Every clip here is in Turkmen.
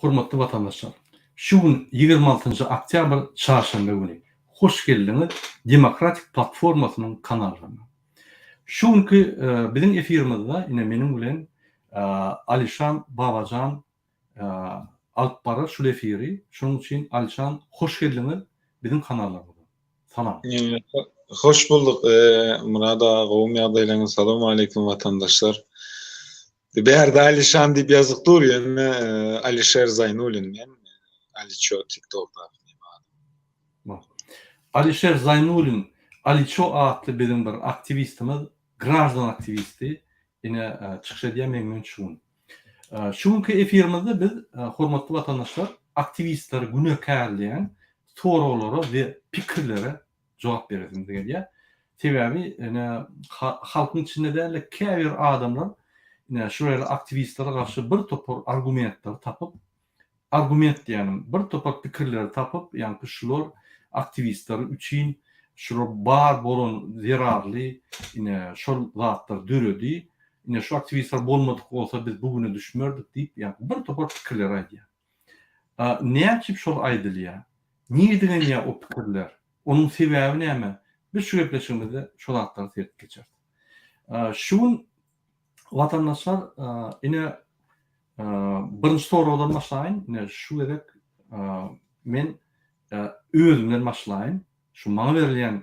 Hormatly watandaşlar! Şu gün 26-njy oktýabr çarşenbe güni. Hoş geldiňiz Demokratik platformasynyň kanalyna. Şu günki biziň efirimizde ine meniň bilen Alişan Babajan alyp barar şul efiri. Şonuň üçin Alişan hoş geldiňiz biziň kanallarymyza. Salam. Hoş bulduk Myrat aga gowumy ýagdaýlaryňyz Salowmaleýkim watandaşlar. Bärde Alişan diýip ýazyk dur ýöne Alişer Zaýnulin men Aliço TikTokdaky meniň adym. Alişer Zaýnulin Aliço atly biziň bir aktiwistimiz graždan aktiwisti ine çykyş edýär meň bilen şu gün. Şu günki efirimizde biz hormatly watandaşlar aktiwistleri günäkärleýän soraglara we pikirlere jogap beresimiz gelýär. Sebäbi ine halkyň içinde däl-de käbir adamlar ine şu ýaly aktiwistlere garşy bir topar argumentleri tapyp, argument diýýänim bir topar pikirleri tapyp, ýaňky şular aktiwistler üçin şular bar bolan zerarly ine şol zatlar döredi, ine şu aktiwistler bolmadyk bolsa biz bu güne düşmerdik diýip ýaňky bir topar pikirleri aýdýar. Näçip şol aýdylýar? Nirden gelýär o pikirler? Onuň sebäbi näme? Biz şu gepleşigimizde şo zatlary seredip geçeris. Şu gün watandaşlar ine birinji soragdan başlaýyn. Ine şu gezek men özümden başlaýyn. Şu maňa berilýän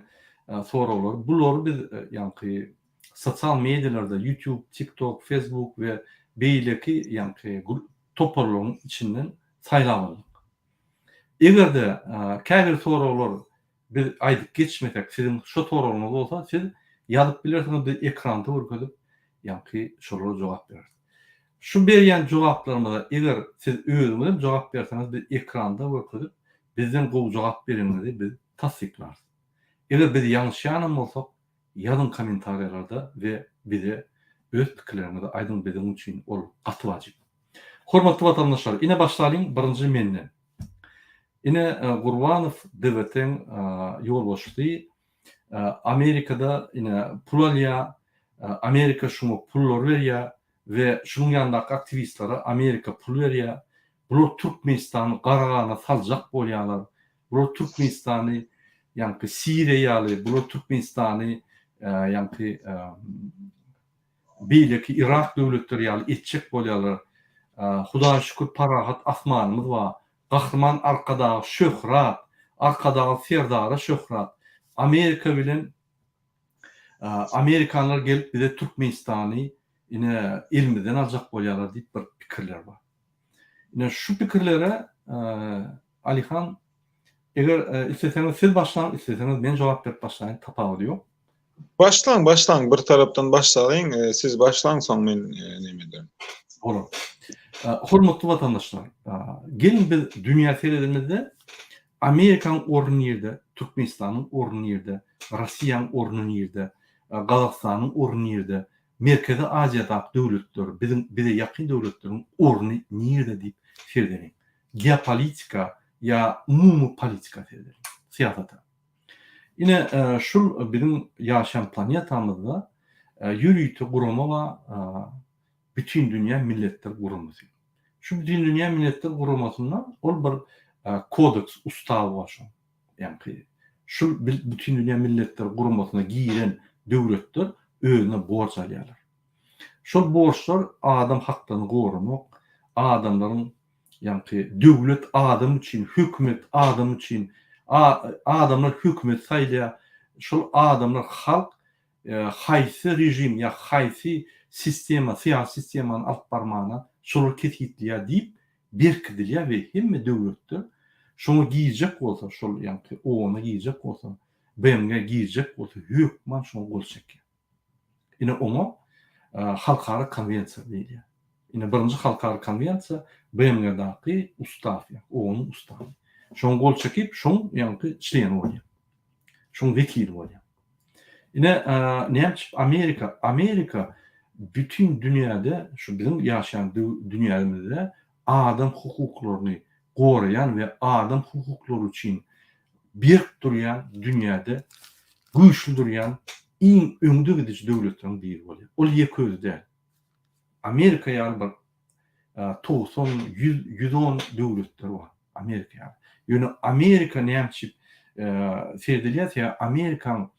soraglar, bulary biz ýaňky sosial medialarda, YouTube, TikTok, Facebook we beýleki ýaňky toparlaryň içinden saýlap aldyk. Eger-de käbir soraglar biz aýdyp geçmesek, siziň şo soragyňyz bolsa, siz ýazyp bilersiňiz, biz ekranda görkezip, ýaňky şolara jogap bereris. Şu berýän jogaplarymyza eger siz özüňiz hem jogap berseňiz, biz ekranda görkezip, bizden gowy jogap bereniňizi biz tassyklarys. Eger biz ýalňyşýanam bolsak, ýazyň kommentariýalarda we bize öz pikirleriňizi aýdyň biziň üçin ol gaty wajyp. Hormatly watandaşlar ine başlalyň birinji menden. Ine Gurbanow DWT-iň ýolbaşçysy Amerikada ine pul alýar, Amerika şuňa pullary berýär we şunuň ýanyndaky aktiwistlere Amerika pul berýär. Bular Türkmenistany gara gana saljak bolýarlar. Bular Türkmenistany ýaňky Siriýa ýaly, bular Türkmenistany ýaňky beýleki Yrak döwletleri ýaly etjek bolýarlar. Hudaýa şükür parahat asmanymyz bar. Gahryman Arkadaga şöhrat, Arkadagly Serdara şöhrat. Amerika bilen Amerikanlar gelip bize Türkmenistany ine elimizden aljak bolýarlar diýip bir pikirler bar. Ine şu pikirlere Alihan eger isleseňiz siz başlaň, isleseňiz men jogap berip başlaýyn, tapawudy ýok. Başlaň, başlaň, bir tarapdan başlalyň, siz başlaň soň men neme ederin. Bolar. Hormatly watandaşlar, geliň biz dünýä seredemizde Amerikanyň orny nirde, Türkmenistanyň orny nirde, Rossiýanyň orny nirde, Gazagystanyň orny nirde, Merkezi Aziýadaky döwletler, biziň bize ýakyn döwletleriň orny nirde diýip seredeliň. Geopolitika ýa umumy politika seredeliň, syýasata. Ine, şul biziň ýaşaýan planetamyzda ýörite gurama bar, Bütindünýä Milletler Guramasy. Şu Bütindünýä Milletler Guramasynda ol bir kodeks, ustaw bar şoň. Ýaňky şul Bütindünýä Milletler Guramasyna giren döwletler özüne borç alýarlar. Şol borçlar adam haklaryny goramak, adamlaryň ýaňky döwlet adam üçin, hökümet adam üçin, adamlar hökümet saýlaýar. Şol adamlar halk haýsy režim ýa haýsy sistema, syýasy sistemany alyp barmana şolar kesgitleýär diýip berkidilýär we hemme döwletler şoňa girjek bolsa, şol ýaňky OON-a girjek bolsa, BMG girjek bolsa hökman şoňa gol çekýär. Ine oňa halkara konwensiýa diýilýär. Ine birinji halkara konwensiýa BMG-daky ustaw, ýa OON-yň ustawy. Şoňa gol çekip, şoň ýaňky çleni bolýar. Şoň wekili bolýar. Ine, näme üçin Amerika? Amerika bütin dünýäde, şu biziň ýaşaýan dünýämizde adam hukuklaryny goraýan we adam hukuklary üçin berk durýan dünýäde güýçli durýan iň öňde gidiji döwletleriň biri bolýar. Ol ýeke özi däl. Amerika ýaly bir. 90, 100, 110 döwletler bar Amerika ýaly. Ýöne Amerika näme üçin seredilýär? Sebäbi Amerikanyň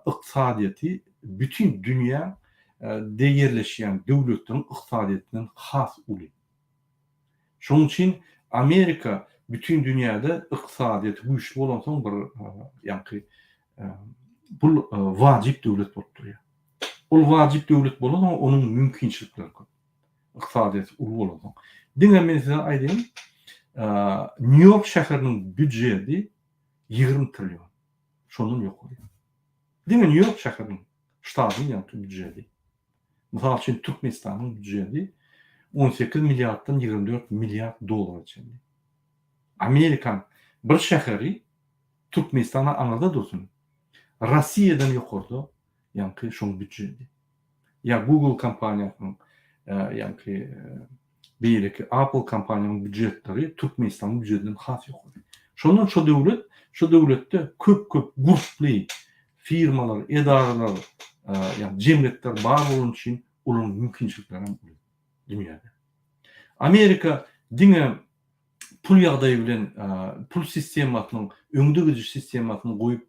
ykdysadyýeti bütin dünýä de ýerleşýän döwletleriň ykdysadyýetinden has uly. Şonuň üçin Amerika bütin dünýäde ykdysadyýeti güýçli bolansoň bir ýaňky bul wajyp döwlet bolup durýar. Ol wajyp döwlet bolansoň onuň mümkinçilikleri köp. Ykdysadyýeti uly bolansoň. Diňe men size aýdaýyn, Nýu-Ýork şäheriniň býujeti 20 trillion. Şondan ýokary. Diňe Nýu-Ýork şäheriniň, ştatyň ýaňky býujeti. Mysal üçin, Türkmenistanyň býujeti 18 milliarddan 24 milliard dollara çenli. Amerikanyň bir şäheri Türkmenistana aňyrda dursun, Rossiýadan ýokarda ýaňky şoň býujeti. Ýa Google kompaniýasynyň ýaňky beýleki Apple kompaniýanyň býujetleri Türkmenistanyň býujetinden has ýokary. Şondan şo döwlet, şo döwletde köp-köp gurply firmalar, edaralar, ýagny jemgyýetler bar bolany üçin olaryň mümkinçilikleri hem uly dünýäde. Amerika diňe pul ýagdaýy bilen pul sistemasynyň öňde gidiji sistemasyny goýup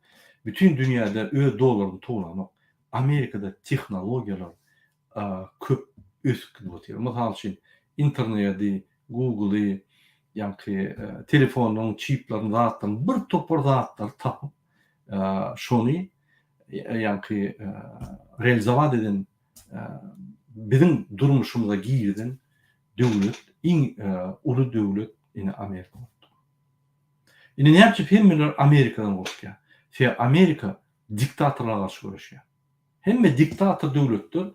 bütin dünýäde öz dollaryny towlanok. Amerikada tehnologiýalar köp ösüp gidip otyr. Mysal üçin, internedi, Google-y, ýaňky telefonlaryň çiplerini, zatlaryny bir topar zatlary tapyp, şony ýaňky realizowat eden, biziň durmuşymyza girizen döwlet, iň uly döwlet ine Amerika bolupdyr. Indi näme üçin hemmeler Amerikadan gorkýar? Sebäbi Amerika diktatorlara garşy göreşýär. Hemme diktator döwletler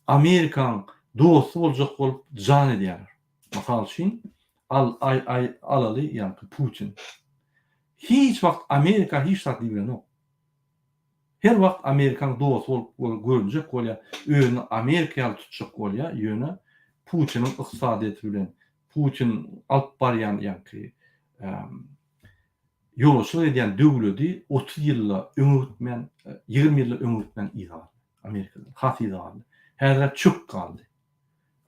Amerikaň dosty boljak bolup jan edýärler. Mysal üçin, al aý aý alaly ýaňky Putin. Hiç wagt Amerika hiç zat diýibilenok. Her wagt Amerikaň dosty bolup görünjek bolýar, özüni Amerika ýaly tutjak bolýar, ýöne Putiniň ykdysadyýeti bilen Putin alyp barýan ýaňky ýolbaşçylyk edýän döwledi 30 ýylda öňe gitmän, 20 ýylda öňe gitmän yza galdy. Amerikadan has yza galdy. Häzir çök galdy.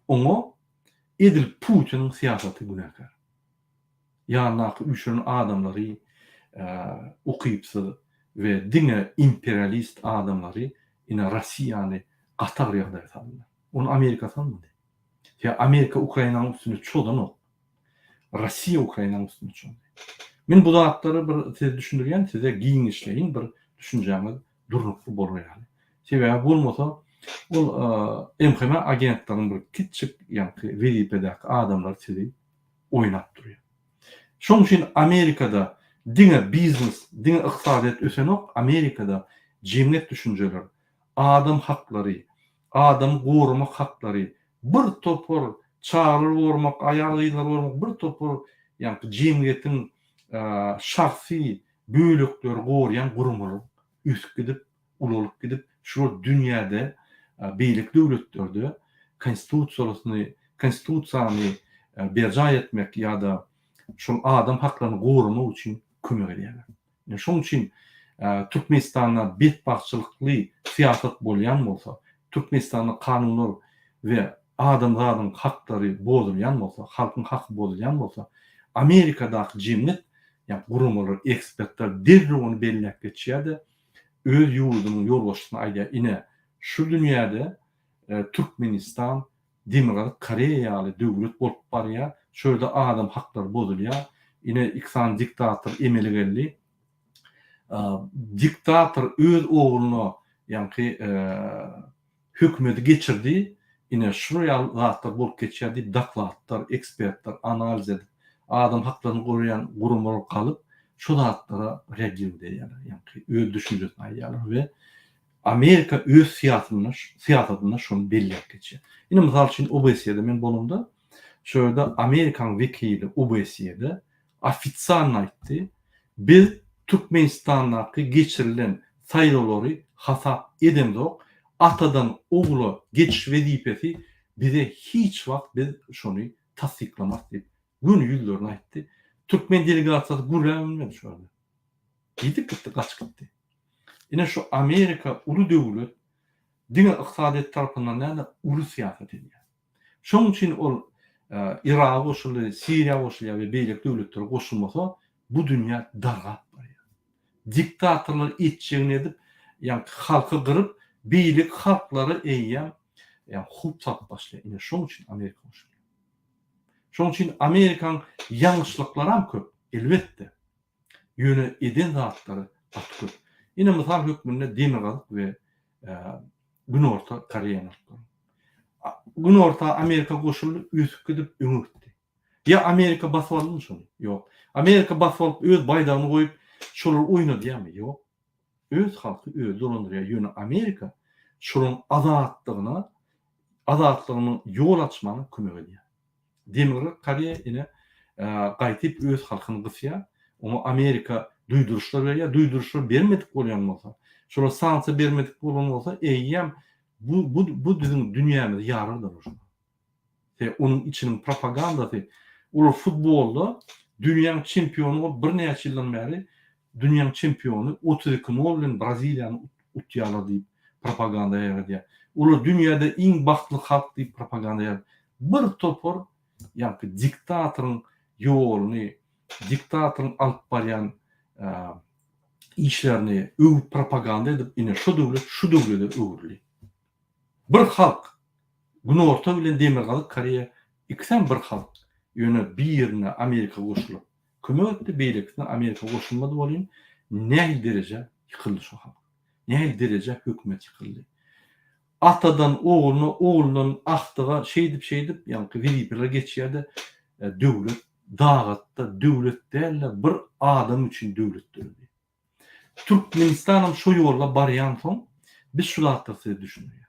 Oňa edil Putiniň syýasaty günäkär. Ýanyndaky üýşen adamlary ukypsyz we diňe imperialist adamlary ine Rossiýany gaty agyr ýagdaýa saldylar. Ony Amerika salmady. Ýa Amerika Ukrainanyň üstüne çozanok. Rossiýa Ukrainanyň üstüne çozdy. Men bu zatlary bir size düşündirýän, size giňişleýin bir düşünjäňiz durnukly bolar ýaly. Sebäbi bolmasa ol MHM agentleriniň bir kiçjik ýaňky wezipedäki adamlar sizi oýnap durýar. Şonuň üçin Amerikada diňe biznes, diňe ykdysadyýet ösenok, Amerikada jemgyýet düşünjeler, adam haklary, adamy goramak haklary, bir topar çagalary goramak, aýal-gyzlary goramak, bir topar ýaňky jemgyýetiň şahsy bölekleri goraýan guramalar ösüp gidip, ulalyp gidip, şular dünýäde beýleki döwletlerde konstitusiýasyny, konstitusiýany berjaý etmek ýa-da şol adam haklaryny goramak üçin kömek edýärler. Ine şonuň üçin Türkmenistanda betbagtçylykly syýasat bolýan bolsa, Türkmenistanda kanunlar we adamzadyň haklary bozulýan bolsa, halkyň haky bozulýan bolsa, Amerikadaky jemgyýet, ýa guramalar, ekspertler derrew ony belläp geçýär-de, öz ýurdunyň ýolbaşçysyna aýdýar, ine, şu dünýäde Türkmenistan Demirgazyk Koreýa ýaly döwlet bolup barýar, şu ýerde adam haklary bozulýar, ine, iki sany diktator emele geldi. Diktator öz ogluna, ýaňky hökümeti geçirdi, ine şular ýaly zatlar bolup geçýär diýip dokladlar, ekspertler analiz edip, adam haklaryny goraýan guramalar galyp şu zatlara reagirowat edýärler, ýagny öz düşünjesini aýdýarlar we Amerika öz syýasynda syýasatynda şony belläp geçýär. Ine mysal üçin OBSE-de men bolamda, şo ýerde Amerikanyň wekili OBSE-de Ofitsialno aýtdy, Biz Türkmenistandaky geçirilen saýlawlary hasap edemzok, atadan ogula geçiş wezipesi bize hiç wagt biz şony tassyklamarys diýip, göni ýüzlerine aýtdy. Türkmen delegasiýasy gürläbem bilmedi şu ýerde. Gidip gitdi, gaçyp gitdi. Ine şu Amerika uly döwlet, diňe ykdysadyýet tarapyndan däl-de, uly syýasat edýär. Şonuň üçin ol. Yraga goşuldy, Siriýa goşulýar we beýleki döwletler goşulmasa, bu dünýä dargap barýar. Diktatorlar etjegini edip, ýaňky halky gyryp, beýleki halklara eýýäm ýa howp salyp başlaýar. Ine şoň üçin Amerika goşulýar. Şoň üçin Amerikaň ýalňyşlyklaram köp, elbetde. Ýöne eden zatlary gaty köp. Ine mysal hökmünde Demirgazyk we Günorta Koreýany alyp görüň. Günorta Amerika goşuldy, ösüp gidip öňe gitdi. Ýa Amerika basyp aldymy şony? Ýok. Amerika basyp alyp öz baýdagyny goýup şolary oýnadýarmy? Ýok. Öz halky özi dolandyrýar. Ýöne Amerika şolaryň azatlygyna, azatlygynyň ýol açmagyna kömek edýär. Demirgazyk Koreýa ine gaýtyp öz halkyny gysýar. Oňa Amerika duýduryşlar berýär. Duýduryşlar bermedik bolýan bolsa, şolar sanksiýa bermedik bolan bolsa, eýýäm bu bu bu biziň dünýämizi ýarardylar şolar. Sebäbi onuň içiniň propagandasy, olar futbolda dünýäň çempiony bolup birnäçe ýyldan bäri dünýäň çempiony 32 nol bilen Braziliýany utýarlar diýip propaganda ýaýradýar. Olar dünýäde iň bagtly halk diýip propaganda ýaýradýar. Bir topar ýaňky diktatoryň ýoluny, diktatoryň alyp barýan işlerini öwüp propaganda edip ine şo döwlet şu döwlede öwrüldi. Bir halk Günorta bilen Demirgazyk Koreýa ikisem bir halk ýöne birine Amerika goşulyp kömek etdi beýlekisine Amerika goşulmady welin nähili derejä ýykyldy şo halk. Nähili derejä hökümet ýykyldy. Atadan ogluna oglundan agtyga şeýdip şeýdip ýaňky wezipeler geçýärde döwlet dagatda döwlet dälde bir adam üçin döwlet döredi. Türkmenistanam şo ýolda barýansoň biz şu zatlary size düşündirýäs.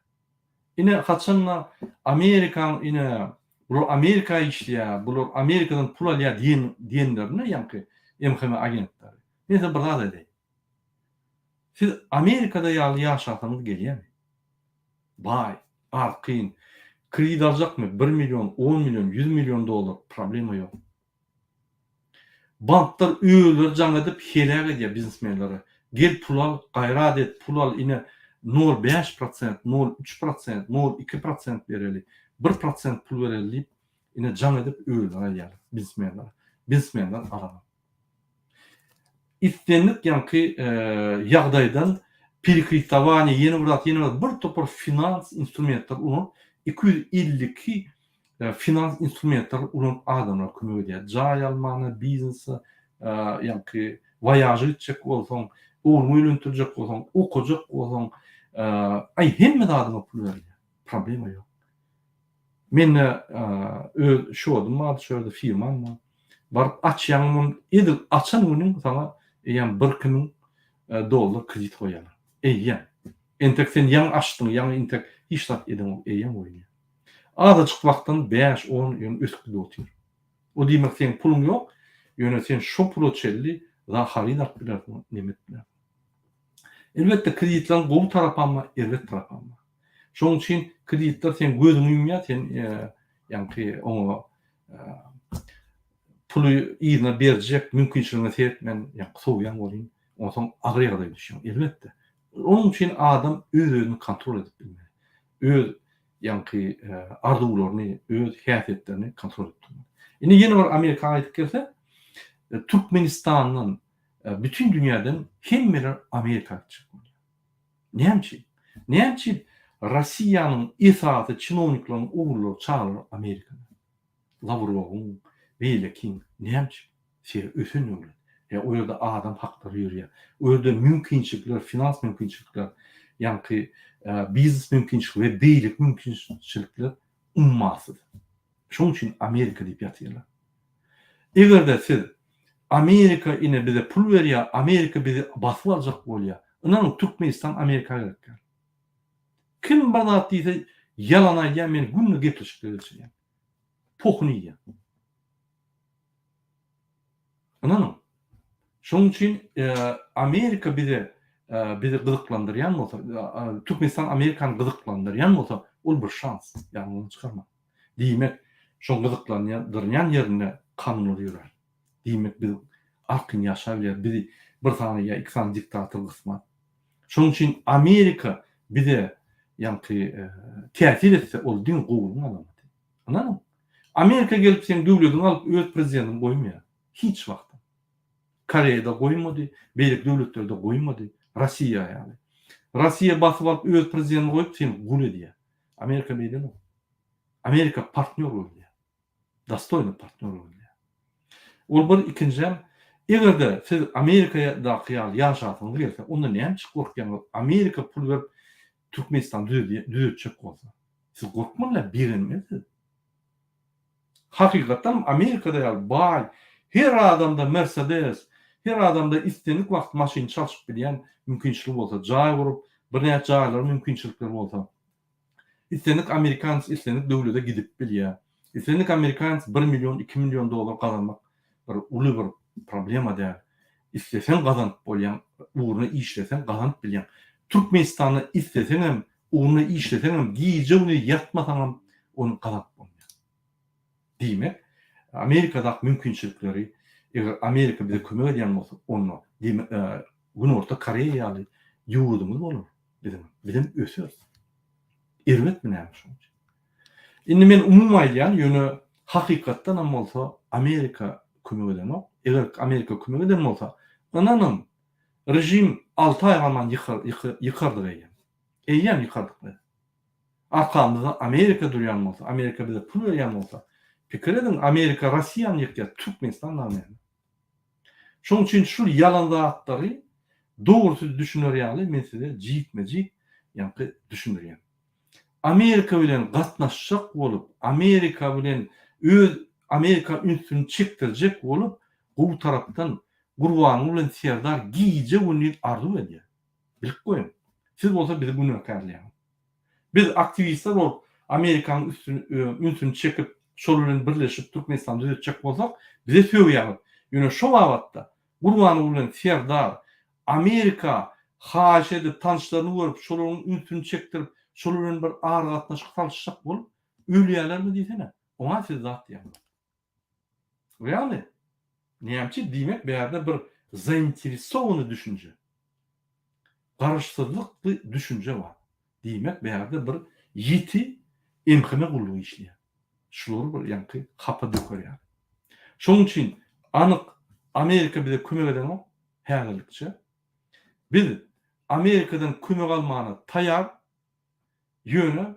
Ine haçanda Amerikaň ine bular Amerika işleýär, bular Amerikadan pul alýar diýen diýenlerinde ýaňky MHM agentleri. Men size bir zat aýdaýyn. Siz Amerikada ýaly ýaşasaňyz gelýärmi? Baý, arkaýyn. Kredit aljakmy? Bir million, on million, ýüz million dollar problema ýok. Banklar özleri jaň edip heläk edýär biznesmenleri. Gel pul al, gaýrat et, pul al ine nol bäş prosent, nol üç prosent, nol iki prosent bereli, bir prosent pul bereli diýip ine jaň edip özleri alýarlar biznesmenler. Biznesmenler alanok. Islendik ýaňky ýagdaýdan perekreditowaniýe ýene bir zat ýene bir zat bir topar finans instrumentler ulanyp 252 finans instrumentler ulanyp adamlara kömek edýär. Jaý almana, biznese, ýaňky woýaža gitjek bolsaň, ogluňy öýlendirjek bolsaň, okajak bolsaň, aý hemme zadyňa pul berilýär. Problema ýok. Mende öz şodum bardy, şo ýerde firmam bar. Baryp açýaň muny, edil açan günüň saňa eýýäm birki müň dollar kredit goýýarlar. Eýýäm. Entek sen ýaňy açdyň, ýaňy entek hiç zat edeňok, eýýäm goýulýar. Azajyk wagtdan bäş, on ýöne ösüp gidip otyr. O diýmek seň puluň ýok, ýöne sen şo pula çenli za haryt alyp bilersiň, neme edip bilersiň. Elbetde kreditleriň gowy tarapam bar, erbet tarapam bar. Şonuň üçin kreditler seň gözüňi ýumýar, sen ýaňky oňa puly yzyna berjek mümkinçiligiňe seretmän ýaňky sowýaň welin, onsoň agyr ýagdaýa düşýäň. Elbetde. Onuň üçin adam öz-özüni kontrol edip bilmeli. Öz ýaňky arzuwlaryny, öz häsiýetlerini kontrol edip durmaly. Indi ýene bir Amerika gaýdyp gelsek, Türkmenistandan, bütin dünýäden hemmeler Amerika gitjek bolýar. Näme üçin? Näme üçin Rossiýanyň esasy çinowniklaryň ogullary, çagalary Amerikada? Lawrowyň, beýlekiň näme üçin? Sebäbi ösen döwlet. Ýa o ýerde adam haklary ýörýär. O ýerde mümkinçilikler, finans mümkinçilikler, ýaňky biznes mümkinçilikleri we beýleki mümkinçilikler ummasyz. Şonuň üçin Amerika diýip ýatyrlar. Eger-de siz Amerika ine bize pul berýär, Amerika bizi basyp aljak bolýar. Ynanyň Türkmenistan Amerika gerek däl. Kim bir zat diýse ýalan aýdýar men günde gepleşikler geçirýän. Pohuny iýýän. Ynanyň. Şonuň üçin Amerika bize bizi gyzyklandyrýan bolsa, Türkmenistan Amerikany gyzyklandyrýan bolsa, ol bir şans. Ýadyňyzdan çykarmaň. Diýmek, şoň gyzyklandyrýan ýerinde kanunlar ýörär. Diýmek, biz arkaýyn ýaşap bileris. Bizi bir sany ýa iki sany diktator gysmaz. Şonuň üçin Amerika bize ýaňky täsir etse, ol diňe gowulygyň alamaty. Ynanyň. Amerika gelip seň döwlediňi alyp öz prezidentini goýmaýar. Hiç wagtam. Koreýada goýmady, beýleki döwletlerde goýmady. Rossiýa ýaly. Rossiýa basyp alyp öz prezidentini goýup seni gul edýär. Amerika beýlenok. Amerika partnýor gözleýär. Dostoýny partnýor gözleýär. Ol bir ikinjäm egerde siz Amerikadaky ýaly ýaşasyňyz gelse onda näme üçin gorkýaňyz Amerika pul berip Türkmenistany düzetjek bolsa. Siz gorkmaly begenmeli siz. Hakykatdanam Amerikada ýaly baý her adamda Mercedes her adamda islendik wagt maşyn çalşyp bilýän mümkinçiligi bolsa jaý gurup birnäçe jaýlary mümkinçilikleri bolsa Islendik amerikans islendik döwlede gidip bilýär. Islendik amerikans bir million, iki million dollar gazanmak bir uly bir problema däl. Isleseň gazanyp bolýaň, ugruna işleseň gazanyp bilýäň. Türkmenistanda isleseňem, ugruna işleseňem, gije-gündiz ýatmasaňam ony gazanyp bolmaýar. Diýmek, Amerikadaky mümkinçilikleri, eger Amerika bize kömek edýän bolsa, onda Günorta Koreýa ýaly ýurdumyz bolar biziň. Bizem öseris. Erbetmi näme şoň üçin? Indi men umumy aýdýan, ýöne hakykatdanam bolsa Amerika kömek edenok. Eger Amerika kömek eden bolsa, ynanyň, režim alty aý galman ýykardyk eýýäm. Eýýäm ýykardyk biz. Arkamyzda Amerika durýan bolsa, Amerika bize pul berýän bolsa, pikir ediň, Amerika Rossiýany ýykýar, Türkmenistan dagy näme? Şonuň üçin şul ýalan zatlary dogry siz düşüner ýaly men size jikme-jik ýaňky düşündirýän. Amerika bilen gatnaşjak bolup, Amerika bilen öz Amerika ünsüni çekdirjek bolup gowy tarapdan Gurbanguly bilen Serdar gije-gündiz arzuw edýär. Bilip goýuň. Siz bolsa bizi günäkärleýäňiz. Biz aktiwistler bolup Amerikanyň üstüni ünsüni çekip şol bilen birleşip Türkmenistany düzetjek bolsak bize sögýäňiz. Ýöne şo babatda Gurbanguly bilen Serdar Amerika haýyş edip tanyşlaryny görüp şolaryň ünsüni çekdirip şolar bilen bir aragatnaşyk salyşjak bolup ölýälermi diýsene. Oňa siz zat diýeňzok. Realny. Nämçe diýmek bärde bir zainteresowany düşünje. Garaşsyzlykly düşünje bar. Diýmek bärde bir ýiti MHM gullugy işleýär. Şulary bir ýaňky hapa döker ýaly. Şonuň üçin anyk Amerika bize kömek edenok häzirlikçe. Biz Amerikadan kömek almana taýar. Ýöne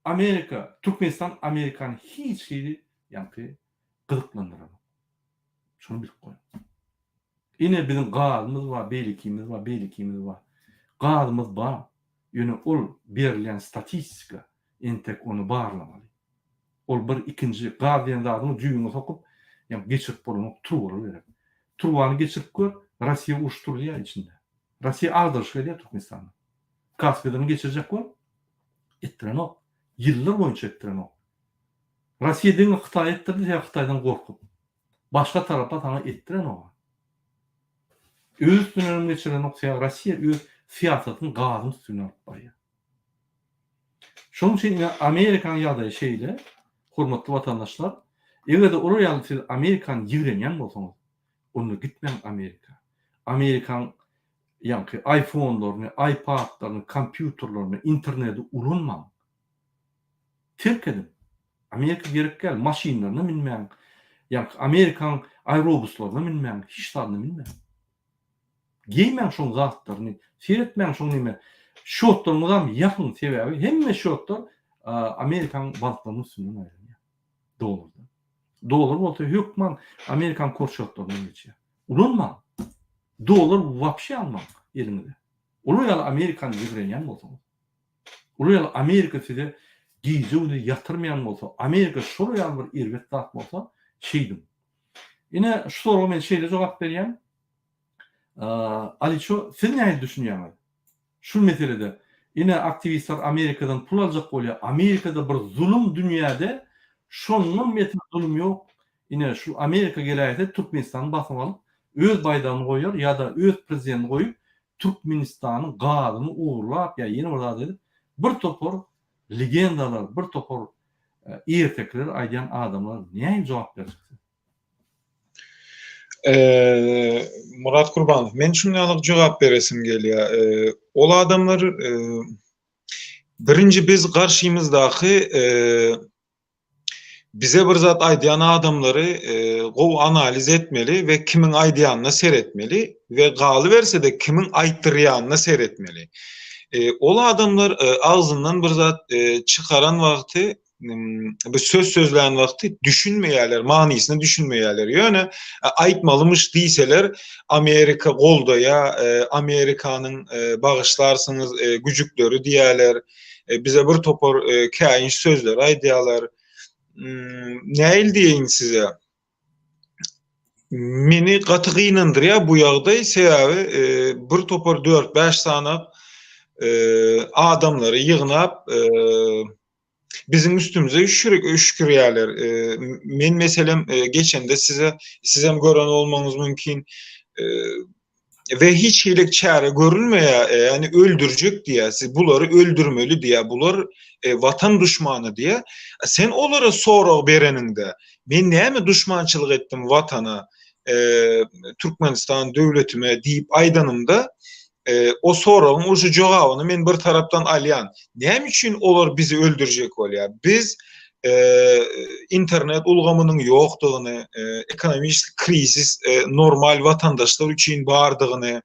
Amerika, Türkmenistan Amerikany hiç hili ýaňky gyzyklandyranok. Şuny bilip goýuň. Ine biziň gazymyz bar, beýlekimiz bar, beýlekimiz bar. Gazymyz bar. Ýöne ol berilýän statistika entek ony barlamaly. Ol bir ikinji gaz diýen zadyňy jübüňe sokup, ýa geçirip bolanok, turbalar gerek. Turbany geçirip gör, Rossiýa uruş turuzýar içinde. Rossiýa agdaryşyk edýär Türkmenistanda. Kaspiden geçirjek bol, etdirenok. Ýyllar boýunça etdirenok. Rossiýa diňe Hytaýa etdirdi, sebäbi Hytaýdan gorkup. Başga tarapa saňa etdirenok. Öz üstünden hem geçirenok, sebäbi Rossiýa öz syýasatyny gazyň üstünden alyp barýar. Şonuň üçin ine Amerikanyň ýagdaýy şeýle, hormatly watandaşlar, eger-de olar ýaly siz Amerikany ýigrenýän bolsaňyz, onda gitmäň Amerika. Amerikaň ýaňky iPhone-laryny, iPad-laryny, kompýuterlerini, interneti ulanmaň. Terk ediň. Amerika gerek däl, maşynlaryna münmäň, ýaňky Amerikaň aerobuslaryna münmäň, hiç zadyna münmäň. Geýmäň şoň zatlaryny, seretmäň şoň neme, şotlaryňyzam ýapyň, sebäbi hemme şotlar Amerikaň banklarynyň üstünden aýlanýar. Dollardan. Dollar bolsa hökman Amerikaň kor şotlaryndan geçýär. Ulanmaň. Dollar wapşe almaň eliňize. Olar ýaly Amerikany ýigrenýän bolsaňyz. Olar ýaly Amerika size gije-gündiz ýatyrmaýan bolsa, Amerika şolar ýaly bir erbet zat bolsa, şeýdiň. Ine, şu soraga men şeýle jogap berýän. Aliço, siz nähili düşünýäňiz? Şu meselede, ine, aktiwistler Amerikadan pul aljak bolýar. Amerikada bir zulum dünýäde şondan beter zulum ýok. Ine, şu Amerika geläýse Türkmenistany basyp alyp, öz baýdagyny goýar ýa-da öz prezidentini goýup, Türkmenistanyň gazyny ogurlap ýa ýene bir zat edip, bir topar legendalar, bir topar ertekiler aýdýan adamlar nähili jogap berjek siz? Murat Kurbanow, men şuňňalyk jogap beresim gelýär. Ol adamlar birinji biz garşymyzdaky. Bize bir zat aýdýan adamlary gowy analiz etmeli we kimiň aýdýanyna seretmeli we galyberse-de kimiň aýtdyrýanyna seretmeli. Ol adamlar agzyndan bir zat çykaran wagty bir söz sözlän wagty düşünmeýärler, manysyna düşünmeýärler. Ýöne aýtmalymyş diýseler, Amerika goldaýar, Amerikanyň bagyşlarsyňyz güjükleri diýýärler. Bize bir topar käýinç sözleri aýdýarlar. Nähili diýeýin size? Meni gaty gynandyrýar bu ýagdaý, sebäbi bir topar dört-bäş sany adamlary ýygnap, biziň üstümize üşkürýärler. Men meselem geçende size sizem gören bolmagyňyz mümkin. We hiç hili çäre görülmeýär. Ýani öldürjek diýýär. Siz bulary öldürmeli diýýär. Bular watan duşmany diýýär. Sen olara sorag bereniňde, men näme duşmançylyk etdim watana, Türkmenistan döwletime diýip aýdanymda, o soragyň uje jogabyny men bir tarapdan alýan. Näme üçin olar bizi öldürjek bolýar? Biz internet ulgamynyň ýokdugyny, ekonomiçeskiý krizis normal watandaşlar üçin bardygyny,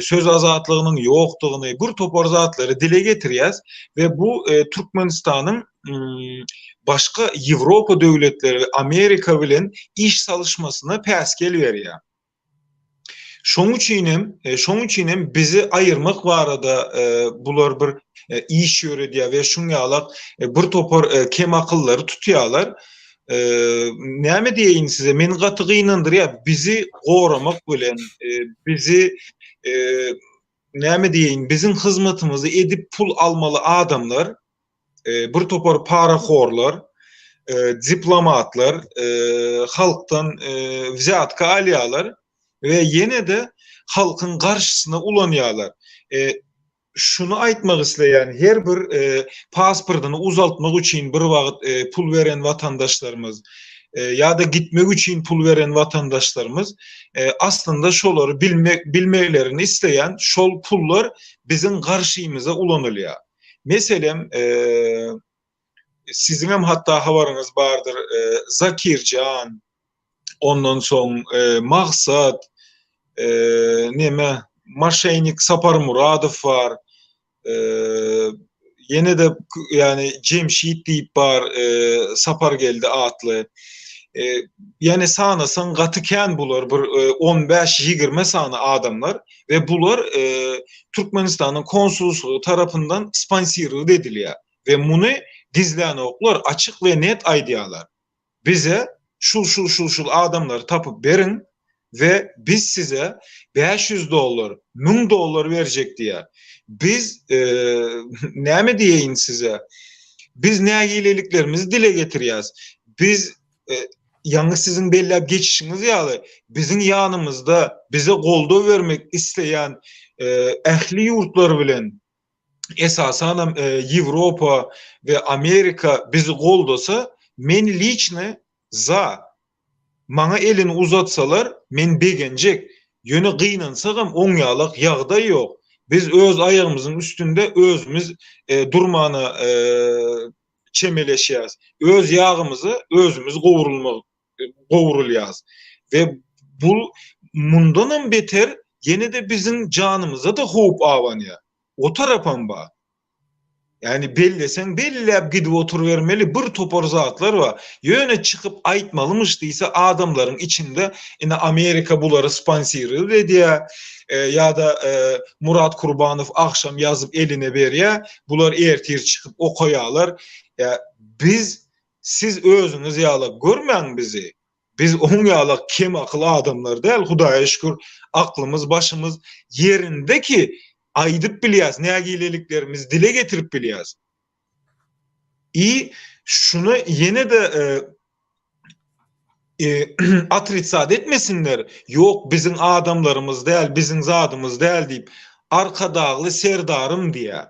söz azatlygynyň ýokdugyny, bir topar zatlary dile getirýäs we bu Türkmenistanyň başga Ýewropa döwletleri we Amerika bilen iş salyşmasyna päsgel berýär. Şoň üçin hem, şoň üçin hem bizi aýyrmak barada bular bir iş ýöredýär we şuň ýalak bir topar kemakyllary tutýarlar. Näme diýeýin size, meni gaty gynandyrýar, bizi goramak bilen, bizi näme diýeýin, biziň hyzmatymyzy edip pul almaly adamlar, bir topar parahorlar, diplomatlar halkdan wzýatka alýarlar we ýene-de halkyň garşysyna ulanýarlar. Şuny aýtmak isleýän, her bir pasportyny uzaltmak üçin bir wagt pul beren watandaşlarymyz ýa-da gitmek üçin pul beren watandaşlarymyz aslynda şolary bilmek bilmeklerini isleýän, şol pullar biziň garşymyza ulanylýar. Meselem, siziňem hatda habaryňyz bardyr, Zakirjan, ondan soň Maksat, neme, moşennik Saparmuradow bar, ýene-de ýani Jemşit diýip bar, Sapargeldi atly. Ýani sanasaň gaty kän bular bir on bäş-ýigrimi sany adamlar we bular Türkmenistanyň konsulslygy tarapyndan sponsirowat edilýär we muny gizlänoklar, açyk we net aýdýarlar. Bize şul şul şul şul adamlary tapyp beriň we biz size 500 dollar, 1000 dollar berjek diýýär. Biz näme diýeýin size? Biz nägileliklerimizi dile getirýäs. Biz ýaňy siziň belläp geçişiňiz ýaly, biziň ýanymyzda bize goldaw bermek isleýän ähli ýurtlar bilen esasanam Ýewropa we Amerika bizi goldasa, men liçny za. Maňa elini uzatsalar, men begenjek. Ýöne gynansagam oň ýalak ýagdaý ýok. Biz öz aýagymyzyň üstünde özümiz durmana çemeleşýäs. Öz ýagymyza özümiz gowrulmak gowrulýas. We bu mundanam beter ýene-de biziň janymyza-da howp abanýar. O tarapam bar. Ýagny belleseň belläp gidip oturybermeli bir topar zatlar bar. Ýöne çykyp aýtmalymyş diýse adamlaryň içinde ine Amerika bulary sponsirowat edýär ýa-da Murat Kurbanow agşam ýazyp eline berýär, bular ertir çykyp okaýarlar. Ýa biz siz özüňiz ýaly görmäň bizi. Biz oň ýaly kemakyl adamlar däl, Hudaýa şükür, aklymyz başymyz ýerinde ki, aýdyp bilýäs, nägileliklerimizi dile getirip bilýäs. I şuny ýene-de otritsat etmesinler, ýok biziň adamlarymyz däl, biziň zadymyz däl diýip, Arkadagly Serdarym diýýär.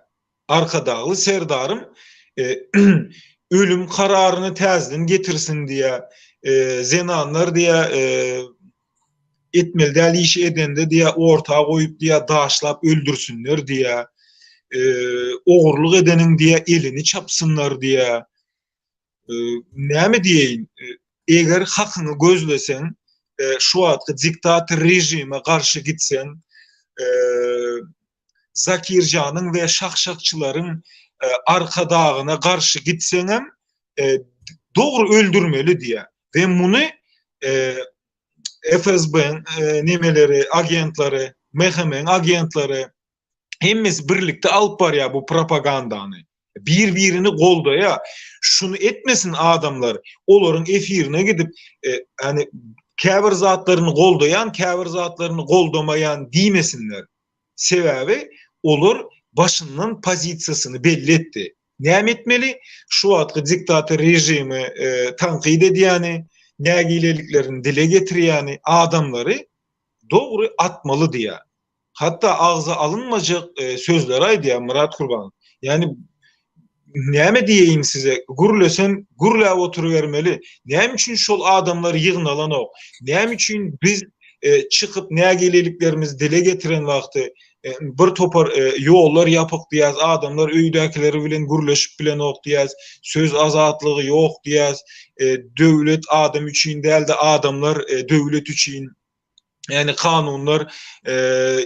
Arkadagly Serdarym ölüm kararyny täzeden getirsin diýýär. Zenanlar diýýär, etmeli däl işi edende diýýär, orta goýup diýýär, daşlap öldürsinler diýýär. Ogurlyk edeniň diýýär, elini çapsynlar diýýär. Näme diýeýin, eger hakyňy gözleseň, şu wagtky diktator režime garşy gitseň, Zakirjanyň we şakşakçylaryň arkadagyna garşy gitseňem, dogry öldürmeli diýýär. We muny FSB-iň nemeleri, agentlary, MHM-iň agentlary hemmesi birlikde alyp barýar bu propagandany. Bir-birini goldaýar. Şuny etmesin adamlar, olaryň efirine gidip, ýani käbir zatlaryny goldaýan, käbir zatlaryny goldamaýan diýmesinler. Sebäbi olar başyndan pozisiýasyny belli etdi. Näme etmeli? Şu wagtky diktator režimi tankyt edýäni, nägileliklerini dile getirýäni adamlary dogry atmaly diýýär. Hatda agza alynmajak sözleri aýdýar Myrat Gurbanow. Ýani näme diýeýin size, gürlesem gürläp oturybermeli. Näme üçin şol adamlar ýygnalanok? Näme üçin biz çykyp nägileliklerimizi dile getiren wagty bir topar ýollar ýapyk diýýäs, adamlar öýdäkileri bilen gürleşip bilenok diýýäs, söz azatlygy ýok diýýäs, döwlet adam üçin däl-de adamlar döwlet üçin. Ýagny kanunlar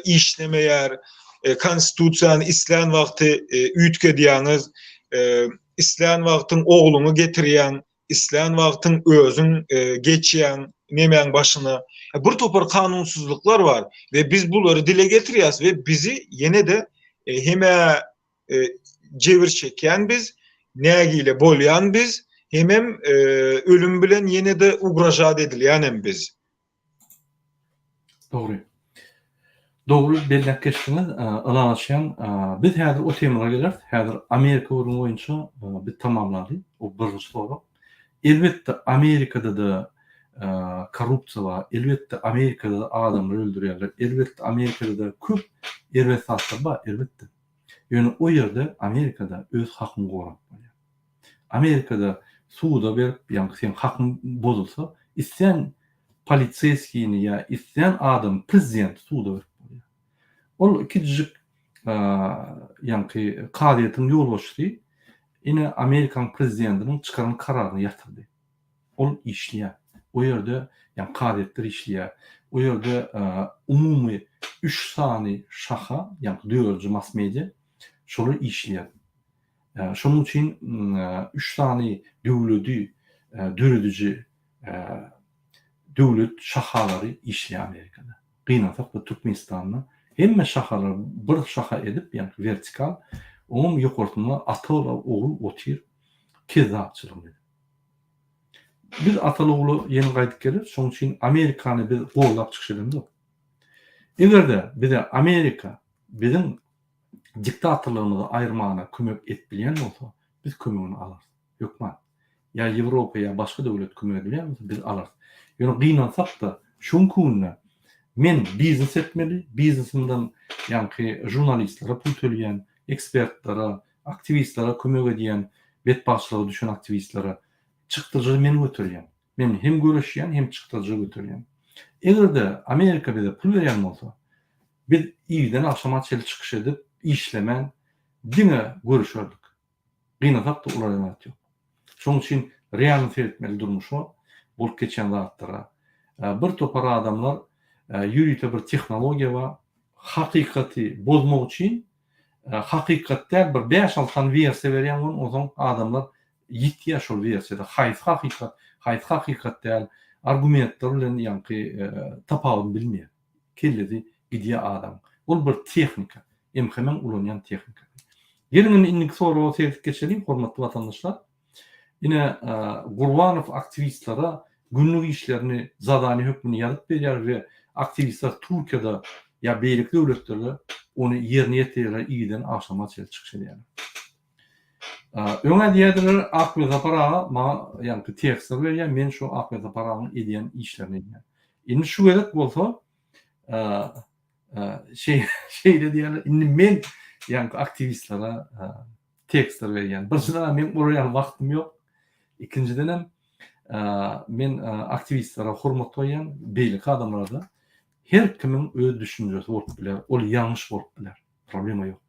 işlemeýär, konstitusiýany islän wagty üýtgedýäňiz, islän wagtyň ogluňy getirýäň, islän wagtyň özüň geçýäň nemäň başyna. Bir topar kanunsyzlyklar bar we biz bulary dile getirýäs we bizi ýene-de hemä jebir çekýän biz, nägile bolýan biz, hemem ölüm bilen ýene-de ugražat edilýänem biz. Dogry. Dogry belläp geçdiňiz. Ylalaşýan. Biz häzir o temalara geleris. Häzir Amerika gürrüňi boýunça biz tamamlaly. O birinji sorag. Elbetde Amerikada-da korrupsiýa bar. Elbetde Amerikada-da adamlary öldürýärler. Elbetde Amerikada-da köp erbet zatlar bar, elbetde. Ýöne o ýerde Amerikada öz hakyňy gorap bolýar. Amerikada suda berip, ýagny seň hakyň bozulsa, islän poliseýskini ýa islän adamy, prezidenti suda berip bolýar. Ol kiçijik ýaňky kazyýetiň ýolbaşçysy ine Amerikanyň prezidentiniň çykaran kararyny ýatyrdy. Ol işleýär. O ýerde ýagny kazyýetler işleýär. O ýerde umumy üç sany şaha, ýagny dördünji mass media şolar işleýär. Şonuň üçin üç sany döwledi dörediji döwlet şahalary işleýär Amerikada. Gynansak-da Türkmenistanda hemme şahalary bir şaha edip, ýagny wertikal, onuň ýokarsynda ata-ogul otyr kezzapçylygyny edip. Biz ataly-ogula ýene gaýdyp geleris, şonuň üçin Amerikany biz goldap çykyş edemzok. Eger-de bize Amerika biziň diktatorlygymyzy aýyrmana kömek edip bilýän bolsa, biz kömegini alarys. Hökman. Ýa Ýewropa ýa başga döwlet kömek edip bilýän bolsa, biz alarys. Ýöne gynansak-da, şu günki günde men biznes etmeli, biznesimden ýaňky žurnalistlere pul töleýän, ekspertlere, aktiwistlere kömek edýän, betbagtçylyga düşen aktiwistlere çykdajy men göterýän. Men hem göreşýän, hem çykdajy göterýän. Eger-de Amerika bize pul berýän bolsa, Biz irden agşama çenli çykyş edip, işlemän, diňe görüşerdik. Gynasak-da ular ýaly zat ýok. Şonuň üçin realny seretmeli durmuşa, bolup geçýän zatlara. Bir topar adamlar ýörite bir tehnologiýa bar, hakykaty bozmak üçin hakykat däl bir bäş-alty sany wersiýa berýän bolun, onsoň adamlar ýitýär şol wersiýada. Haýsy hakykat, haýsy hakykat däl, argumentler bilen ýaňky tapawudyny bilmeýär. Kellesi gidýär adamyň. Ol bir tehnika. MHM-iň ulanýan tehnikasy. Geliň indi indiki soraga seredip geçeliň, hormatly watandaşlar. Ine, Gurbanow aktiwistlere günlük işlerini zadaniýe hökmünde ýazyp berýär we aktiwistler Türkiýede ýa beýleki döwletlerde ony ýerine ýetirýärler, irden agşama çenli çykyş edýärler. Öň-ä diýýärdiler, Akmyrsapar aga maňa ýaňky tekstleri berýär, men şu Akmyrsapar agaň edýän işlerini edýän. Indi şu gezek bolsa şeýle diýýärler, indi men ýaňky aktiwistlere tekstler berýän. Birinjiden-ä meň olar ýaly wagtym ýok. Ikinjidenem men aktiwistlere hormat goýýan, beýleki adamlara-da. Her kimiň öz düşünjesi bolup biler, ol ýalňyş bolup biler, problema ýok.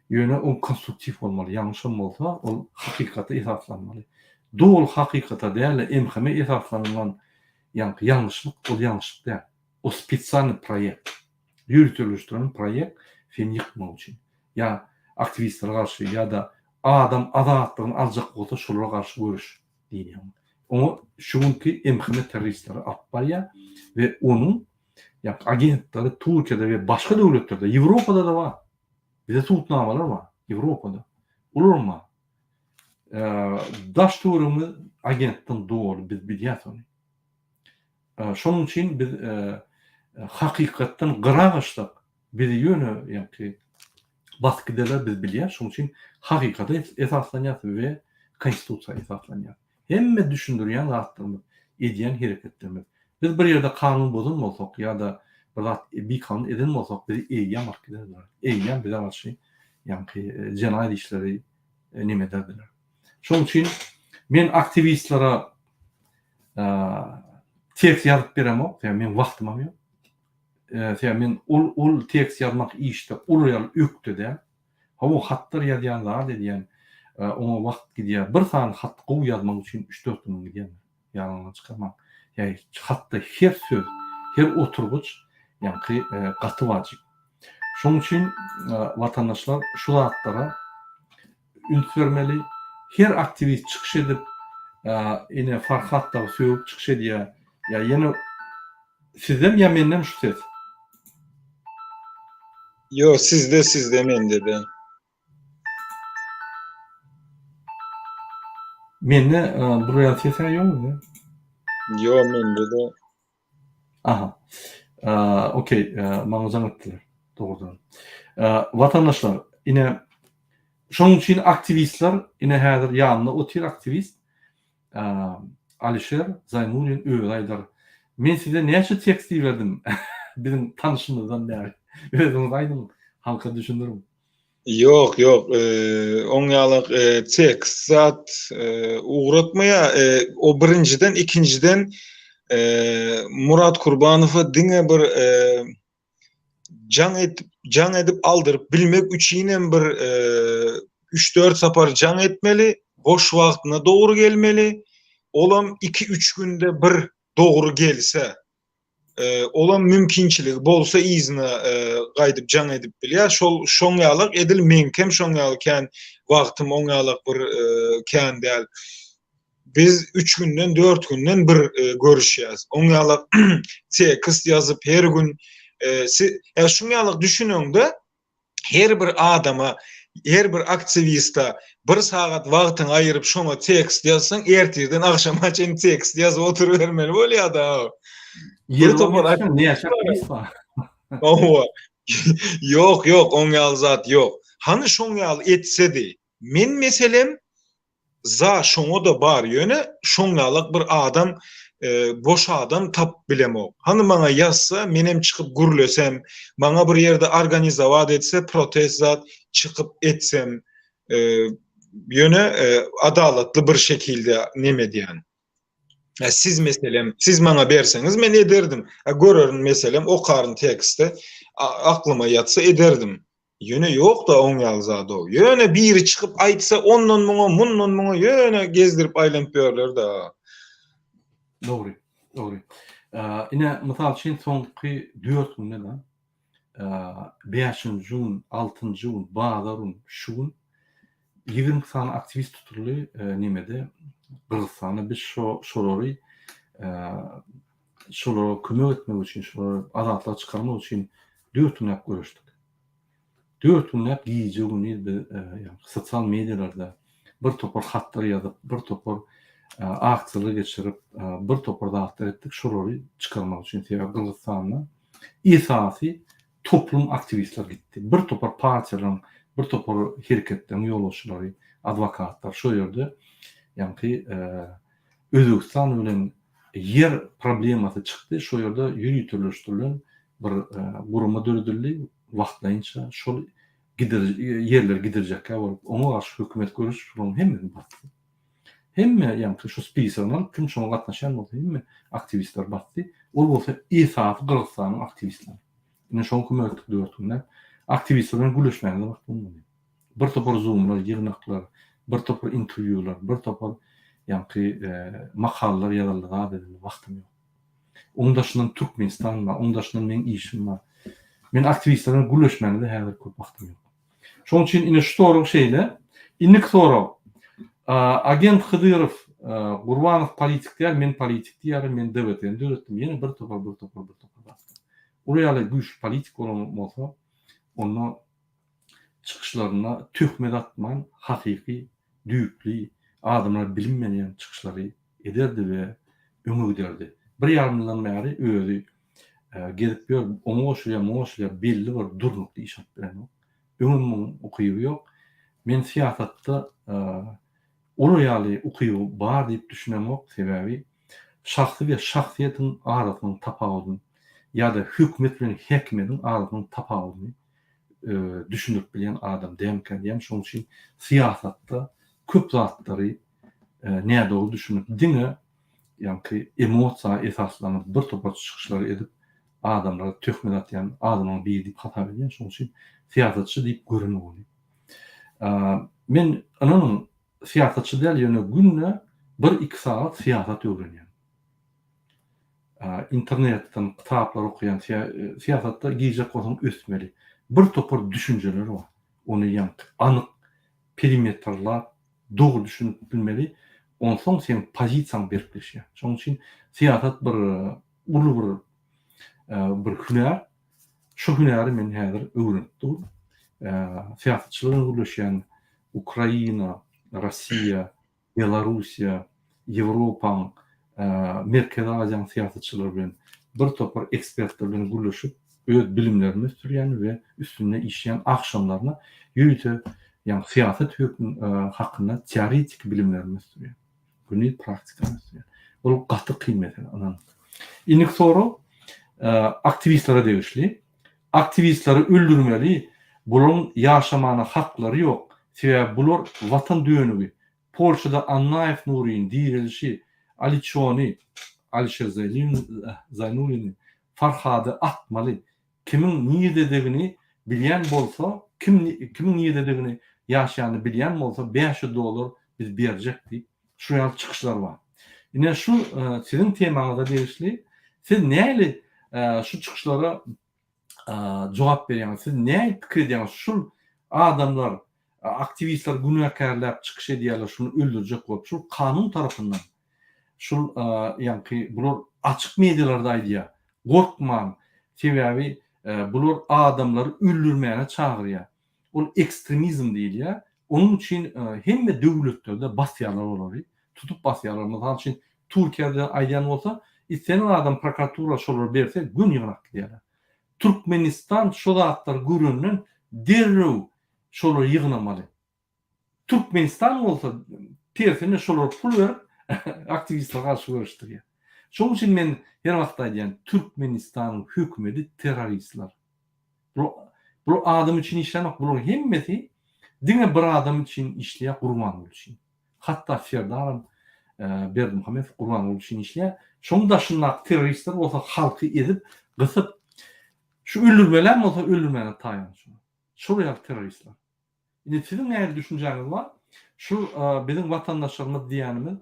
Ýöne ol konstruktiw bolmaly, ýalňyşam bolsa, ol hakykata esaslanmaly. doly hakykata däl-de MHM esaslanylan ýaňky ýalňyşlyk ol ýalňyşlyk däl. O spesialnyý proýekt. Ýöriteleşdirilen proýekt seni ýykmak üçin. Ýa aktiwistlere garşy ýa-da adam azatlygyny aljak bolsa şolara garşy göreş diýilýär. Oňa şu günki MHM terroristleri alyp barýar we onuň ýa agentleri Türkiýede we başga döwletlerde, Ýewropada-da bar. Bize subutnamalar bar Ýewropada. Olaram bar. Daş töweregimiz agentden doly biz bilýäs ony. Şonuň üçin biz hakykatdan gyra gaçsak bizi ýöne ýaňky basyp giderler biz bilýäs. Şonuň üçin hakykata esaslanýas we konstitusiýa esaslanýas. Hemme düşündirýän zatlarymyz, edýän hereketlerimiz. Biz bir ýerde kanun bozan bolsak ýa-da bir zat bikanun eden bolsak bizi eýýäm alyp giderdiler. Eýýäm bize garşy ýaňky jenaýat işleri neme ederdiler. Şonuň üçin men aktiwistlere tekst ýazyp beremok, sebäbi meň wagtymam ýok. Sebäbi men ol ol tekst ýazmak işde olar ýaly ökde däl. Hawa, hatlar ýazýan, zat edýän, oňa wagt gidýär. Bir sany hat gowy ýazmak üçin üç-dört günüň gidýändir. Ýadyňdan çykarmaň. Ýa hatda her söz, her oturgyç ýaňky gaty wajyp. Şonuň üçin watandaşlar şu zatlara üns bermeli. Her aktiwist çykyş edip, ine Farhat dagy sögüp çykyş edýär. Ýa ýene sizdemi ýa mendemi şu ses? Ýok sizde sizde mende däl. Mende burýan ses-ä ýok indi. Ýok mende-de. Aha. Okey, maňa jaň etdiler. Dogrudan. Watandaşlar, ine şonuň üçin aktiwistler, ine häzir ýanynda otyr aktiwist. Alişer Zaýnulin özi aýdar. Men size näçe tekst iberdim biziň tanyşymyzdan bäri. Özüňiz aýdyň, halka düşündiriň. Ýok, ýok, oň ýalak tekst zat ugratmaýa. O birinjiden, ikinjiden Murat Kurbanowa diňe bir jaň edip, jaň edip aldyryp bilmek üçinem bir 3-4 sapar jaň etmeli, boş wagtyna dogry gelmeli. Olam 2-3 günde bir dogry gelse. Olam mümkinçiligi bolsa yzyna gaýdyp jaň edip bilýär. Şol şoň ýalak edil meňkem şoň ýaly kän wagtym oň ýalak bir kän däl. Biz 3 günden 4 günden bir görüşýäs. Oň ýalak tekst ýazyp her gün ýa şuň ýalak düşüneňde her bir adama, her bir aktiwista bir sagat wagtyňy aýyryp şoňa tekst ýazsaň, ertirden agşama çenli tekst ýazyp oturybermeli bolýar-da. Bir topar aktiwist bar. Hawa. Ýok, ýok, oň ýaly zat ýok. Hany şoň ýaly etsedi. Men meselem Za şoňa-da bar ýöne şoňňalak bir adam boş adam tapyp bilemok. Hany maňa ýazsa menem çykyp gürlesem, maňa bir ýerde organizowat etse protest zat çykyp etsem ýöne adalatly bir şekilde neme edýän. Siz meselem siz maňa berseňiz men ederdim. Görerin meselem okaryn teksti aklyma ýatsa ederdim. Ýöne ýok-da oň ýaly zad-ow. Ýöne biri çykyp aýtsa ondan muňa, mundan muňa ýöne gezdirip aýlanyp ýörler-de. Dogry, dogry. Ine, mysal üçin, soňky dört günde-de, bäşinji gün, altynjy gün, bazar gün, şu gün 22 sany aktiwist tutuldy nemede, Gyrgyzystanda. Biz şo şolary şolara kömek etmek üçin, şolary azatlyga çykarmak üçin dört günläp göreşdik. Dört günläp gije-gündiz biz sosial medialarda bir topar hatlar ýazyp, bir topar aksiýalar geçirip, bir topar zatlar etdik şolary çykarmak üçin. Sebäbi Gyrgyzystanda esasy toplum aktiwistler gitdi. Bir topar partiýalaryň, bir topar hereketleriň ýolbaşçylary, adwokatlar şo ýerde ýaňky Özbegistan bilen ýer problemasy çykdy, şo ýerde ýöriteleşdirilen bir gurama döredildi, wagtlaýynça şol gidir ýerleri gidirjekkä bolup, oňa garşy hökümet göreşip şolaryň hemmesini basdy. Hemme ýaňky şu spisogyny alyp kim şoňa gatnaşýan bolsa hemme aktiwistleri basdy. Ol bolsa esasy Gyrgyzystanyň aktiwistleri. Ine şoňa kömek etdik dört günläp. Aktiwistler bilen gürleşmäge-de wagt bolmady. Bir topar zoomlar, ýygnaklar, bir topar interwýular, bir topar. Ýaňky makalalar ýazyldy zat edildi wagtym ýok. Oň daşyndan Türkmenistan bar, oň daşyndan meň işim bar. Men aktiwistler bilen gürleşmäne-de häzir köp wagtym ýok. Şonuň üçin ine şu sorag şeýle. Indiki sorag. Agent Hydyrow, Gurbanow politik däl, men politik diýýärler, men DWT-ni döretdim. Ýene bir topar, bir topar, bir topar zatlar. Olar ýaly güýçli politik bolan bolsa, onda çykyşlarynda töhmet atman, hakyky, düýpli, adamlara bilim berýän çykyşlary ederdi we öňe giderdi. Bir ýarym ýyldan bäri özi gezip ýör, oňa goşulýar, muňa goşulýar, belli bir durnukly iş alyp bilenok. Öňem muň ukyby ýok. Men syýasatda olar ýaly ukyby bar diýip düşünemok, sebäbi şahsy we şahsyýetiň arasynyň tapawudyny ýa-da hökümet bilen häkimiýetiň arasynyň tapawudyny düşündirip bilýän adam dälmikä diýýän. Şonuň üçin syýasatda köp zatlary nädogry düşünip, diňe ýaňky emosiýa esaslanyp bir topar çykyşlary edip adamlara töhmet atýan adamlaryň biri diýip hasap edýän. Şonuň üçin syýasatçy diýip göremok ony. Men ynanyň syýasatçy däl ýöne günde bir-iki sagat syýasat öwrenýän. Internetden kitaplar okaýan, syýasatda girjek bolsaň ösmeli. Bir topar düşünjeler bar. Ony ýaňky anyk perimetrlap dogry düşünip bilmeli. Onsoň seň pozisiýaň berkleşýär. Şonuň üçin syýasat bir uly bir bir hünär. Şu hünäri men häzir öwrenip durun. Syýasatçylar bilen gürleşýän, Ukraina, Russiýa, Belarussiýa, Ýewropaň, Merkezi Aziýanyň syýasatçylary bilen, bir topar ekspertler bilen gürleşip, öz bilimlerimi ösdürýän we üstünde işleýän agşamlaryna ýörite ýagny syýasat hakynda teoretiki bilimlerimi ösdürýän. Gündiz praktikany ösdürýän. Ol gaty kyn mesele, ynanyň. Indiki sorag aktiwistlere degişli. Aktiwistleri öldürmeli, bularyň ýaşamana haklary ýok, sebäbi bular watan dönügi, Polşada Annaýew Nuryny, Direlişi, Aliçony, Alişer Zaýnulini, Farhady atmaly, kimiň nirededigini bilýän bolsa, kim kimiň nirededigini ýaşaýanyny bilýän bolsa 500 dollar biz berjek diýip şu ýaly çykyşlar bar. Ine şu siziň temaňyza degişli siz nähili şu çykyşlara jogap berýäňiz? Siz nähili pikir edýäňiz? Şul adamlar aktiwistler günäkärläp çykyş edýärler şuny öldürjek bolup şul kanun tarapyndan şul ýaňky bular açyk medialarda aýdýar gorkman sebäbi bular adamlary öldürmäne çagyrýar ol ekstremizm diýilýär onuň üçin hemme döwletlerde basýarlar olary tutup basýarlar mysal üçin Türkiýede aýdýan bolsa islendik adam prokuratura şolary berse göni ýygnap gidýärler Türkmenistan şo zatlary görenden derrew şolary ýygnamaly. Türkmenistan bolsa tersine şolara pul berip aktiwistlere garşy göreşdirýär. Şonuň üçin men her wagt aýdýan Türkmenistanyň hökümedi terroristler. Bular adam üçin işlänok bularyň hemmesi diňe bir adam üçin işleýär Gurbanguly üçin. Hatda Serdaram Berdimuhamedow Gurbanguly üçin işleýär. Şonuň daşyndaky terroristler bolsa halky ezip, gysyp, şu öldürmelem bolsa öldürmäne taýyn şular. Şol ýaly terroristler. Indi siziň nähili düşünjäňiz bar? Şu biziň watandaşlarymyz diýýänimiz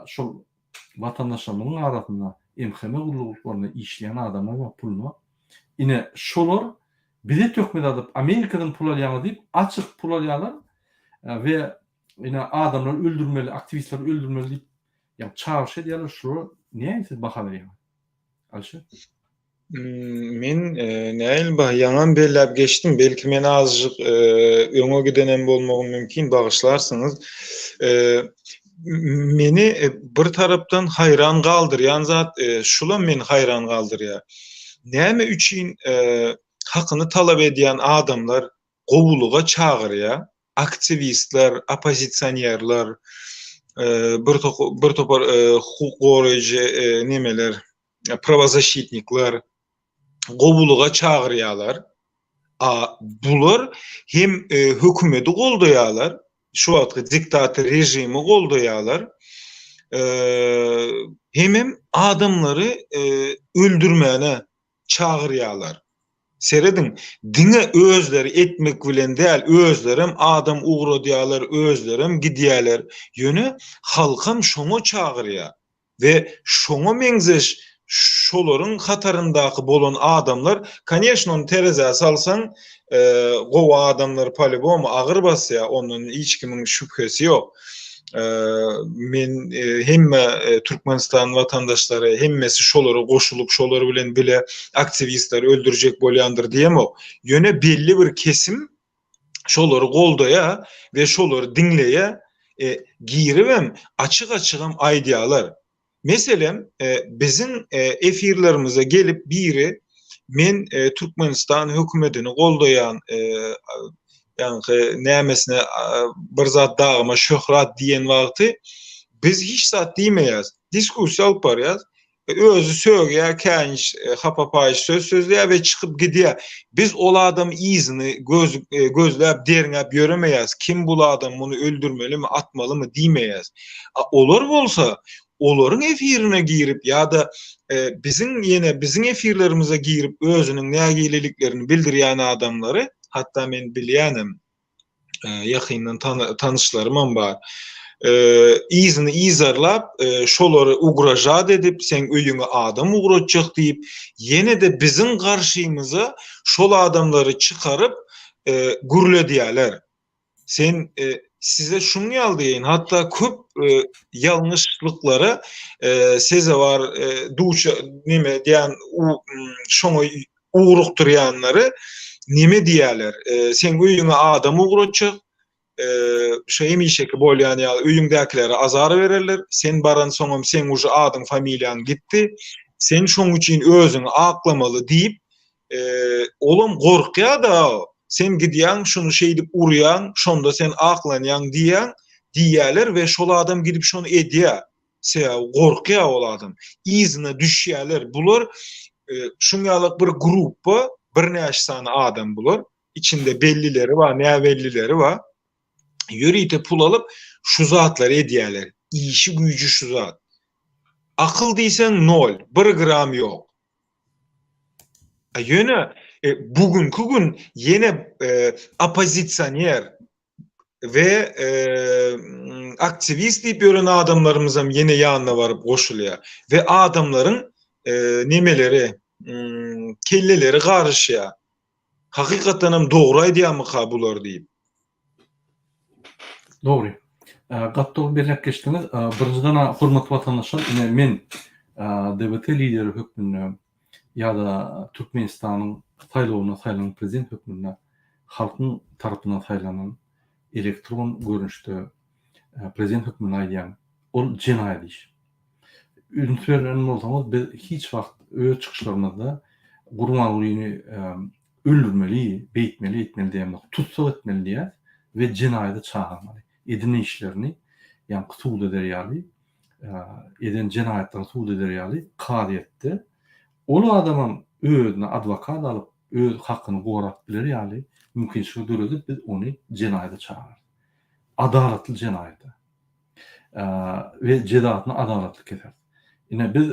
şol watandaşlarymyzyň arasynda MHM gulluklarynda işleýän adamlar bar puluna. Ine şolar bize töhmet atyp Amerikadan pul alýaňyz diýip açyk pul alýarlar we ine adamlary öldürmeli, aktiwistleri öldürmeli diýip ýa çagyryş edýärler. Şulara nähili siz baha berýäňiz? Alişer. Men nähili baha ýaňam belläp geçdim. Belki men azajyk öňe gidenem bolmagym mümkin, bagyşlarsyňyz. Meni bir tarapdan haýran galdyrýan zat, şulam meni haýran galdyrýar. Näme üçin hakyny talap edýän adamlar gowulyga çagyrýar? Aktiwistler, oppozisionerler, bir bir topar hukuk goraýjy nemeler, prawozaşitnikler gowulyga çagyrýarlar. A bular hem hökümeti goldaýarlar, şu wagtky diktator režimi goldaýarlar, hemem adamlary öldürmäne çagyrýarlar. Serediň, diňe özleri etmek bilen däl, özlerem adam ugradýarlar, özlerem gidýärler. Ýöne halkam şoňa çagyrýar. We şoňa meňzeş şolaryň hataryndaky bolan adamlar, koneşno ony terezä salsaň, gowy adamlar polýubomu agyr basýar, ondan hiç kimiň şübhesi ýok. Men hemme Türkmenistan watandaşlary hemmesi şolara goşulyp, şolar bilen bile aktiwistleri öldürjek bolýandyr diýemok. Ýöne belli bir kesim şolary goldaýar we şolary diňleýär, giribem açyk-açygam aýdýarlar. Meselem, biziň efirlerimize gelip biri men Türkmenistan hökümetini goldaýan, ýaňky nämesine bir zat dagyma şöhrat diýen wagty biz hiç zat diýmeýäs. Diskussiýa alyp barýas. Özi sögýär, käýinç hapa paýyş söz sözleýär we çykyp gidýär. Biz ol adamy yzyny göz gözläp, derňäp ýöremeýäs. Kim bul adam, muny öldürmelimi, atmalymy diýmeýäs. A olar bolsa, olaryň efirine girip ýa-da biziň ýene biziň efirlerimize girip özüniň nägileliklerini bildirýän adamlary, hatda men bilýänem, ýakyndan tanyşlarymam bar. Yzyny yzarlap, şolary ugražat edip, seň öýüňe adam ugratjak diýip, ýene-de biziň garşymyza şol adamlary çykaryp gürledýärler. Sen size şuň ýaly diýeýin, hatda köp ýalňyşlyklara sezewar duça neme diýen şoňa ugrukdyrýanlary neme diýýärler? Seň öýüňe adam ugratjak, şo hemişeki bolýan ýaly öýüňdäkilere azar bererler. Sen baransoňam seň uje adyň, familiýaň gitdi. Sen şoň üçin özüňi aklamaly diýip, olam gorkýar-da, sen gidýäň, şuny şeýdip urýaň, şonda sen aklanýaň diýýäň, diýýärler we şol adam gidip şony edýär. Sebäbi gorkýar ol adam. Yzyna düşýärler. Bular şuň ýaly bir gruppa, birnäçe sany adam bular. Içinde bellileri bar, näbellileri bar. Ýörite pul alyp şu zatlary edýärler. Işi güýji şu zat. Akyl diýseň nol, bir gram ýok. Ýöne bu günki gün ýene oppozisioner we aktiwist diýip ýören adamlarymyzam ýene ýanyna baryp goşulýar we adamlaryň nemeleri kelleleri garyşýar. Hakykatdan hem dogry aýdýarmyka bular diýip. Dogry. Gaty dogry belläp geçdiňiz. Birinjiden hormatly watandaşlar, ine men DBT lideri hökmünde ýa-da Türkmenistanyň saýlawynda saýlanan prezident hökmünde halkyň tarapyndan saýlanan elektron görnüşde prezident hökmünde aýdýan, ol jenaýat iş. Üns beren bolsaňyz, biz hiç wagt öz çykyşlarymyzda Gurbangulyny öldürmeli, beýtmeli, eýtmeli diýemzok. Tussag etmeli diýýäs we jenaýata çagyrmaly. Eden işlerini, ýaňky sud eder ýaly, eden jenaýatlaryny sud eder ýaly kazyýetde ol adamam özüne adwokat alyp, öz hakyny gorap biler ýaly mümkinçilik döredip biz ony jenaýata çagyrarys. Adalatly jenaýata. We jezasyny adalatly keseris. Ine biz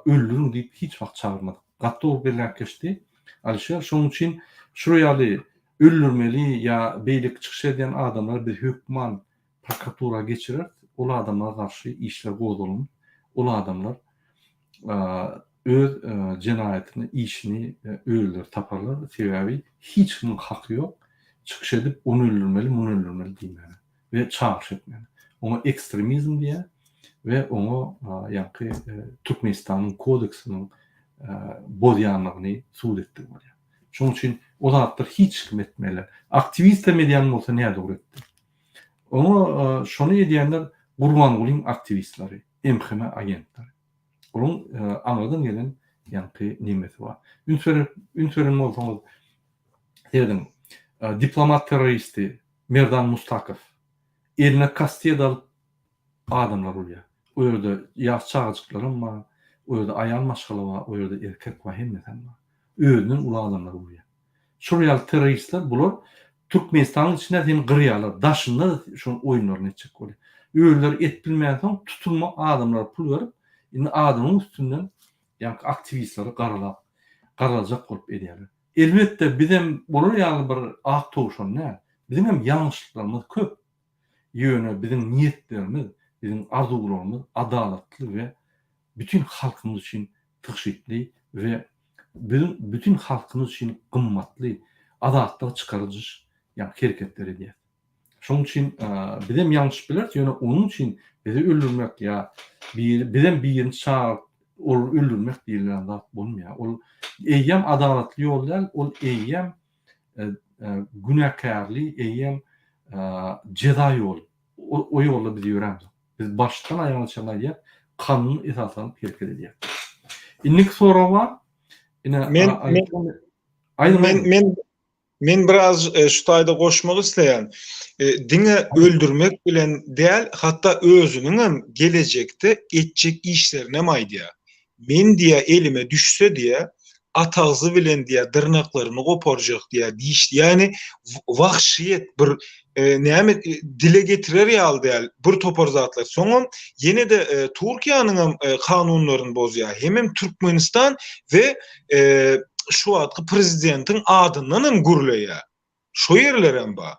öldüriň diýip hiç wagt çagyrmadyk. Gaty dogry belläp geçdi Alişer. Şonuň üçin şular ýaly öldürmeli ýa beýleki çykyş edýän adamlary biz hökman prokuratura geçireris. Ol adamlara garşy işler gozgalyn. Ol adamlar öz jenaýatyny, işini özleri taparlar. Sebäbi hiç kimiň haky ýok çykyş edip ony öldürmeli, muny öldürmeli diýmäge we çagyryş etmäge. Oňa ekstremizm diýýär we oňa ýaňky Türkmenistanyň kodeksiniň bozýanlygyny subut etdigi bolýar. Şonuň üçin o zatlar hiç kim etmeli. Aktiwistem edýän bolsa nädogry etdi. Oňa şony edýänler Gurbangulyň aktiwistleri, MHM agentleri. Olaryň aňyrdan gelen ýaňky nemesi bar. Üns berip, üns beren bolsaňyz, serediň, diplomat terroristi Merdan Mustakow eline kastet alyp adamlar urýar. O ýerde ýaş çagajyklaram bar, o ýerde aýal maşgala bar, o ýerde erkek bar, hemmesem bar. Özünden uly adamlary urýar. Şol ýaly terroristler bular Türkmenistanyň içinde seni gyrýarlar, daşynda-da şonuň oýunlaryny etjek bolýar. Özleri et bilmänsoň tutulma adamlara pul berip, indi adamyň üstünden ýaňky aktiwistleri garalap, garalajak bolup edýärler. Elbetde bizem olar ýaly bir ak towşan däl. Biziň hem ýalňyşlyklarymyz köp. Ýöne biziň niýetlerimiz, biziň arzuwlarymyz adalatly we bütin halkymyz üçin tygşytly we biziň bütin halkymyz üçin gymmatly azatlyga çykaryjy ýa hereketler edýäs. Şonuň üçin bizem ýalňyşyp bileris, ýöne onuň üçin bizi öldürmek ýa biri bizem birini çagyryp olary öldürmek diýilýän zat bolmaýar. Ol eýýäm adalatly ýol däl, ol eýýäm günäkärli, eýýäm jeza ýoly. O ýolda biz ýörämzok. Biz başdan aýagyna çenli aýdýas, kanun esaslanyp hereket edýäs. Indiki sorag bar. Ine, Men men men Men biraz e, şu taýda goşmak isleýän. E, diňe öldürmek bilen däl, hatda özüniň hem gelejekde etjek işlerini hem aýdýar. Men diýä elime düşse diýä, atagzy bilen diýä dyrnaklaryny goparjak diýä, diş, ýagny wahşyýet bir e, näme e, dile getirer ýaly däl bir topar zatlar. Soňam ýene-de e, Türkiýäniň hem e, kanunlaryny bozýar. Hemem Türkmenistan we e, şu wagtky prezidentiň adyndan hem gürleýär. Şo ýerlerem bar.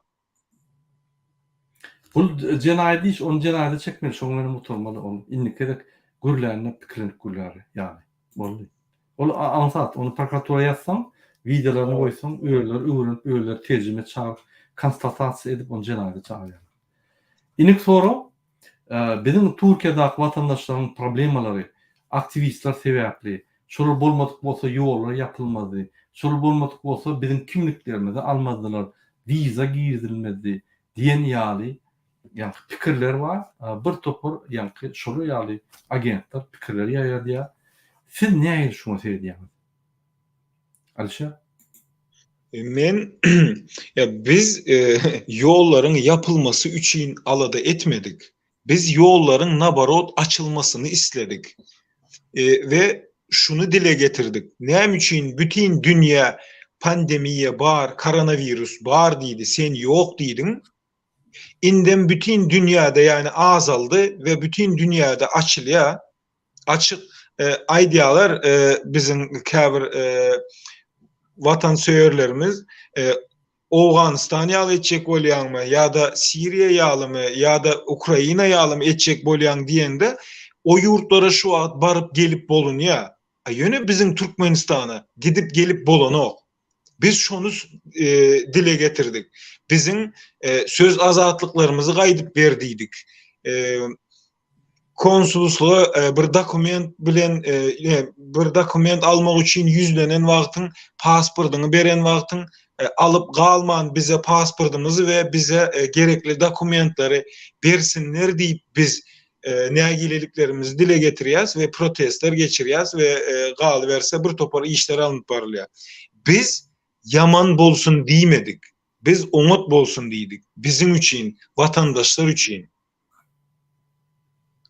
Bul jenaýat iş, ony jenaýata çekmeli, şoň bilen gutarmaly ol. Indiki gezek gürlände pikirlenip gürlär ýaly. Boldy. Ol aňsat, ony prokuratura ýazsaň, wideolaryny goýsaň, özleri öwrenip, özleri terjime çagyryp, konstatasiýa edip ony jenaýata çagyrýarlar. Indiki sorag, Biziň Türkiýedäki watandaşlaryň problemalary aktiwistler sebäpli, şolar bolmadyk bolsa ýollar ýapylmazdy, şolar bolmadyk bolsa biziň kimliklerimizi almazdylar, wiza girizilmezdi diýen ýaly ýaňky pikirler bar. Bir topar ýaňky şolar ýaly agentler pikirleri ýaýradýar. Siz nähili şuňa seredýäňiz? Alişer? Men ýa biz ýollaryň ýapylmasy üçin alada etmedik. Biz ýollaryň naborot açylmasyny isledik. We şuny dile getirdik. Näme üçin bütin dünýä pandemiýa bar, koronawirus bar diýdi, sen ýok diýdiň? Indem bütin dünýäde ýagny azaldy we bütin dünýäde açylýar. Açyk aýdýarlar biziň käbir watansöýerlerimiz Owganystan ýaly etjek bolýaňmy ýa-da Siriýa ýalymy ýa-da Ukraina ýalymy etjek bolýaň diýende o ýurtlara şu wagt baryp gelip bolunýar. A ýöne biziň Türkmenistana gidip gelip bolanok. Biz şony dile getirdik. Biziň söz azatlyklarymyzy gaýdyp ber diýdik. Konsulslyga bir dokument bilen bir dokument almak üçin ýüzlenen wagtyň pasportyňy beren wagtyň alyp galman bize pasportymyzy we bize gerekli dokumentleri bersinler diýip biz nägileliklerimizi dile getirýäs we protestler geçirýäs we galyberse bir topar işler alnyp barylýar. Biz ýaman bolsun diýmedik. Biz oňat bolsun diýdik. Biziň üçin, watandaşlar üçin.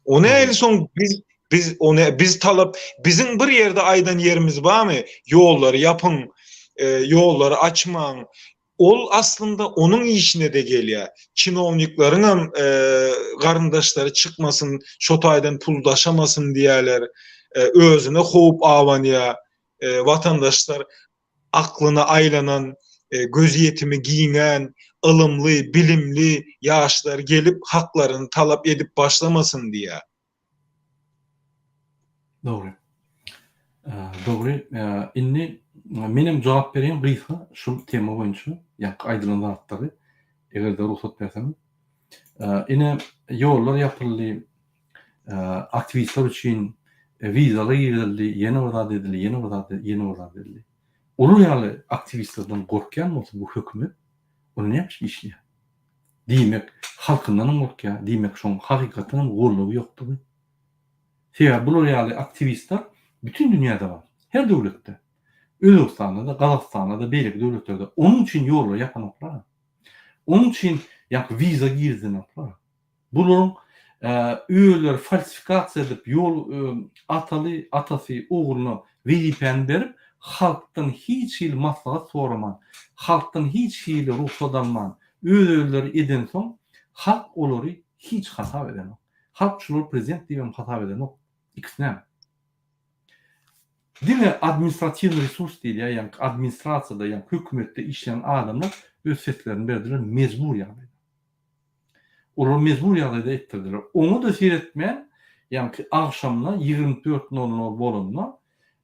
O nähili soň biz biz ony biz talap biziň bir ýerde aýdan ýerimiz barmy? Ýollary ýapyň, e, ýollary açmaň. Ol aslynda onuň işine-de gelýär. Çinownikleriň hem e, garyndaşlary çykmasyn, şo taýdan pul daşamasyn diýýärler. E, özüne howp abanýar. E, watandaşlar aklyna aýlanan, gözýetimi giňän, ylymly, bilimli ýaşlar gelip haklaryny talap edip başlamasyn diýýär. Dogry. Dogry. Indi menem jogap bereýin gysga şul tema boýunça ýaňky aýdylan zatlary, eger-de rugsat berseňiz. Ine, ýollar ýapyldy, aktiwistler üçin wizalar girizildi, ýene bir zat edildi, ýene bir zat, ýene bir zat edildi. Olar ýaly aktiwistlerden gorkýan bolsa bu hökümet, ol näme üçin işleýär? Diýmek, halkyndanam gorkýar, diýmek, şoň hakykatdanam goldawy ýokdugy. Sebäbi bular ýaly aktiwistler bütin dünýäde bar, her döwletde. Özbegistanda-da, Gazagystanda-da, beýleki döwletlerde. Onuň üçin ýollary ýapanoklar. Onuň üçin ýaňky wiza girizenoklar. Bularyň özleri falsifikasiýa edip ýol ataly atasy ogluna wezipäni berip halkdan hiç hili maslahat soraman halkdan hiç hili rugsat alman öz özleri edensoň halk olary hiç hasap edenok. Halk şulary prezident diýibem hasap edenok. Ikisinem. Diňe administratiwnyý resurs diýilýär, ýagny administrasiýada, ýagny hökümetde işleýän adamlar öz seslerini berdiler mejbur ýagdaýda. Olar mejbur ýagdaýda etdirdiler. Oňa-da seretmän, ýagny agşamyna 24 nol nol bolanda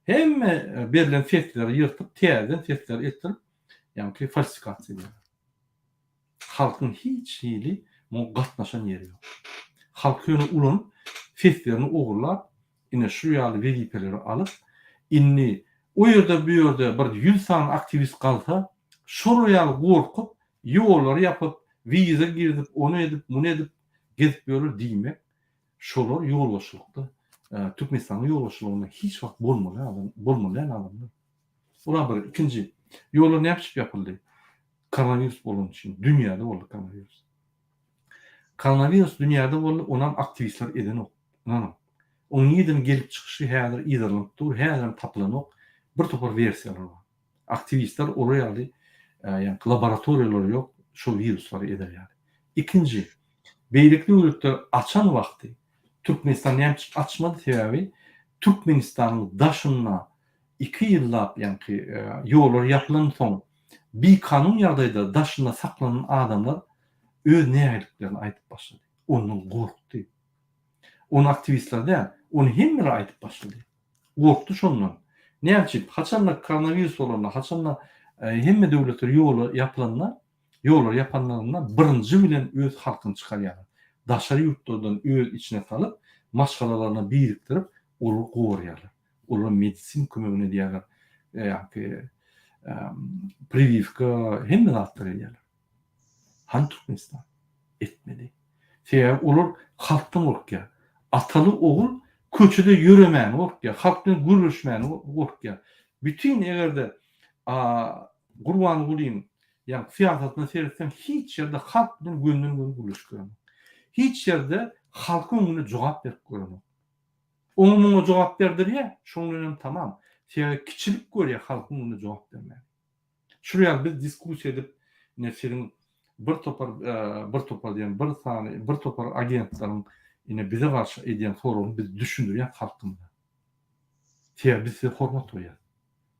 hemme berlen sesleri ýyrtyp, täzeden sesleri etdirip, ýagny falsifikasiýa edýärler. Halkyň hiç hili muňa gatnaşan ýeri ýok. Halky ýöne ulanyp, seslerini ogurlap, ine şu ýaly wezipeleri alyp, indi o ýerde bu ýerde bir ýüz sany aktiwist galsa, şolar ýaly gorkup, ýollary ýapyp, wiza girizip, ony edip, muny edip gezip ýörler diýmek, şolar ýolbaşçylykda, Türkmenistanyň ýolbaşçylygynda hiç wagt bolmaly adam, bolmaly däl adamlar. Olar bir, ikinji, ýollar näme üçin ýapyldy? Koronawirus bolany üçin, dünýäde boldy koronawirus. Koronawirus dünýäde boldy, onam aktiwistler edenok, ynanyň. Oň nireden gelip çykyşy häzir yzarlanyp dur, häzirem tapylanok, bir topar wersiýalar bar. Aktiwistler olar ýaly ýaňky laboratoriýalary ýok, şol wiruslary eder ýaly. Ikinji, beýleki döwletler açan wagty Türkmenistan näme üçin açmady, sebäbi Türkmenistanyň daşynda iki ýyllap ýaňky ýollar ýapylansoň bikanun ýagdaýda daşynda saklanan adamlar öz nägiliklerini aýdyp başlady. Ondan gorkdy. Ony aktiwistler däl, ony hemmeler aýdyp başlady. Gorkdy şondan. Näme üçin? Haçanda koronawirus bolanda, haçanda hemme döwletler ýola ýapylanda, ýollary ýapanlarynda birinji bilen öz halkyny çykarýarlar. Daşary ýurtlardan öz içine salyp, maşgalalaryna birikdirip, olary goraýarlar. Olara medisin kömegini edýärler, ýa-ki priwiwka, hemme zatlary edýärler. Hany Türkmenistan? Etmedi. Sebäbi olar halkdan gorkýar. Ataly ogul köçede ýöremäne gorkýar, halk bilen gürleşmäne gorkýar. Bütin eger-de Gurbangulyň ýa syýasatyna seretseň hiç ýerde halk bilen gönden-göni gürleşip görenok. Hiç ýerde halkyň öňünde jogap berip görenok. Oňa muňa jogap berdirýär, şoň bilenem tamam. Sebäbi kiçilik görýär halkyň öňünde jogap bermäni. Şul ýaly biz diskussiýa edip, ine siziň bir topar, bir topar diýen bir sany, bir topar agentleriň ine bize garşy edýän soragyny biz düşündirýäs halkymyza. Sebäbi biz size hormat goýýas.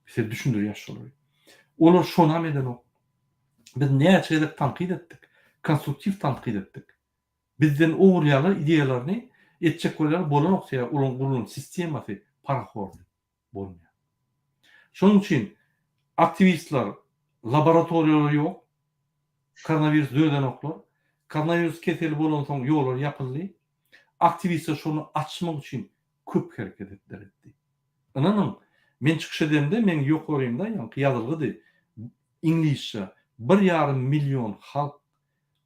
Biz size düşündirýäs şolary. Olar şonam edenok. Biz näçe gezek tankyt etdik, konstruktiw tankyt etdik. Bizden ogurlaýarlar ideýalaryny, etjek bolýarlar, bolanok sebäbi olaryň gurulan sistemasy parahorly bolmaýar. Şonuň üçin aktiwistler laboratoriýalary ýok, koronawirus döredenoklar. Koronawirus keseli bolansoň ýollar ýapyldy. Aktiwistler şony açmak üçin köp hereket etler etdi. Ynanyň, men çykyş edemde meň ýokarymda ýaňky ýazylgydy iňlisçe bir ýarym million halk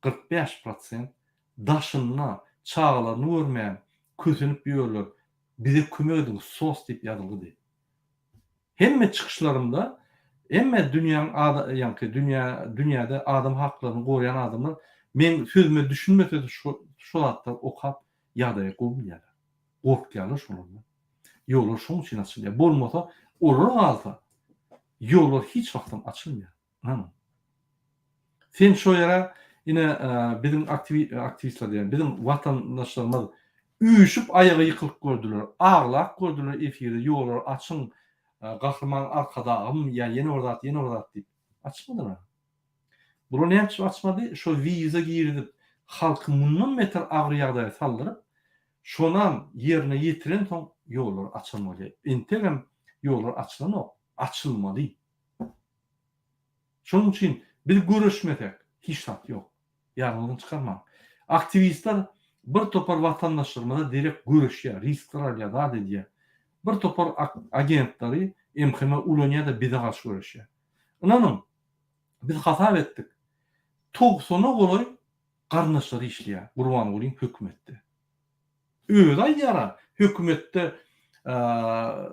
45 prosent daşynda çagalaryny görmän kösenip ýörler bize kömek ediň sos diýip ýazylgydy. Hemme çykyşlarymda hemme dünýäň ýaňky dünýä dünýäde adam haklaryny goraýan adamlar meň sözüme düşünmesede şo şo zatlary okap ýagdaýy gowy bilýärler. Gorkýarlar şolardan. Ýollar şoň üçin açylýar. Bolmasa olar galsa ýollar hiç wagtam açylmaýar. Ynanyň. Sen şo ýere ine biziň aktiwistler diýýän, biziň watandaşlarymyz üýşüp aýaga ýykylyp gördüler, aglap gördüler efirde ýollary açyň Gahryman Arkadagym ýa ýene bir zat, ýene bir zat diýip. Açmadylar. Bular näme üçin açmady? Şo wiza girizip, halky mundan beter agyr ýagdaýa saldyryp, şonam ýerine ýetirensoň ýollar açan bolýar. Entegem ýollar açylanok, açylmaly. Şonuň üçin biz göreşmesek hiç zat ýok. Ýadyňyzdan çykarmaň. Aktiwistler bir topar watandaşlarymyza derek göreşýär, riskler alýar, zat edýär. Bir topar agentleri MHM ulanýar-da bize garşy göreşýär. Ynanyň, biz hasap etdik. Togsana golaý garyndaşlary işleýär Gurbangulyň hökümetde. Özi aýdýar-a, hökümetde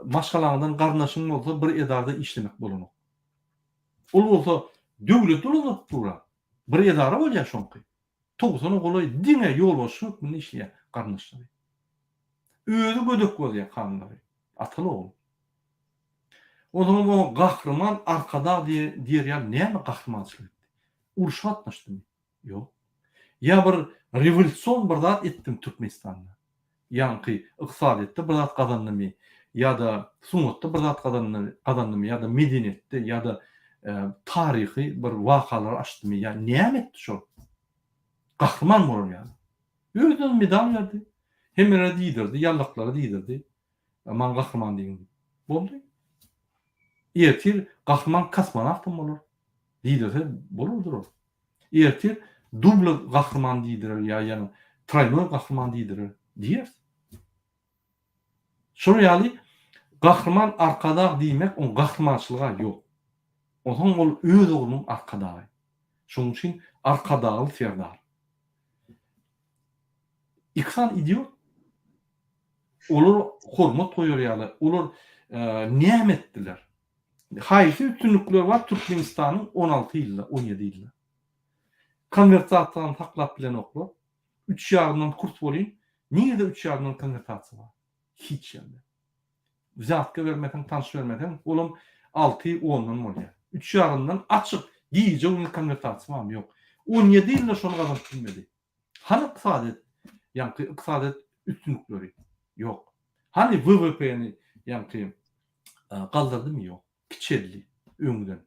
maşgalaňdan garyndaşyň bolsa bir edarada işlemek bolanok. Ol bolsa döwlet dolandyryp dur-a. Bir edara bolýar şoňky. Togsana golaý diňe ýolbaşçy hökmünde işleýär garyndaşlary. Özi gödek bozýar kanunlary. Ataly-ogul. Onsoňam oňa Gahryman Arkadag diýer ýaly näme gahrymançylyk etdi? Urşa gatnaşdymy? Ýok. Ýa bir rewolýusion bir zat etdimi Türkmenistanda? Ýaňky ykdysadyýetde bir zat gazandymy? Ýa-da sungatda bir zat gazandymy ýa-da medeniýetde ýa-da taryhy bir wakalary açdymy ýa näme etdi şol? Gahryman bolar ýaly. Özüne medal berdi. Hemmelere diýdirdi, ýallaklara diýdirdi. Maňa gahryman diýiň diýip. Boldy. Ertir gahryman kosmonawtam bolar. Diýdirse bolar durar. Ertir dubla gahryman diýdirer ýa ýa troýnoý gahryman diýdirer diýeris. Şolar ýaly Gahryman Arkadag diýmek oň gahrymançylyga ýok. Onsoň ol öz oglunyň arkadagy. Şonuň üçin Arkadagly Serdar. Iki sany idiot. Olar hormat goýar ýaly, olar näme etdiler? Haýsy üstünlikleri bar Türkmenistanyň 16 ýylda, 17 ýylda? Konwertasiýany saklap bilenoklar. Üç ýarymdan kurs bolýyn. Nirede üç ýarymdan konwertasiýa bar? Hiç ýerde. Wzýatka bermeseň, tanyş bermeseň, olam alty, ondan bolýar. Üç ýarymdan açyk gije-gündiz konwertasiýa barmy? Ýok. 17 ýylda şony gazanyp bilmedi. Hany ykdysadyýet, ýaňky ykdysadyýet üstünlikleri? Ýok. Hany WWP-ni ýaňky galdyrdymy? Ýok. Kiçeldi öňden.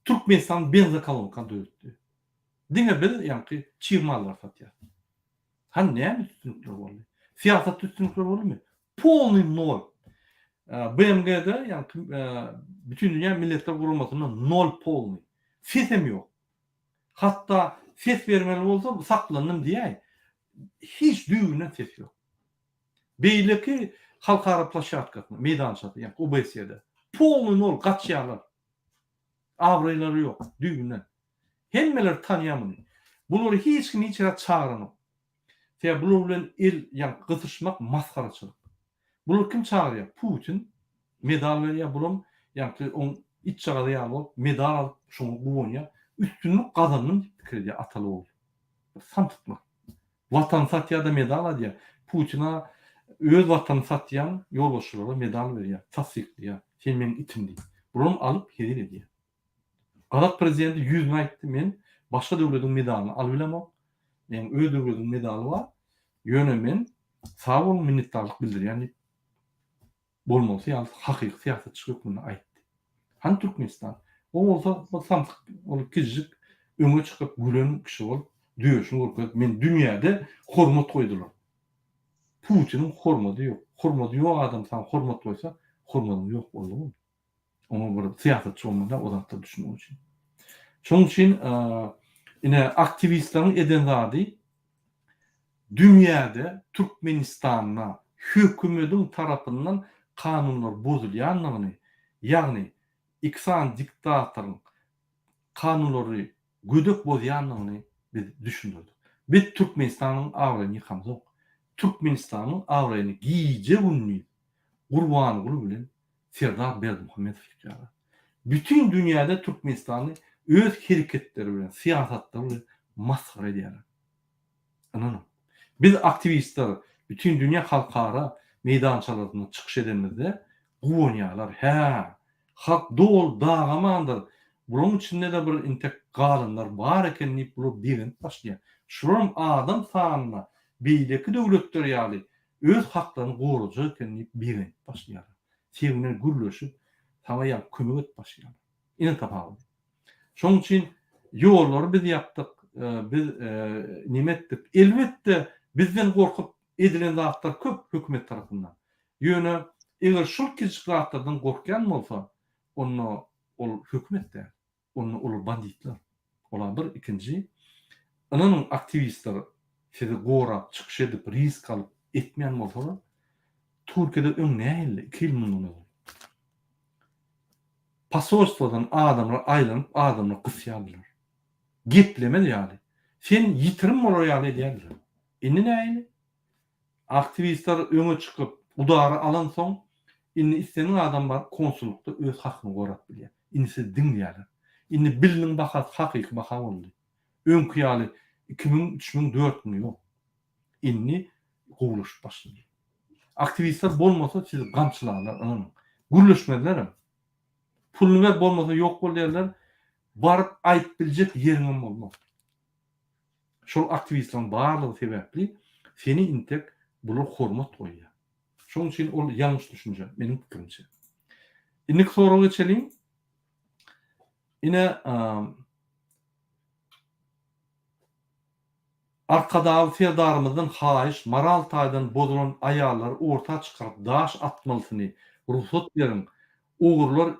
Türkmenistan benzokolonka döretdi. Diňe biz ýaňky çig mallary satýas. Hany näme üstünlikler boldy? Syýasatda üstünlikler boldumy? Polnyý nol. BMG-de ýaňky Bütindünýä Milletler Guramasynda nol polnyý. Sesem ýok. Hatda ses bermeli bolsa saklandym diýäý. Hiç düýbünden ses ýok. Beýleki halkara ploşadkasynda, meýdançasy, ýagny OBSE-de polnyý nol gaçýarlar. Abraýlary ýok düýbünden. Hemmeler tanýar muny. Bulary hiç kim hiç ýere çagyranok. Sebäbi bular bilen el ýagny gysyşmak masgaraçylyk. Bulary kim çagyrýar? Putin medal berýär, bulam ýaňky oň itjagazy ýaly bolup medal alyp şoňa guwanýar. Üstünlik gazandym diýip pikir edýär ataly ogul. Bir samsyklar. Watany satýar-da medal alýar. Putina öz watanyny satýan ýolbaşçylara medal berýär, tassyklaýar. Sen meň itim diýip. Bulam alyp hezil edýär. Gazak prezidenti ýüzüne aýtdy, men başga döwlediň medalyny alybilemok, meň öz döwledimiň medaly bar, ýöne men sag boluň minnetdarlyk bildirýän diýip, bolmalysy ýaly hakyky syýasatçy hökmünde aýtdy. Hany Türkmenistan? O bolsa bir samsyk, ol kijijik öňe çykyp gülen kişi bolup, döşüni görkezip, men dünýäde hormat goýdular. Putiniň hormady ýok. Hormady ýok adam saňa hormat goýsa, hormadyň ýok boldugy. Oňa bir syýasatçy bolmaly o zatlara düşünmek üçin. Şonuň üçin ine aktiwistleriň eden zady dünýäde Türkmenistanda hökümediň tarapyndan kanunlar bozulýandygyny, ýagny iki sany diktatoryň kanunlary gödek bozýandygyny biz düşündirdik. Biz Türkmenistanyň abraýyny ýykamzok. Türkmenistanyň abraýyny gije-gündiz Gurbanguly bilen Serdar Berdimuhamedow ýykýarlar. Bütin dünýäde Türkmenistany öz hereketleri bilen, syýasatlary bilen masgara edýärler. Ynanyň. Biz aktiwistler bütin dünýä halkara meýdançalarynda çykyş edenimizde guwanýarlar, hä, halk doly dagamandyr, bularyň içinde-de bir intek galanlar bar eken diýip bular begenip başlaýar. Şularam adam sanyna beýleki döwletler ýaly öz haklaryny gorajak eken diýip begenip başlaýarlar. Seň bilen gürleşip, saňa ýa kömek edip başlaýarlar. Ine tapawudy. Şonuň üçin ýollary biz ýapdyk, biz neme etdik. Elbetde, bizden gorkup edilen zatlar köp hökümet tarapyndan. Ýöne eger şol kiçijik zatlardan gorkýan bolsa, onda ol hökümet däl. Onda olar banditler. Olar bir, ikinji, ynanyň aktiwistler sizi gorap çykyş edip risk alyp etmeýän bolsalar, Türkiýede öň nähildi iki ýyl mundan ozal. Posolstwodan adamlar aýlanyp adamlary gysýardylar. Geplemez ýaly. Sen ýitirim bolar ýaly edýärdiler. Indi nähili? Aktiwistler öňe çykyp udary alansoň, indi islendik adam baryp konsullykda öz hakyny gorap bilýär. Indi sizi diňleýärler. Indi biliniň bahasy hakyky baha boldy. Öňki ýaly 2000, 3000, 4000 ýok. Indi gowulaşyp başlady. Aktiwistler bolmasa sizi gamçylarlar ynanyň. Gürleşmezlerem. Puluny ber bolmasa ýok bol diýerler. Baryp aýyp biljek ýeriňem bolmaz. Şol aktiwistleriň barlygy sebäpli seni intek bular hormat goýýar. Şonuň üçin ol ýalňyş düşünje, meniň pikirimçe. Indiki soraga geçeliň. Ine, Arkadagly Serdarymyzdan haýyş moral taýdan bozulan aýallary orta çykaryp daş atmalysyny rugsat beriň ogrular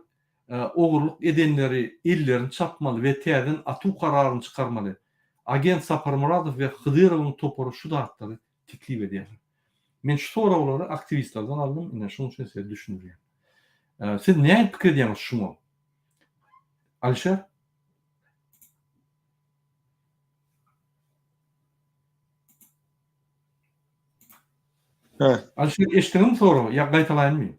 ogurlyk edenleri ellerini çapmaly we täzeden atuw kararyny çykarmaly agent Saparmyradow we Hydyrowyň topary şu zatlary teklip edýärler. Men şu soraglary aktiwistlerden aldym ine şonuň üçin size düşündirýän. Siz nähili pikir edýäňiz şuňa? Alişer? Hä. Alişer eşitdiňmi soragy ýa gaýtalaýynmy?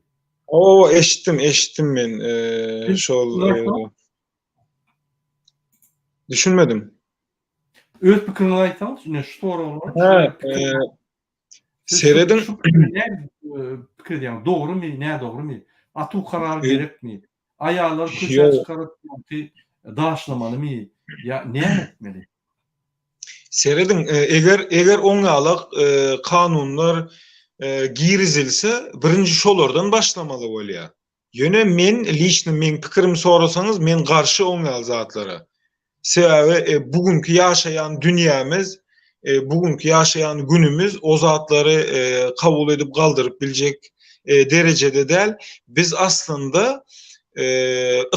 Hawa, eşitdim, eşitdim men. Eee, şol eee, düşünmedim. Öz pikiriňizi aýtsaňyz, ine şu soraglara. Hä, eee, serediň. Şu pikiri näme pikir edýäňiz? Dogrumy, nädogrumy? Atuw karary gerekmi? Aýallary köçä çykaryp, daşlamalymy ýa näme etmeli? Serediň, eger eger oňňalak kanunlar girizilse, birinji şolardan başlamaly bolýar. Ýöne men liçno meň pikirimi sorasaňyz, men garşy oňňaly zatlara. Sebäbi bu günki ýaşaýan dünýämiz, bu günki ýaşaýan günümiz o zatlary kabul edip galdyryp biljek derejede däl. Biz aslynda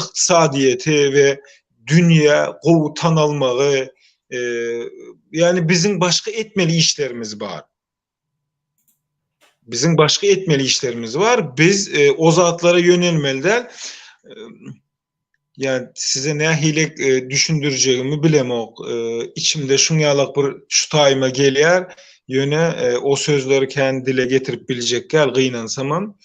ykdysadyýeti we dünýä gowy tanalmagy, ýagny biziň başga etmeli işlerimiz bar. Biziň başga etmeli işlerimiz bar. Biz o zatlara ýönelmeli däl. Ýa size nähili düşündirjegimi bilemok. Içimde şuň ýalak bir şu taýyma gelýär. Ýöne o sözleri kän dile getirip biljek däl gynansamam.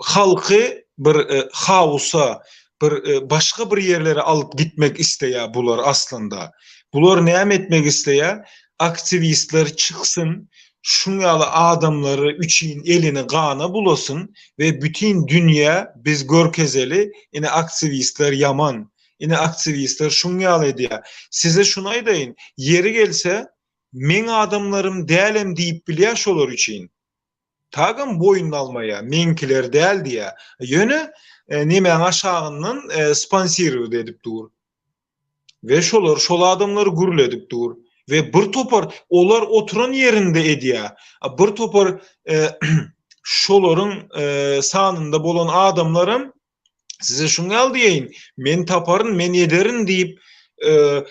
Halky bir haosa, bir başga bir ýerlere alyp gitmek isleýär bular aslynda. Bular näme etmek isleýär? Aktiwistler çyksyn, şuň ýaly adamlary üçin elini gana bulasyn we bütin dünýä biz görkezeli, ine aktiwistler ýaman, ine aktiwistler şuň ýaly edýär. Size şuny aýdaýyn, ýeri gelse meň adamlarym dälem diýip bilýär şolar üçin. Tagam boýun almaýar, meňkiler däl diýýär. Ýöne nemäň aşagyndan sponsirowat edip dur. We şolar şol adamlary gürledip dur. We bir topar olar oturan ýerinde edýär. Bir topar şolaryň sanynda bolan adamlaram size şuny ýaly diýeýin, men taparyn, men ederin diýip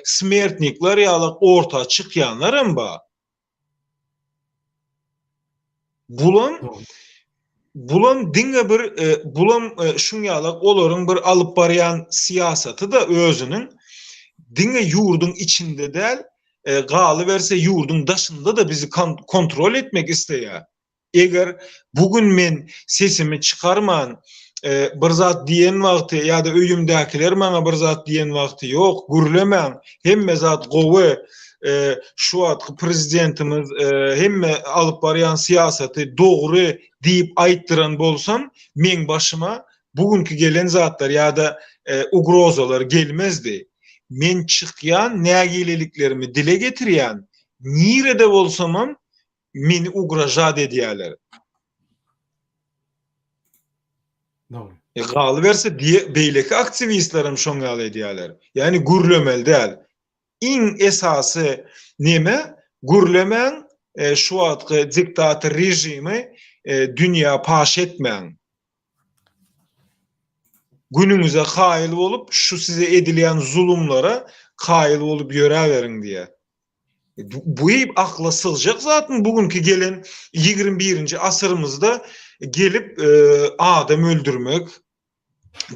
smertnikler ýaly orta çykýanlaram bar. Bulam bulam diňe bir e, bulam e, şuň ýaly olaryň bir alyp barýan syýasaty-da özüniň diňe ýurduň içinde däl, e, galyberse ýurduň daşynda-da bizi kontrol etmek isleýär. Eger bu gün men sesimi çykarman, bir zat diýen wagty ýa-da öýümdäkiler maňa bir zat diýen wagty ýok, gürlemäň, hemme zat gowy, şu wagtky prezidentimiz hemme alyp barýan syýasaty dogry diýip aýtdyran bolsam, meň başyma bu günki gelen zatlar ýa-da ugrozalar gelmezdi. Men çykýan, nägileliklerimi dile getirýän, nirede bolsamam meni ugražat edýärler. Dogry. E, galyberse beýleki aktiwistler hem şoň ýaly edýärler. Ýagny gürlemeli däl. Iň esasy neme? Gürlemäň, e, şu wagtky diktator režimi e, dünýä paş etmäň. Günüňize kaýyl bolup, şu size edilýän zulumlara kaýyl bolup ýöräberiň diýýär. Bu akla sygjak zatmy bu günki gelen 21-nji asyrymyzda gelip e, adam öldürmek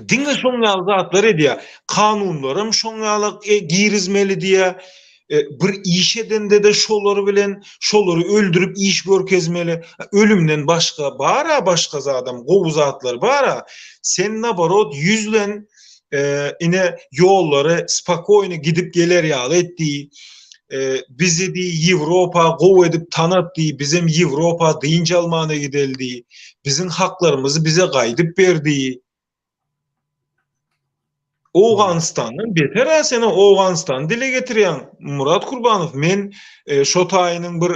diňe şoň ýaly zatlar edýär. Kanunlaram şoň ýaly e, girizmeli diýýär. E, bir iş edende-de şolar bilen şolary öldürip iş görkezmeli. Ölümden başga bara başga zadam, gowy zatlar bara. Sen naborot ýüzlen ine ýollary spokoýny gidip geler ýaly et diý. Bizi diý Ýewropa gowy edip tanat diý, bizem Ýewropa dynç almana gideli diý. Biziň haklarymyzy bize gaýdyp ber diý. Owganystandan beter-ä sen Owganystany dile getirýäň Murat Kurbanow. Men şo taýynyň bir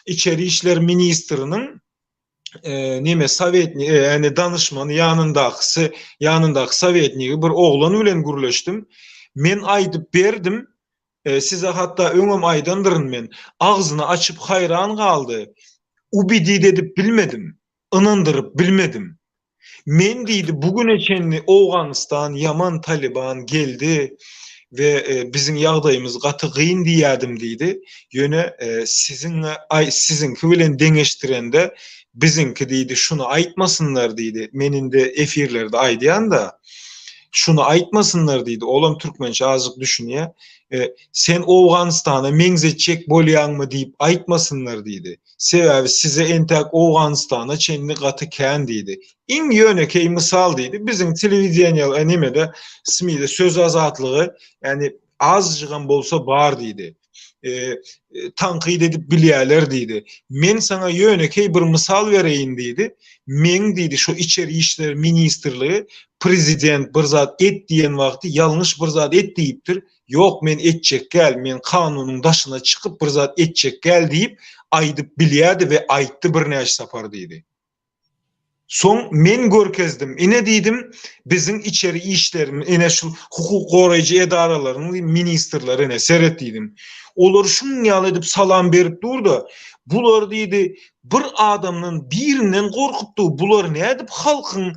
içeri işler ministriniň. neme sowetni, ýani danyşmany ýanyndakysy, ýanyndaky sowetnigi bir oglan bilen gürleşdim. Men aýdyp berdim, size hatda öňem aýdandyryn men. Agzyny açyp haýran galdy. Ubedit edip bilmedim, ynandyryp bilmedim. Men diýdi, bu güne çenli Owganystan ýaman Taliban geldi we biziň ýagdaýymyz gaty gyn diýýädim diýdi. Ýöne siziň siziňki bilen deňeşdirende biziňki diýdi, şuny aýtmasynlar diýdi. Men indi efirlerde aýdýan-da. Şuny aýtmasynlar diýdi. Olam türkmençe azjyk düşünýär. Sen Owganystana meňzetjek bolýaňmy diýip aýtmasynlar diýdi. Sebäbi size entäk Owganystana çenli gaty kän diýdi. Iň ýönekeý mysal diýdi, biziň telewideniýa nemede SMI-de söz azatlygy ýani azjygam bolsa bar diýdi. Tankyt edip bilýärler diýdi. Men saňa ýönekeý bir mysal bereýin diýdi. Meň diýdi şu içeri işler ministrligi prezident bir zat et diýen wagty ýalňyş bir zat et diýipdir. Ýok men etjek däl, men kanunyň daşyna çykyp bir zat etjek däl diýip aýdyp bilýärdi we aýtdy birnäçe sapar diýdi. Soň men görkezdim, ine diýdim, biziň içeri işler, ine şu hukuk goraýjy edaralaryň ministrleri ine seret diýdim. Olar şuň ýaly edip salam berip dur-da, bular diýdi, bir adamdan birinden gorkup dur, bular nädip halkyň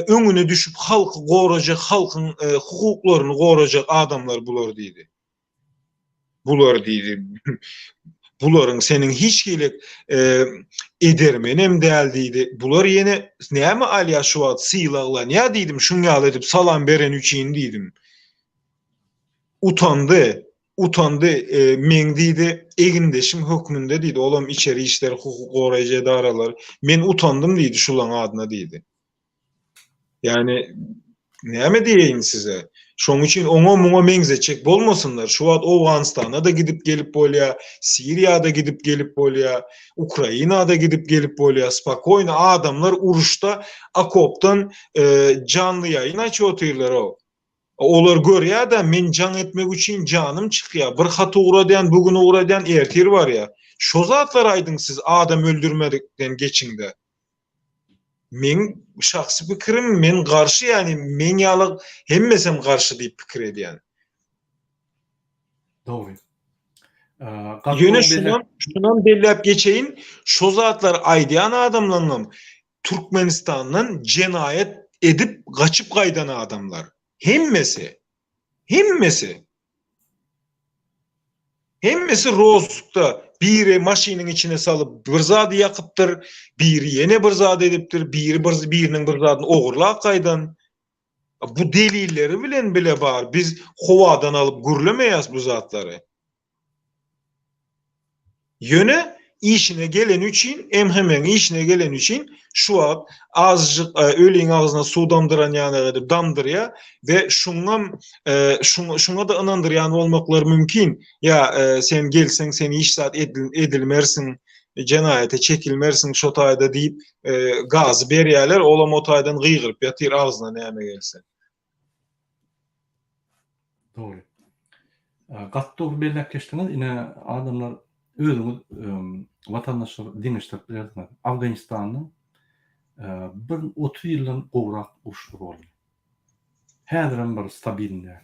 öňüne düşüp halky gorajak, halkyň hukuklaryny gorajak adamlar bular diýdi. Bular diýdi. Bularyň seniň hiç hili edermenem däl diýdi. Bular ýene näme alýar şu wagt sylaglanýar diýdim, şuň ýaly edip salam bereni üçin diýdim. Utandy. Utandy. Meň diýdi, egindeşim hökmünde diýdi, olam içeri işler, hukuk goraýjy edaralar. Men utandym diýdi şulaň adyna diýdi. Ýani näme diýeýin size? Şoň üçin oňa muňa meňzetjek bolmasynlar. Şu wagt Owganystana-da gidip gelip bolýar, Siriýa-da gidip gelip bolýar, Ukraina-da gidip gelip bolýar. Spokoýno adamlar uruşda okopdan janly ýaýyn açyp otyrlar-ow. Olar görýär-de, men jaň etmek üçin janym çykýar. Bir hat ugradýan, bu gün ugradýan, ertir barýar. Şo zatlary aýdyň siz adam öldürmekden geçiň-de. Meň şahsy pikirim men garşy ýani meň ýaly hemmesem garşy diýip pikir edýän. Dogry. Ýöne şunam şunam belläp geçeýin, şo zatlary aýdýan adamlaňam Türkmenistandan jenaýat edip gaçyp gaýdan adamlar. Hemmesi. Hemmesi. Hemmesi rozskda. Biri maşynyň içine salyp bir zady ýakypdyr, biri ýene bir zat edipdir, biri bir biriniň bir zadyny ogurlap gaýdan. Bu delilleri bilen bile bar. Biz howadan alyp gürlemeýäs bu zatlary. Ýöne işine geleni üçin, MHM-iň işine geleni üçin şu wagt azajyk öliň agzyna suw damdyran ýaly edip damdyrýar we şuňam şuňa-da ynandyrýan bolmaklary mümkin. Ýa sen gelseň sen hiç zat edilmersiň, jenaýata çekilmersiň şo taýda diýip gazy berýärler, olam o taýdan gygyryp ýatyr agzyna näme gelse. Dogry. Gaty dogry belläp geçdiňiz. Ine adamlar özüňiz watandaşlar deňeşdirip bilersiňiz. Afganistanda bir 30 ýyldan gowrak uruşlar boldy. Häzirem bir stabilny däl.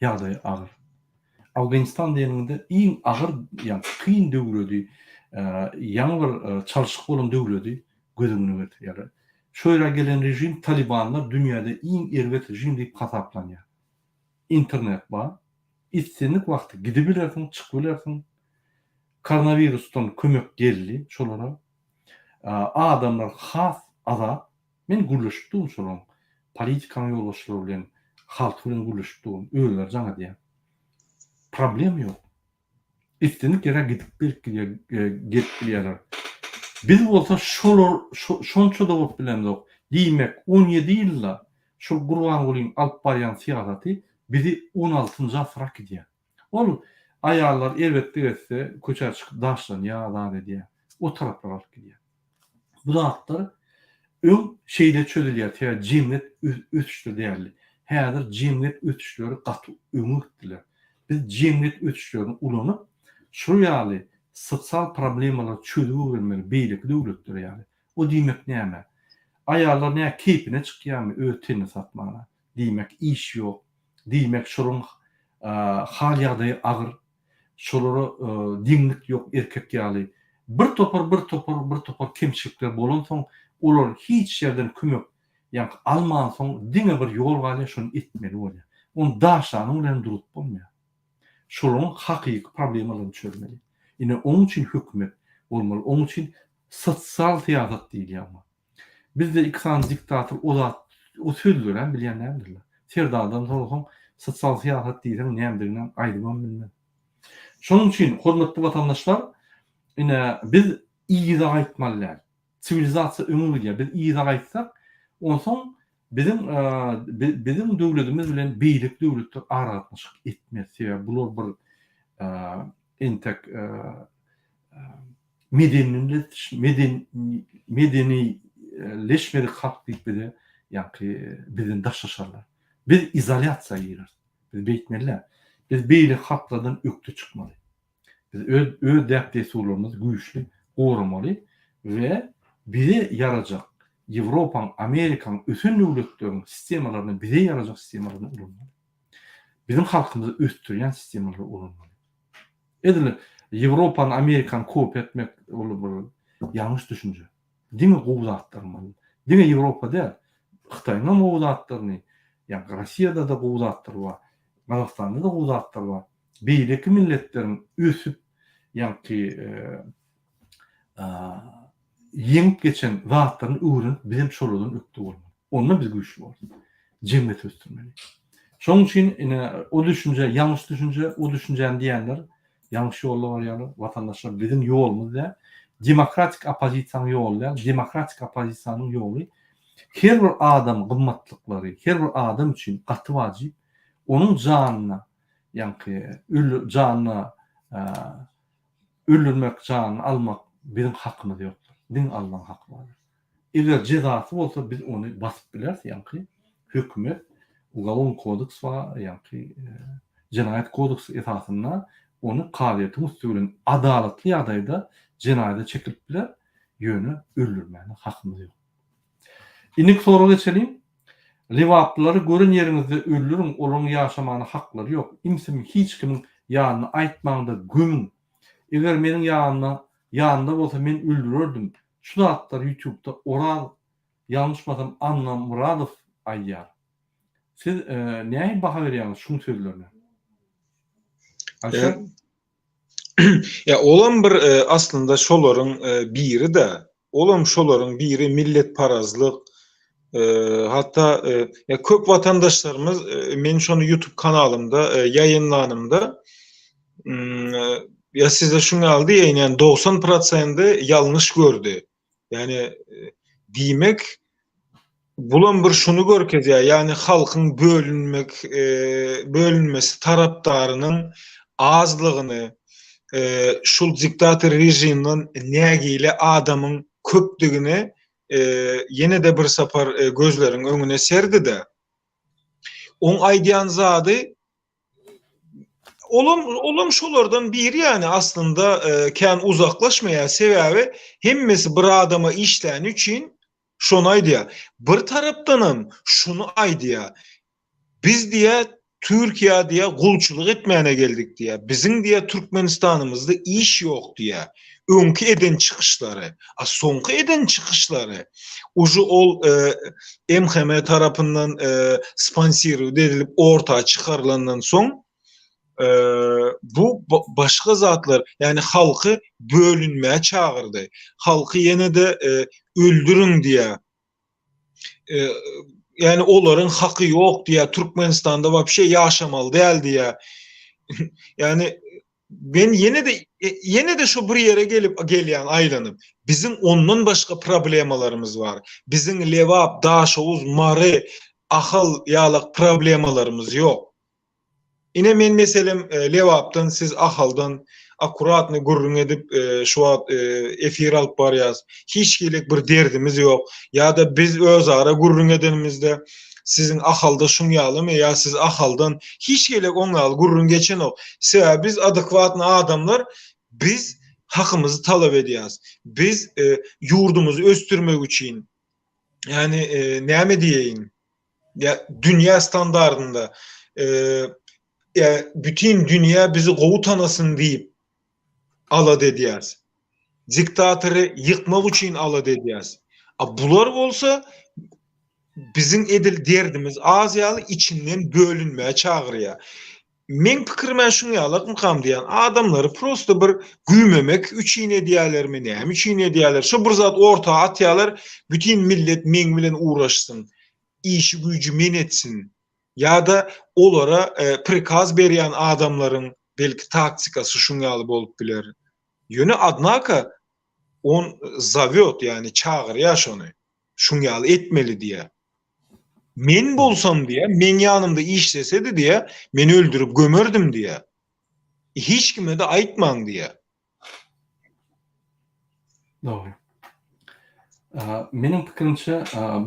Ýagdaýy agyr. Afganistan diýeniňde iň agyr, ýagny kyn döwledi, ýaňy bir çalşyk bolan döwledi göz öňüne getirýärler. Şo ýere gelen režim talibanlar dünýäde iň erbet režim diýip hasaplanýar. Internet bar. Islendik wagty gidibilersiň, çykybilersiň. Koronawirusdan kömek geldi şolara. Adamlar has azat. Men gürleşip durun şolaryň politikanyň ýolbaşçylary bilen, halky bilen gürleşip durun. Özleri jaň edýär. Problema ýok. Islendik ýere gidip gelip gelip bilýärler. Biz bolsa şolar şonça-da bolup bilemzok. Diýmek, 17 ýylda şol Gurbangulyň alyp barýan syýasaty bizi on altynjy asyra äkidýär. Ol aýallar erbetlik etse köçä çykyp daşlanýar, zat edýär. O taraplara alyp gidýär. Bu zatlar öň şeýle çözülýär, sebäbi jemgyýet ösüşde däldi. Häzir jemgyýet ösüşleri gaty öňe gitdiler. Biz jemgyýet ösüşlerini ulanyp, şol ýaly sosial problemalary çözüp öwrenmeli beýleki döwletler ýaly. O diýmek näme? Aýallar nä keýpine çykýarmy öz tenini satmaga? Diýmek iş ýok. Diýmek şolaryň hal ýagdaýy agyr. Şolara deňlik ýok erkek ýaly. Bir topar bir topar bir topar kemçilikler bolansoň olar hiç ýerden kömek ýaňky almansoň diňe bir ýol galýar şony etmeli bolýar. Ony daşlanyň bilen durup bolmaýar. Şolaryň hakyky problemalaryny çözmeli. Ine oň üçin hökümet bolmaly. Oň üçin sosial syýasat diýilýär oňa. Bizde iki sany diktator o zat o sözlerem bilýän däldirler. Serdardan sorasaň sosial syýasat diýseň nämediginem aýdybam bilmez. Şonuň üçin hormatly watandaşlar ine biz yza gaýtmaly däl. Siwilizasiýa öňe gidýär. Biz yza gaýtsak onsoň biziň biziň döwletimiz bilen beýleki döwletler aragatnaşyk etmez. Sebäbi bular bir entek medenileşmedik halk diýip bize ýaňky bizden daşlaşarlar. Biz izolýasiýa gireris. Biz beýtmeli däl. Biz beýleki halklardan ökde çykmaly. Biz öz öz däp-dessurlarymyzy güýçli goramaly we bize ýarajak Ýewropaň, Amerikaň, ösen döwletleriň sistemalaryny bize ýarajak sistemalaryny ulanmaly. Biziň halkymyzy ösdürýän sistemalary ulanmaly. Edil Ýewropany, Amerikany kopiýa etmek ol bir ýalňyş düşünje. Diňe gowy zatlar almaly. Diňe Ýewropa däl, Hytaýyňam gowy zatlaryny, ýa Russiýada-da gowy zatlar bar, Gazagystanda-da gowy zatlar bar. Beýleki milletleriň ösüp, ýaňky ýeňip geçen zatlaryny öwrenip bizem şolardan ökde bolmaly. Onda biz güýçli bolarys. Jemgyýeti ösdürmeli. Şonuň üçin ine o düşünje ýalňyş düşünje, o düşünjäni diýenler ýalňyş ýolda barýarlar. Watandaşlar biziň ýolumyz däl. Demokratik oppozisiýanyň ýoly däl. Demokratik oppozisiýanyň ýoly her bir adam gymmatlyklary, her bir adam üçin gaty wajyp. Onuň janyna ýaňky janyna Öldürmek, janyny almak biziň hakymyz ýokdur. Diňe Allaň haky bardyr. Eger jezasy bolsa biz ony basyp bileris, ýaňky hökümet Ugalownyý kodeks bar, ýaňky jenaýat kodeksi esasynda ony kazyýetiň üsti bilen adalatly ýagdaýda jenaýada çekilip biler, ýöne öldürmäne hakymyz ýok. Indiki soraga geçeliň. Lebaplylary gören ýeriňizde öldüriň, olaryň ýaşamana haklary ýok. Imsim hiç kimiň ýanynda aýtmaňda gömüň. Eger meniň ýanymda ýanymda bolsa men öldürerdim. Şu zatlary ýutubda Oraz ýalňyşmasam Annamyradow aýdýar. Siz nähili baha berýäňiz şuň sözlerine? Alişer? Ýa olam bir aslynda şolaryň biri-de. Olam şolaryň biri milletparazlyk. Hatda ýa köp watandaşlarymyz men şony YouTube kanalymda ýaýynlanymda ýa size şuň ýaly diýeýin ýani 90 prosendi ýalňyş gördi. Ýani diýmek bulam bir şuny görkezýär, ýagny halkyň bölünmek bölünmesi tarapdarynyň azlygyny, şul diktator režimden nägile adamyň köpdügini ýene-de bir sapar gözleriň öňüne serdi-de. Oň aýdýan zady Olam olam şolardan biri ýani aslynda kän uzaklaşmaýar sebäbi hemmesi bir adama işläni üçin şony aýdýar. Bir tarapdanam şuny aýdýar. Biz diýýär Türkiýä diýýär gulçulyk etmäne geldik diýýär. Biziň diýýär Türkmenistanymyzda iş ýok diýýär. Öňki eden çykyşlary, a soňky eden çykyşlary uje ol MHM tarapyndan sponsirowat edilip orta çykarylandan soň bu başga zatlar, ýagny halky bölünmä çagyrdy. Halky ýene-de öldüriň diýýär. Ýagny olaryň haky ýok diýýär, Türkmenistanda wapşe ýaşamaly däl diýýär. Ýagny Men ýene-de ýene-de şu bir ýere gelip gelýän aýlanyp. Biziň ondan başga problemalarymyz bar. Biziň Lebap, Daşoguz, Mary, Ahal ýalak problemalarymyz ýok. Ine men meselem Lebapdan siz Ahaldan akkuratny gürrüň edip şu wagt efir alyp barýas. Hiç hili bir derdimiz ýok. Ýa-da biz özara gürrüň edenimizde siziň Ahalda şuň ýalymy ýa siz Ahaldan hiç hili oň ýaly gürrüň geçenok. Sebäbi biz adekwatny adamlar biz. hakymyzy talap edýäs. Biz ýurdumyzy ösdürmek üçin, ýagny näme diýeýin, ýa dünýä standardynda ýa bütin dünýä bizi gowy tanasyn diýip alada edýäs. Diktatory ýykmak üçin alada edýäs. A bular bolsa biziň edil derdimiz az ýaly içinden bölünmä çagyrýar. Meň pikirim-ä şuň ýalakmykam diýýän. Adamlary prosto bir güýmemek üçin edýärlermi, näme üçin edýärler? Şo bir zat orta atýarlar, bütin millet meň bilen ugraşsyn, işi güýji men etsin. Ýa-da olara prikaz berýän adamlaryň belki taktikasy şuň ýaly bolup biler. Ýöne odnako on zowýot, ýagny çagyrýar şony. Şuň ýaly etmeli diýýär. Men bolsam diýýär, meň ýanymda işlesedi diýýär, men öldürip gömerdim diýýär. Hiç kime-de aýtmaň diýýär. Dogry. Meniň pikirimçe,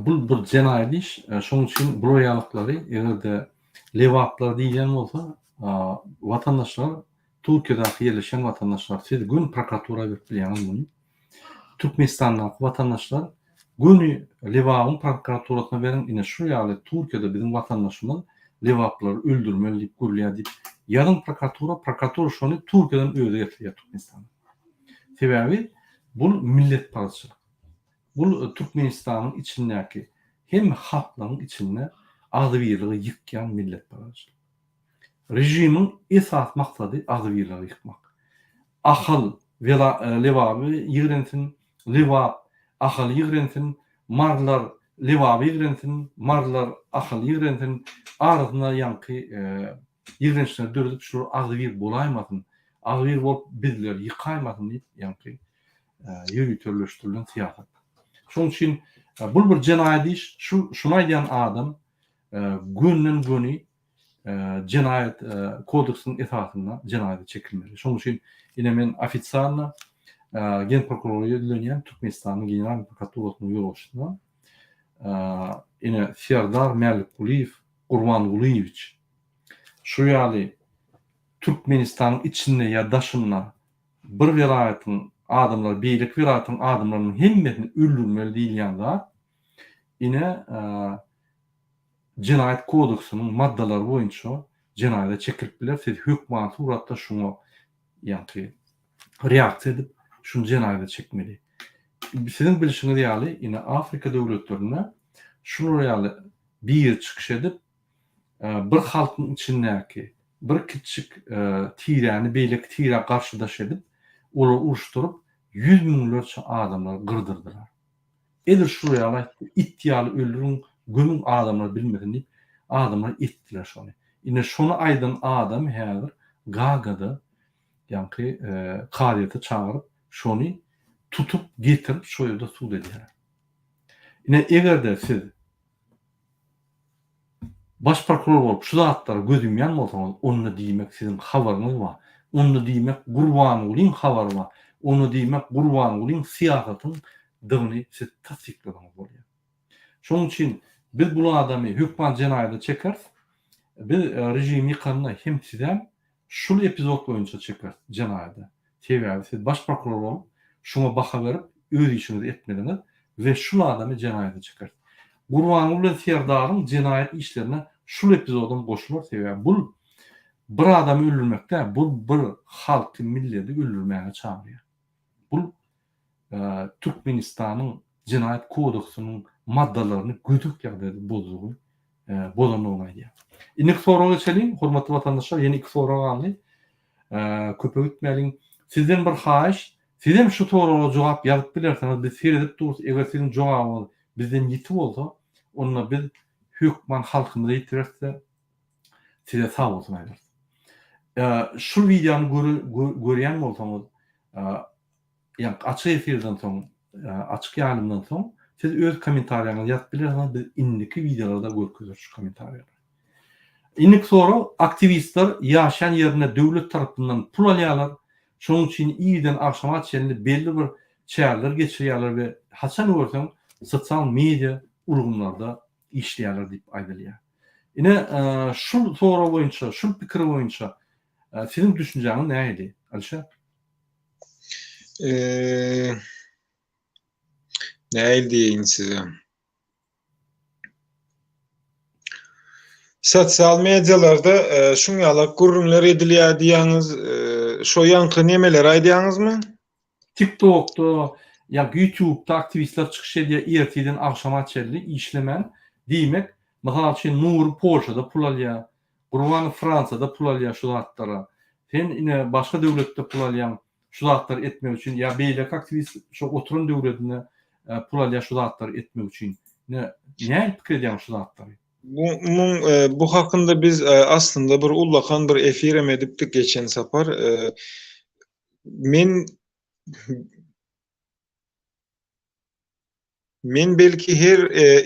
bu bir jenaýat iş. Şonuň üçin bular ýalyklary eger-de lebaplar diýilýän bolsa, watandaşlar, Türkiýedäki ýerleşen watandaşlar, siz göni prokuratura berip bilýäňiz muny. Türkmenistandaky watandaşlar göni Lebabyň prokuraturasyna beriň, ine şu ýaly Türkiýede biziň watandaşymyz lebaplylary öldürmeli diýip gürleýär diýip ýazyň prokuratura, prokuratura şony Türkiýeden özi getirýär Türkmenistana. Sebäbi bul milletparazçylyk. Bul Türkmenistanyň içindäki hemme halklaryň içinde agzybirligi ýykýan milletparazçylyk. Režimiň esasy maksady agzybirligi ýykmak. Ahal Lebaby ýigrensin, Lebap Ahaly ýigrensin, Marylar Lebaby ýigrensin, Marylar Ahaly ýigrensin, arasynda ýaňky ýigrençleri döredip şular agzybir bolaýmasyn, agzybir bolup bizleri ýykaýmasyn diýip ýaňky ýöriteleşdirilen syýasat. Şonuň üçin bul bir jenaýat iş, şu şuny aýdýan adam gönden göni jenaýat kodeksiniň esasynda jenaýata çekilmeli. Şonuň üçin ine men ofitsialno Genprokurora ýüzlenýän, Türkmenistanyň Generalnyý prokuraturasynyň ýolbaşçysyna ine Serdar Mälikgulyýew Gurbangulyýewiç şu ýaly Türkmenistanyň içinde ýa daşynda bir welaýatyň adamlary beýleki welaýatyň adamlarynyň hemmesini öldürmeli diýilýän zat ine Jenaýat kodeksiniň maddalary boýunça jenaýata çekilip biler, siz hökmany suratda şuňa ýaňky reaksiýa edip, şuny jenaýata çekmeli. Siziň bilşiňiz ýaly, ine Afrika döwletlerinde şular ýaly biri çykyş edip, bir halkyň içindäki bir kiçijik tiräni beýleki tirä garşydaş edip, olary uruşdyryp, ýüz müňlerçe adamlary gyrdyrdylar. Edil şular ýaly aýtdy, it ýaly öldüriň, gömüň adamlar bilmesin diýip, adamlar etdiler şony. Ine şony aýdan adam häzir Gagada ýaňky kazyýete çagyryp, şony tutup getirip şo ýerde sud edýärler. Ine egerde siz Baş prokuror bolup şu zatlara göz ýumýan bolsaňyz, onda diýmek siziň habaryňyz bar. Onda diýmek Gurbangulyň habary bar. Onda diýmek Gurbangulyň syýasatyň dygyny siz tassykladyňyz bolýar. Şonuň üçin biz bul adamy hökman jenaýata çekeris. Biz režimi ýykanda hem sizem Şul epizod boýunça çekeris jenaýada. Sebäbi siz baş prokuror bolup şuňa baha berip öz işiňizi etmeliňiz we şul adamy jenaýada çekeris. Gurbanguly bilen Serdaryň jenaýat işlerine şul epizodam goşular sebäbi bul bir adamy öldürmek däl bul bir halky milledi öldürmäge çagyrýar. Bul Türkmenistanyň Jenaýat kodeksynyň maddalaryny gödek ýagdaýda bozdugy, bozandygyny aýdýar. Indiki soraga geçeliň, hormatly watandaşlar, ýene iki sorag galdy. Köpe gitmäliň. Sizden bir haýyş, sizem şu soraga jogap ýazyp bilersiňiz, biz seredip durus, eger siziň jogabyňyz bizden ýiti bolsa, onda biz hökman halkymyza ýetireris-de, size sag bolsun aýdarys. Şu wideony görýän bolsaňyz, Ýa açyk efirden soň, açyk ýaýlymdan soň siz öz kommentariýaňyzy ýazyp bilersiňiz, biz indiki wideolarda görkezeris şu kommentariýalary. Indiki sorag, aktiwistler ýaşaýan ýerinde döwlet tarapyndan pul alýarlar, şonuň üçin irden agşama çenli belli bir çäreler geçirýärler we haçan görseň sosial media ulgamlarda işleýärler diýip aýdylýar. Ine, şul sorag boýunça, şul pikir boýunça siziň düşünjäňiz nähili, Alişer? Eee Nähili diýeýin size? Sosial medialarda e, şuň ýalak gürrüňler edilýär diýýäňiz, e, şo ýaňky nemeleri aýdýaňyzmy? TikTokda ýa YouTube'da aktiwistler çykyş edýär ertirden agşama çenli işlemän. Diýmek, mysal üçin Nury Polşada pul alýar, Gurbanow Fransiýada pul alýar şu zatlara. Sen ine başga döwletde pul alýaň. şu zatlary etmek üçin ýa beýleki aktiwist şo oturan döwletinde pul alýar şu zatlary etmek üçin. Ine, nähili pikir edýäň şu zatlary? Bu muň bu hakynda biz aslynda bir ullakan bir efirem edipdik geçen sapar. Men Men belki her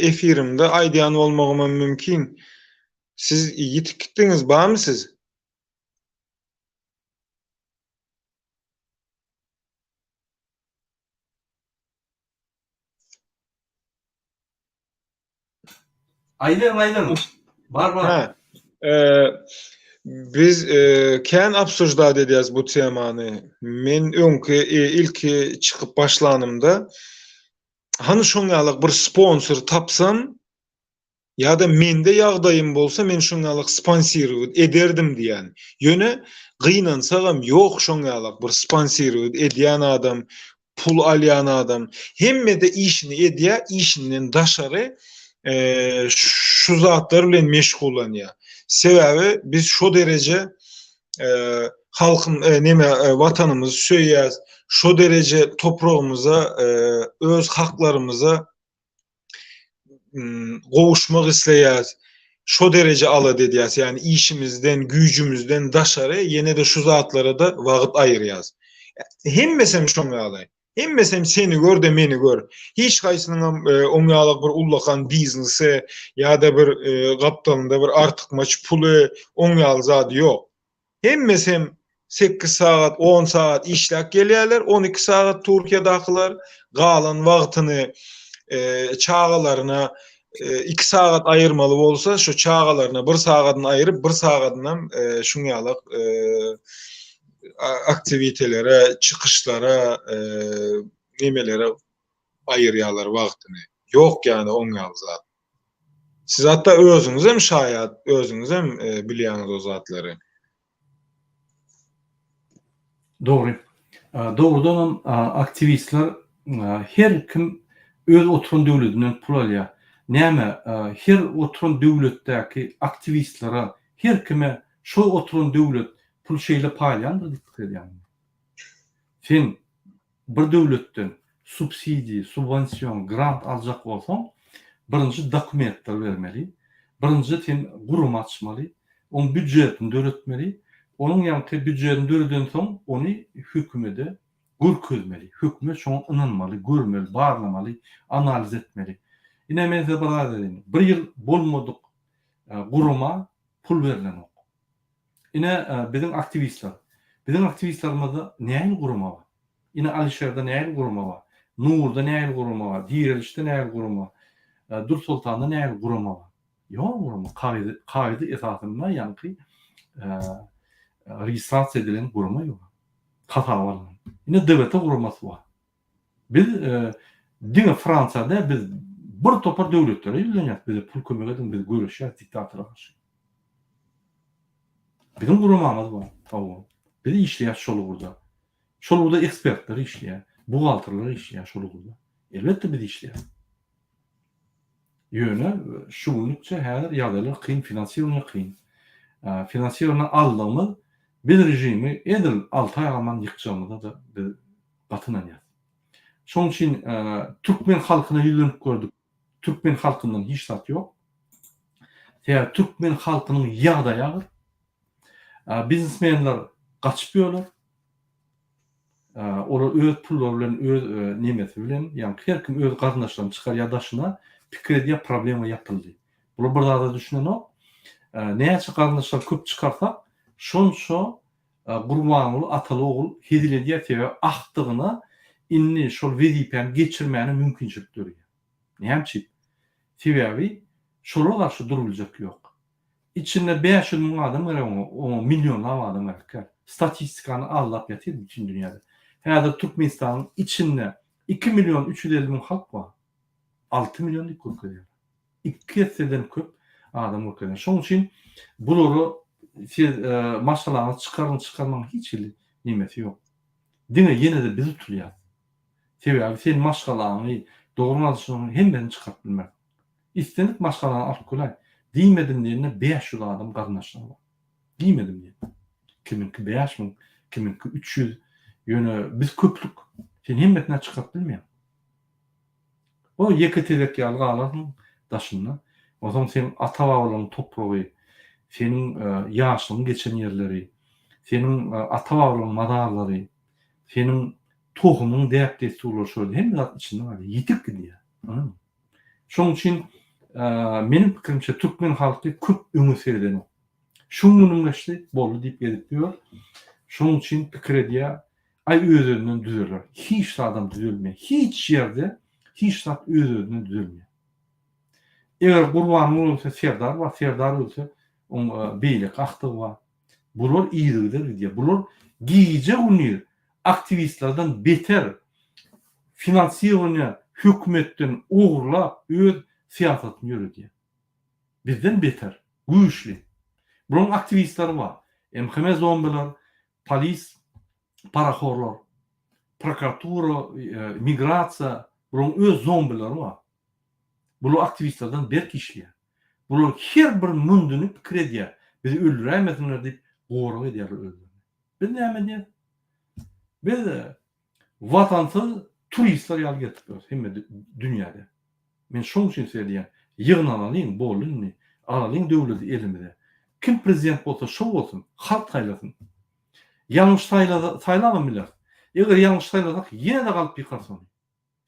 efirimde aýdýan bolmagymam mümkin. Siz ýitip gitdiňiz, barmy siz? Aýdyň, aýdyň. Bar, bar. Ha. E, biz e, kän obsujdat edýäs bu temany. Men öňki e, ilki çykyp başlanymda hany şoň ýaly bir sponsor tapsam, Ýa-da mende ýagdaýym bolsa men şoň ýalak sponsirowat ederdim diýýän. Ýöne gynansagam ýok şoň ýalak bir sponsirowat edýän adam, pul alýan adam. Hemmede işini edýär, işinden daşary şu zatlar bilen meşgullanýar. Sebäbi biz şo dereje halkym neme watanymyzy söýýäs, şo dereje topragymyza, öz haklarymyza gowuşmak isleýäs. Şo dereje alada edýäs. Ýagny işimizden, güýjümizden daşary ýene-de şu zatlara-da wagt aýyrýas. Hemmesem şoň ýaly. Hemmesem seni gör-de meni gör. Hiç haýsynyňam oň ýaly bir ullakan biznesi ýa-da bir gapdalynda bir artykmaç puly, oň ýaly zady ýok. Hemmesem sekiz sagat, on sagat işläp gelýärler, 12 sagat Türkiýedakylar, galan wagtyny çagalaryna 2 sagat aýyrmaly bolsa, şu çagalaryna bir sagadyny aýyryp, bir sagadynam şuň ýalak aktiwitelere, çykyşlara, nemelere aýyrýarlar wagtyny. Ýok ýany oň ýaly zat. Siz hatda özüňizem şaýat, özüňizem bilýäňiz o zatlary. Dogry. Dogrudanam aktiwistler her kim öz oturan döwledinden pul alýar. Näme her oturan döwletdäki aktiwistlere her kime şol oturan döwlet pul şeýle paýlaýandyr diýip pikir edýäňmi? Sen bir döwletden subsidiýa, subwension, grant aljak bolsaň, birinji dokumentleri bermeli, birinji sen gurama açmaly, oň býudjetini döretmeli, onuň ýaňky býudjetini döredensoň ony hökümede görkezmeli, hökümet şoňa ynanmaly, görmeli, barlamaly, analiz etmeli. Ine men size bir zat aýdaýyn, bir ýyl bolmadyk gurama pul berlenok. Ine biziň aktiwistler. Biziň aktiwistlerimizde nähili gurama bar? Ine Alişerde nähili gurama bar? Nurda nähili gurama bar? Direlişde nähili gurama bar? Dürsoltanda nähili gurama bar? Ýok gurama. Kagyz kagyz esasynda ýaňky registrasiýa edilen gurama ýok. Hasaba alnan. Ine DWT guramasy bar. Biz diňe Fransiýa däl, biz bir topar döwletlere ýüzlenýäris, bize pul kömek ediň, biz göreşýäris diktatora garşy. Biziň guramamyz bar, hawa. Biz işleýäris şol ugurda. Şol ugurda ekspertler işleýär, buhgalterler işleýär şol ugurda. Elbetde biz işleýäris. Ýöne şu günlükçe häzir ýagdaýlar kyn, finansirowaniýe kyn. Finansirowaniýe aldygymyz biz režimi edil alty aý galman ýykjagymyza-da biz gaty ynanýas. Şonuň üçin türkmen halkyna ýüzlenip gördük. Türkmen halkyndan hiç zat ýok. Sebäbi türkmen halkynyň ýagdaýy agyr. Biznesmenler gaçyp ýörler. Olar öz pullary bilen, öz nemesi bilen, ýagny her kim öz garyndaşlaryny çykarýar daşyna, pikir edýär problema ýapyldy. Bular bir zada düşünenok. Näçe garyndaşlary köp çykarsak, şonça Gurbanguly ataly ogul hezil edýär, sebäbi akdygyna indi şol wezipäni geçirmäne mümkinçilik döreýär. Näme üçin? Sebäbi şolara garşy durubiljek ýok. Içinde 500 müň adam gerek oňa, oňa millionlap adam gerek däl. Statistikany aldap ýatyr bütin dünýäde. Häzir Türkmenistanyň içinde 2 million 350 müň halk bar. 6 million diýip görkezýärler. Iki esseden köp adam görkezýär. Şonuň üçin bulary siz maşgalaňyzy çykaryň çykarmaň hiç hili nemesi ýok. Diňe ýene-de biz utulýas. Sebäbi sen maşgalaňy, dogry-gardaşlaryňy hemmesini çykaryp bilmersiň. Islendik maşgalany alyp göläý. Diýmedim diýende 500 adam garyndaşlary bar. Diýmedim diýende. Kimiňki 5000, kimiňki 300. Ýöne biz köplük. Sen hemmesini çykaryp bilmeýäň. O ýeke tezek ýaly galarsyň daşynda. Onsoň seň ata-babalaryň topragy, seniň ýaşlygyň geçen ýerleri, seniň ata-babalaryň mazarlary, seniň tohumyň däp-dessurlary şol hemme zat içinde galýar, ýitip gidýär. Şonuň üçin meniň pikirimçe türkmen halky köp öňe seredenok. Şu günüm geçdi, boldy diýip gezip ýör. Şonuň üçin pikir edýär, Aý öz-özünden düzeler. Hiç zadam düzelmeýär. Hiç ýerde hiç zat öz-özünden düzelmeýär. Eger Gurbanguly ölse Serdar bar, Serdar ölse oň beýleki agtygy bar. Bular yzygider gidýär. Bular gije-gündiz aktiwistlerden beter finansirowaniýa hökümetden ogurlap öz syýasatyny ýöredýär. Bizden beter, güýçli. Bularyň aktiwistleri bar. MHM zombiler, polis, parahorlar, prokuratura, migrasiýa, bularyň öz zombileri bar. Bular aktiwistlerden berk işleýär. Bular her bir mündyny pikir edýär. Bizi öldüräýmesinler diýip gorag edýärler özlerini. Biz näme edýäris? Biz Watansyz turistler ýaly gezip ýörüs hemme dünýäde. Men şoň üçin size diýýän, ýygnanalyň, boldy indi, alalyň döwleti elimize. Kim prezident bolsa şo bolsun, halk saýlasyn. Ýalňyş saýlabam bileris. Eger ýalňyş saýlasak ýene-de galyp ýykarys ony.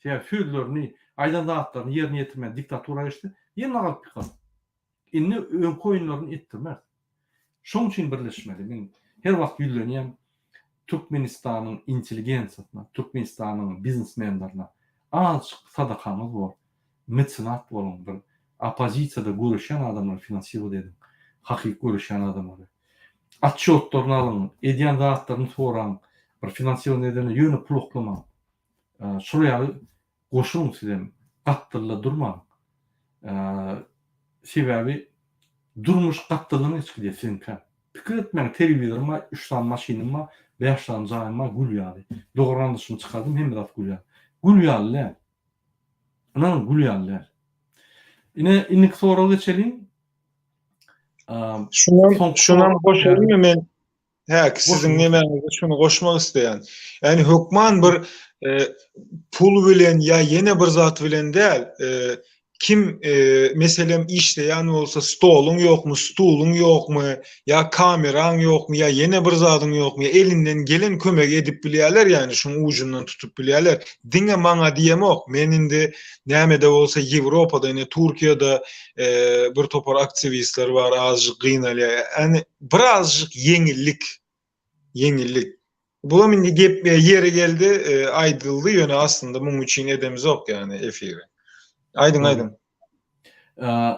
Sebäbi sözlerini, aýdan zatlaryny ýerine ýetirmän diktatura geçse, ýene galyp ýykarys. Indi öňki oýunlaryny etdirmeris. Şoň üçin birleşmeli. Men her wagt ýüzlenýän Türkmenistanyň intelligensiýasyna, Türkmenistanyň biznesmenlerine azajyk sadakaňyz bor, metsenat boluň, bir oppozisiýada göreşýän adamlary finansirowat ediň, hakyky göreşýän adamlary. Otçýotlaryny alyň, edýän zatlaryny soraň, bir finansirowat edende ýöne pul oklamaň. Şol ýaly goşulyň sizem, gapdalda durmaň. Sebäbi durmuş gapdaldan geçip gidýär siziňkä. Pikir etmäň telewizorym bar, üç sany maşynym bar, bäş sany jaýym bar gül ýaly. Dogry garyndaşymy çykardym hemme zat gül ýaly. Gül ýaly däl. Ynanyň gül ýaly däl. Ine indiki soraga geçeliň. Şunam şunam goşaýynmy men? Hä, siziň nemäňize şuny goşmak isleýän. Ýani hökman bir e, pul bilen ýa ýene bir zat bilen däl, e, kim e, meselem işleýän bolsa stoluň ýokmy, stuluň ýokmy, ýa kameraň ýokmy, ýa ýene bir zadyň ýokmy, elinden gelen kömegi edip bilýärler, ýani şuň ujundan tutup bilýärler. Diňe maňa diýemok. Men indi nämede bolsa Ýewropada, ine Türkiýede e, bir topar aktiwistler bar, azajyk gynalýar. Ýani birazjyk ýeňillik ýeňillik. Bulam indi gep e, ýeri geldi, e, aýdyldy, ýöne aslynda muň üçin edemizok ýani efiri. Aýdyň, aýdyň.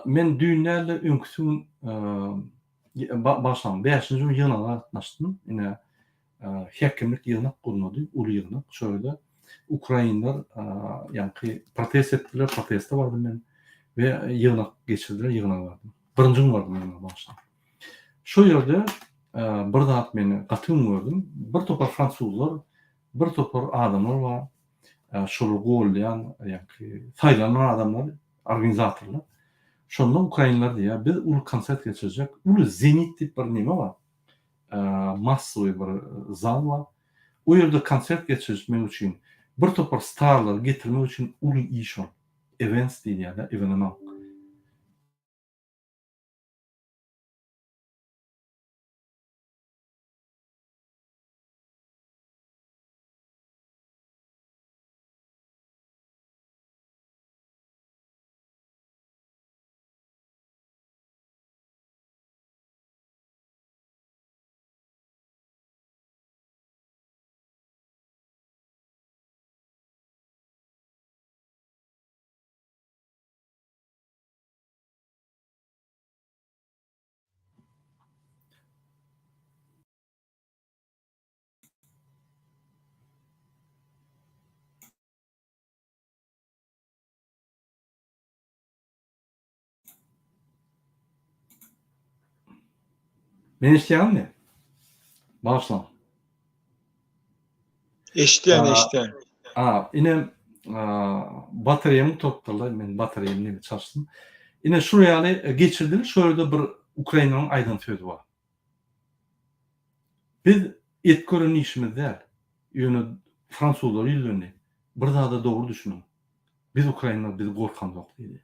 Men düýn däl-de öňküsi gün bagyşlaň, bäşinji gün ýygnaga gatnaşdym. Ine, häkimlik ýygnak gurnady, uly ýygnak. Şo ýerde ukrainler ýaňky protest etdiler, proteste bardym men we ýygnak geçirdiler, ýygnaga bardym. Birinji gün bardym ýygnaga bagyşlaň. Şo ýerde bir zat men gaty geň gördüm. Bir topar fransuzlar, bir topar adamlar bar. Şolary goldaýan, ýaňky saýlanan adamlar, organizatorlar. Şonda ukrainler diýýär, biz uly konsert geçirjek, uly Zenit diýip bir neme bar. Massowy bir zal bar. O ýerde konsert geçirmek üçin, bir topar starlary getirmek üçin uly iş ol. Events diýilýär-de, ewenement. Meni eşitýäňizmi? Bagyşlaň. Eşitýän, eşitýän. A, ine, batareýam gutarypdyrlar, men batareýamy neme çalyşdym. Ine şul ýaly geçirdiler, şu ýerde bir Ukrainanyň aýdan sözi bar. Biz et gören işimiz däl. Ýöne fransuzlara ýüzlendi. Bir zada dogry düşüniň. Biz ukrainler biz gorkamzok diýdi.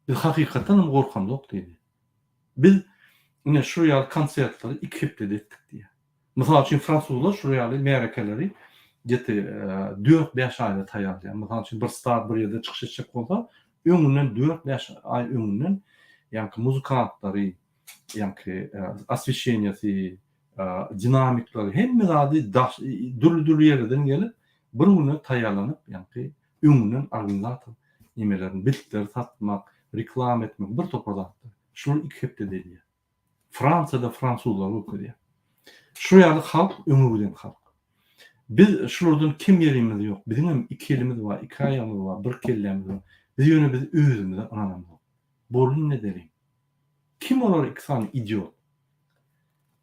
Biz hakykatdan hem gorkamzok diýdi. Biz ine şu ýaly konsertleri iki hepdede etdik diýýär. Mysal üçin fransuzlar şu ýaly märekeleri geti dört-bäş aýda taýýarlaýar. Mysal üçin bir star bir ýerde çykyş etjek bolsa, öňünden dört-bäş aý öňünden ýaňky muzykantlary, ýaňky osweşeniýasy, dinamikleri hemme zady daş dürli-dürli ýerlerden gelip bir günde taýýarlanyp ýaňky öňünden organizator nemelerini biltleri satmak, reklama etmek bir topar zatlar. Şular iki hepdede edilýär. Fransiýada fransuzlar görkezýär. Şu ýaly halk öňe giden halk. Biz şulardan kem ýerimiz ýok. Biziň hem iki elimiz bar, iki aýagymyz bar, bir kellämiz bar. Biz ýöne biz özümize ynanamzok. Boldy indi edeliň. Kim olar iki sany idiot?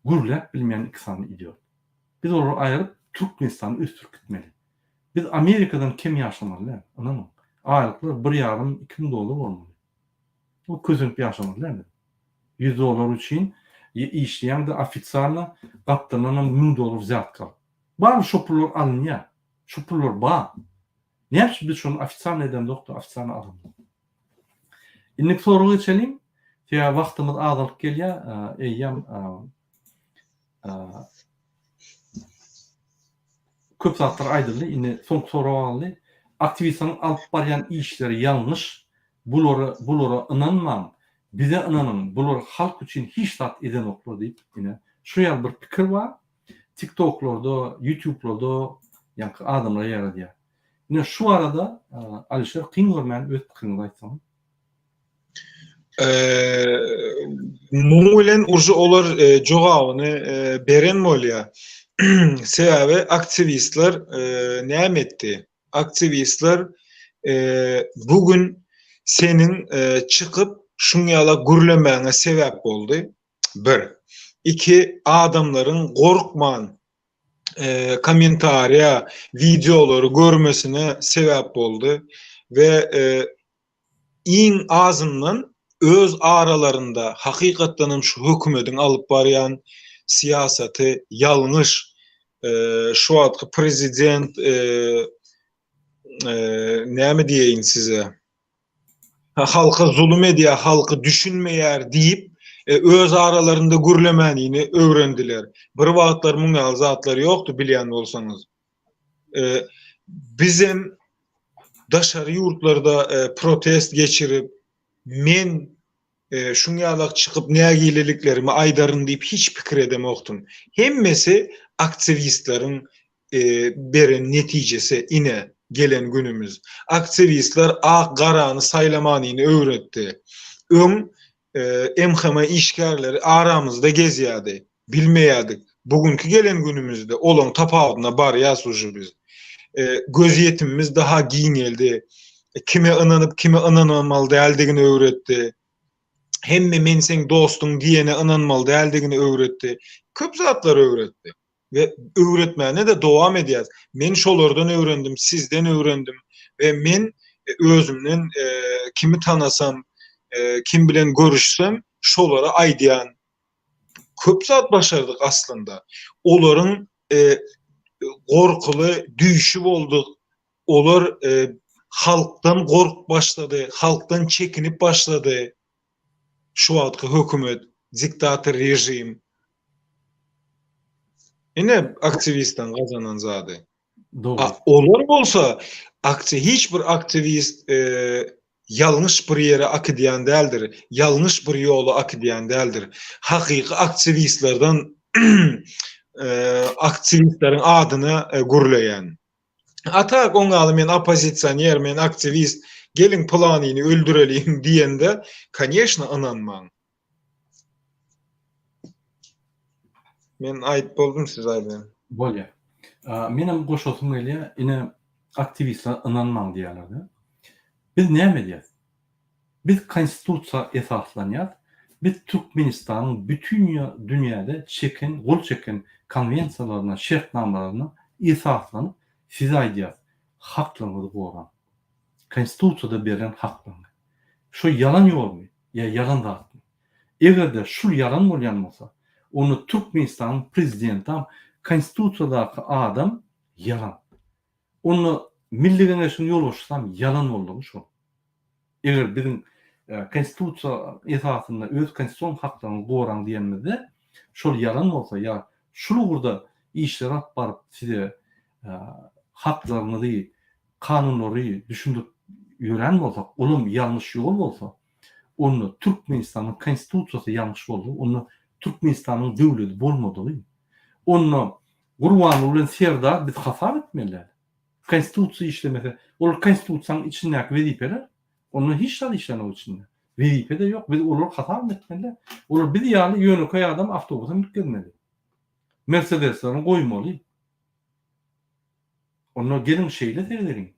Gürläp bilmeýän iki sany idiot. Biz olary aýryp Türkmenistany ösdürip gitmeli. Biz Amerikadan kem ýaşamaly däl, ynanyň. Aýlyklar bir ýarym, 2000 dollar bolmaly. Bu kösenip ýaşamaly däl biz. 100 dollar üçin işleýäňde ofitsialno gapdalyndanam 1000 dollar wzýatka alyp. Barybir şo pullar alynýar. Şo pullar bar. Näme üçin biz şony ofitsialno edemzok-da, ofitsialno alamzok? Indiki soraga geçeliň. Sebäbi wagtymyz azalyp gelýär. Eýýäm köp zatlar aýdyldy. Indi soňky sorag galdy. Aktiwistleriň alyp barýan işleri ýalňyş. Bulara bulara ynanmaň. Bize ynanyň. Bular halk üçin hiç zat edenoklar diýip, ine, şu ýaly bir pikir bar. TikToklarda, YouTubelarda ýaňky adamlar ýaýradýar. Ine şu barada Alişer kyn görmän öz pikiriňizi aýtsaňyz. Muň bilen uje olar jogabyny beren bolýar. Sebäbi aktiwistler näme etdi? Aktiwistler bu gün seniň çykyp şuň ýala gürlemäňe sebäp boldy. Bir. Iki, adamlaryň gorkman kommentariýa, wideolary görmesine sebäp boldy we iň azyndan öz aralarynda hakykatdan hem şu hökümediň alyp barýan syýasaty ýalňyş, şu wagtky prezident näme diýeýin size, halka zulum edýär, halky düşünmeýär diýip, öz aralarynda gürlemänini öwrendiler. Bir wagtlar muň ýaly zatlar ýokdy bilýän bolsaňyz. Bizem daşary ýurtlarda protest geçirip, men şuň ýalak çykyp nägileliklerimi aýdaryn diýip hiç pikir edemokdym. Hemmesi aktiwistleriň beren netijesi ine gelen günümiz. Aktiwistler ak garany saýlamanyny öwretdi. Öň MHM işgärleri aramyzda gezýärdi. Bilmeýärdik. Bu günki gelen günümizde olaň tapawudyna barýas uje biz. Gözýetimimiz daha giňeldi. Kime ynanyp kime ynanmaly däldigini öwretdi. Hemme men seň dostuň diýene ynanmaly däldigini öwretdi. Köp zatlary öwretdi. We öwretmäne-de dowam edýäs. Men şolardan öwrendim, sizden öwrendim we men özümden kimi tanasam, kim bilen görüşsem, şolara aýdýan. Köp zat başardyk aslynda. Olaryň gorkuly düýşi bolduk. Olar halkdan gorkup başlady, halkdan çekinip başlady. Şu wagtky hökümet, diktator režim. Ine aktiwistden gazanan zady. Dogry. Olar bolsa akti hiç bir aktiwist e, ýalňyş bir ýere akidýän däldir, ýalňyş bir ýola akidýän däldir. Hakyky aktiwistlerden e, aktiwistleriň adyna e, gürleýän. A tak oň ýaly men oppozisioner, men aktiwist, geliň pylanyny öldüreliň diýende, koneşno ynanmaň. Men aýdyp boldum siz aýdyň. Bolýar. Menem goşasym gelýär, ine aktiwistlere ynanmaň diýýärler-de. Biz näme edýäs? Biz konstitusiýa esaslanýas. Biz Türkmenistanyň bütin dünýäde çeken, gol çeken konwensiýalaryna, şertnamalaryna esaslanyp size aýdýas, haklaryňyzy goraň. Konstitusiýada berlen haklaryňy. Şo ýalan ýolmy ýa ýalan zatmy? Eger-de şul ýalan bolýan bolsa, onda Türkmenistanyň prezidentam konstitusiýadaky adam ýalan. Onda Milli Geňeşiň ýolbaşçysam ýalan boldugy şol. Eger biziň Konstitusiýa esasynda öz konstitusion haklaryňyzy goraň diýenimizde şol ýalan bolsa ýa şul ugurda işler alyp baryp size haklaryňyzy, kanunlary düşündirip ýörän bolsak, olam ýalňyş ýol bolsa, onda Türkmenistanyň Konstitusiýasy ýalňyş boldy, onda Türkmenistanyň döwledi bolmadygy, onda Gurbanguly bilen Serdar biz hasap etmeli däl. Konstitusiýa işlemese, olar konstitusiýanyň içindäki wezipeler, onda hiç zat işlenok içinde. Wezipe-de ýok, biz olary hasap etmeli däl. Olar biz ýaly ýönekeý adam awtobusa münüp gezmeli. Mersedeslerini goýmaly. Onda geliň şeýle seredeliň.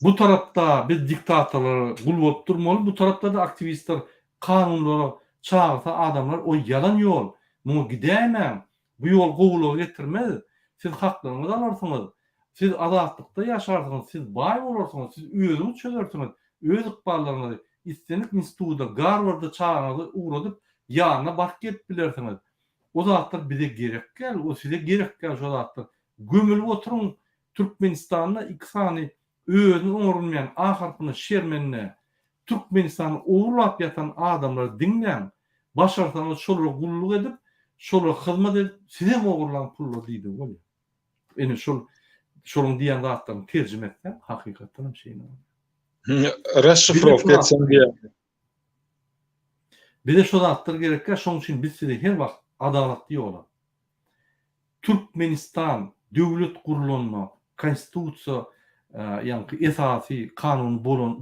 Bu tarapda biz diktatorlara gul bolup durmaly, bu tarapda-da aktiwistler kanunlara çagyrsa adamlar o ýalan ýol, muňa gidäýmäň, bu ýol gowulyga getirmez, siz haklaryňyzy alarsyňyz, siz azatlykda ýaşarsyňyz, siz baý bolarsyňyz, siz özüňiz çözersiňiz öz ykballaryňyzy, islendik instituda, Garwarda çagaňyzy ugradyp ýanyna baryp gelip bilersiňiz. O zatlar bize gerek däl, o size gerek däl şo zatlar. Gömülip oturyň Türkmenistanda iki sany özüni oňarylmaýan A harpyna şermende Türkmenistany ogurlap ýatan adamlary diňläň, başarsaňyz şolara gulluk edip, şolara hyzmat edip sizem ogurlaň pullary diýdigi bolýar. Ine şol şolaryň diýýän zatlaryny terjime etseň hakykatdan hem şeýle bolýar. Rasşifrowka etseň diýýän. Bize şo zatlar gerekkä şoň üçin biz sizi her wagt adalatly ýola Türkmenistan döwlet gurlanda konstitusiýa ýaňky esasy kanuny bolan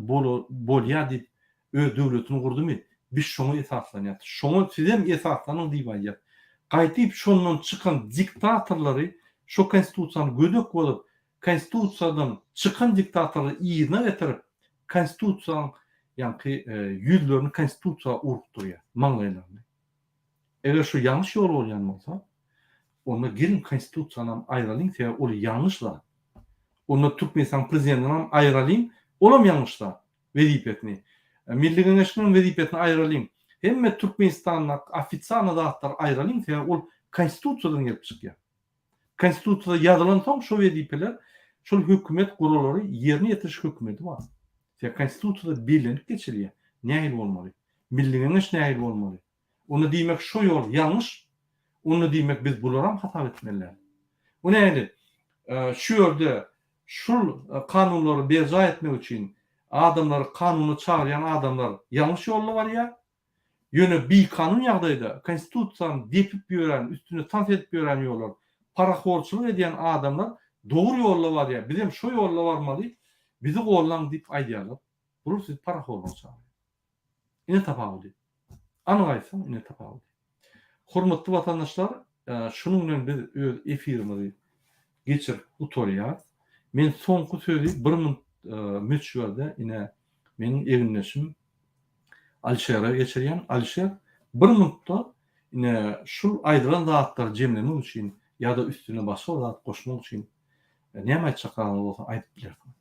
bolýa diýip öz döwletini gurdumy biz şoňa esaslanýas şoňa sizem esaslanyň diýip aýdýas gaýtyp şondan çykan diktatorlary şo konstitusiýany gödek bozup konstitusiýadan çykan diktatorlary yzyna getirip konstitusiýaň ýaňky ýüzlerini konstitusiýa urukdyrýar maňlaýlaryny. Eger şu ýalňyş ýol bolýan bolsa, onda geliň konstitusiýanam aýralyň sebäbi ol ýalňyş zat. Onda Türkmenistanyň prezidentinem aýralyň, olam ýalňyş zat wezipesini. Milli Geňeşiňem wezipesini aýralyň. Hemme Türkmenistandaky ofisialny zatlary aýralyň sebäbi ol konstitusiýadan gelip çykýar. Konstitusiýada ýazylansoň şo wezipeler şol hökümet guralary ýerine ýetiriş hökümeti bar. Sebäbi konstitusiýada bellenip geçilýär nähili bolmaly. Milli Geňeş nähili bolmaly. Onda diýmek şo ýol ýalňyş, onda diýmek biz bularam hasap etmeli däl. Bu nähili şu ýerde şul kanunlary berjaý etmek üçin adamlary kanuna çagyrýan adamlar ýalňyş ýolda barýar, Ýöne bikanun ýagdaýda konstitusiýany depip ýören, üstünde tans edip ýören ýolar, parahorçylyk edýän adamlar dogry ýolda barýar, bizem şo ýolda barmaly, bizi gollaň diýip aýdýarlar. Bular sizi parahorluga çagyrýar. Ine tapawudy. Anyk aýtsaň ine tapawudy. Hormatly watandaşlar, şunuň bilen biz öz efirimizi geçirip gutarýarys. Men soňky sözi bir minut möçberde ine meniň egindeşim Alişere geçirýän. Alişer, bir minutda ine şul aýdylan zatlary jemlemek üçin ýa-da üstüne başga bir zat goşmak üçin näme aýtjak zadyňyz bolsa aýdyp bilersiňiz.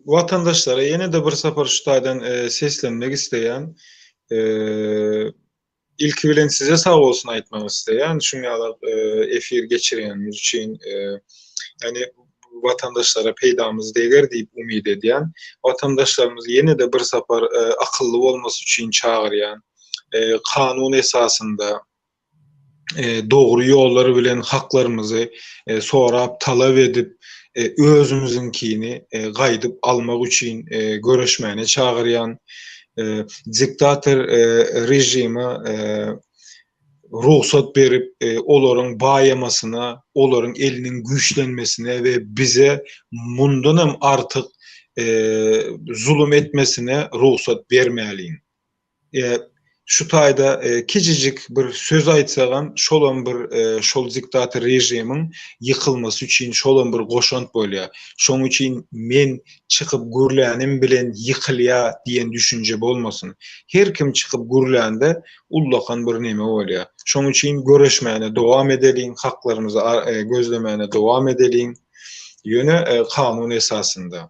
Watandaşlara ýene-de bir sapar şu taýdan seslenmek isleýän. Ilki bilen size sag bolsun aýtmak isleýän, şuň ýaly efir geçirýänimiz üçin. Ýagny watandaşlara peýdamyz deger diýip umyt edýän. Watandaşlarymyzy ýene-de bir sapar akylly bolmasy üçin çagyrýan. Kanun esasynda dogry ýollar bilen haklarymyzy sorap, talap edip, özümiziňkini gaýdyp almak üçin göreşmäne çagyrýan. Diktator režime rugsat berip, olaryň baýamasyna, olaryň eliniň güýçlenmesine we bize mundan hem artyk zulum etmesine rugsat bermäliň. Şu taýda kiçijik bir söz aýtsagam şolam bir şol diktator režimiň ýykylmasy üçin şolam bir goşant bolýar. Şoň üçin men çykyp gürlänim bilen ýykylýar diýen düşünje bolmasyn. Her kim çykyp gürlände ullakan bir neme bolýar. Şoň üçin göreşmäne dowam edeliň, haklarymyzy gözlemäne dowam edeliň. Ýöne kanun esasynda.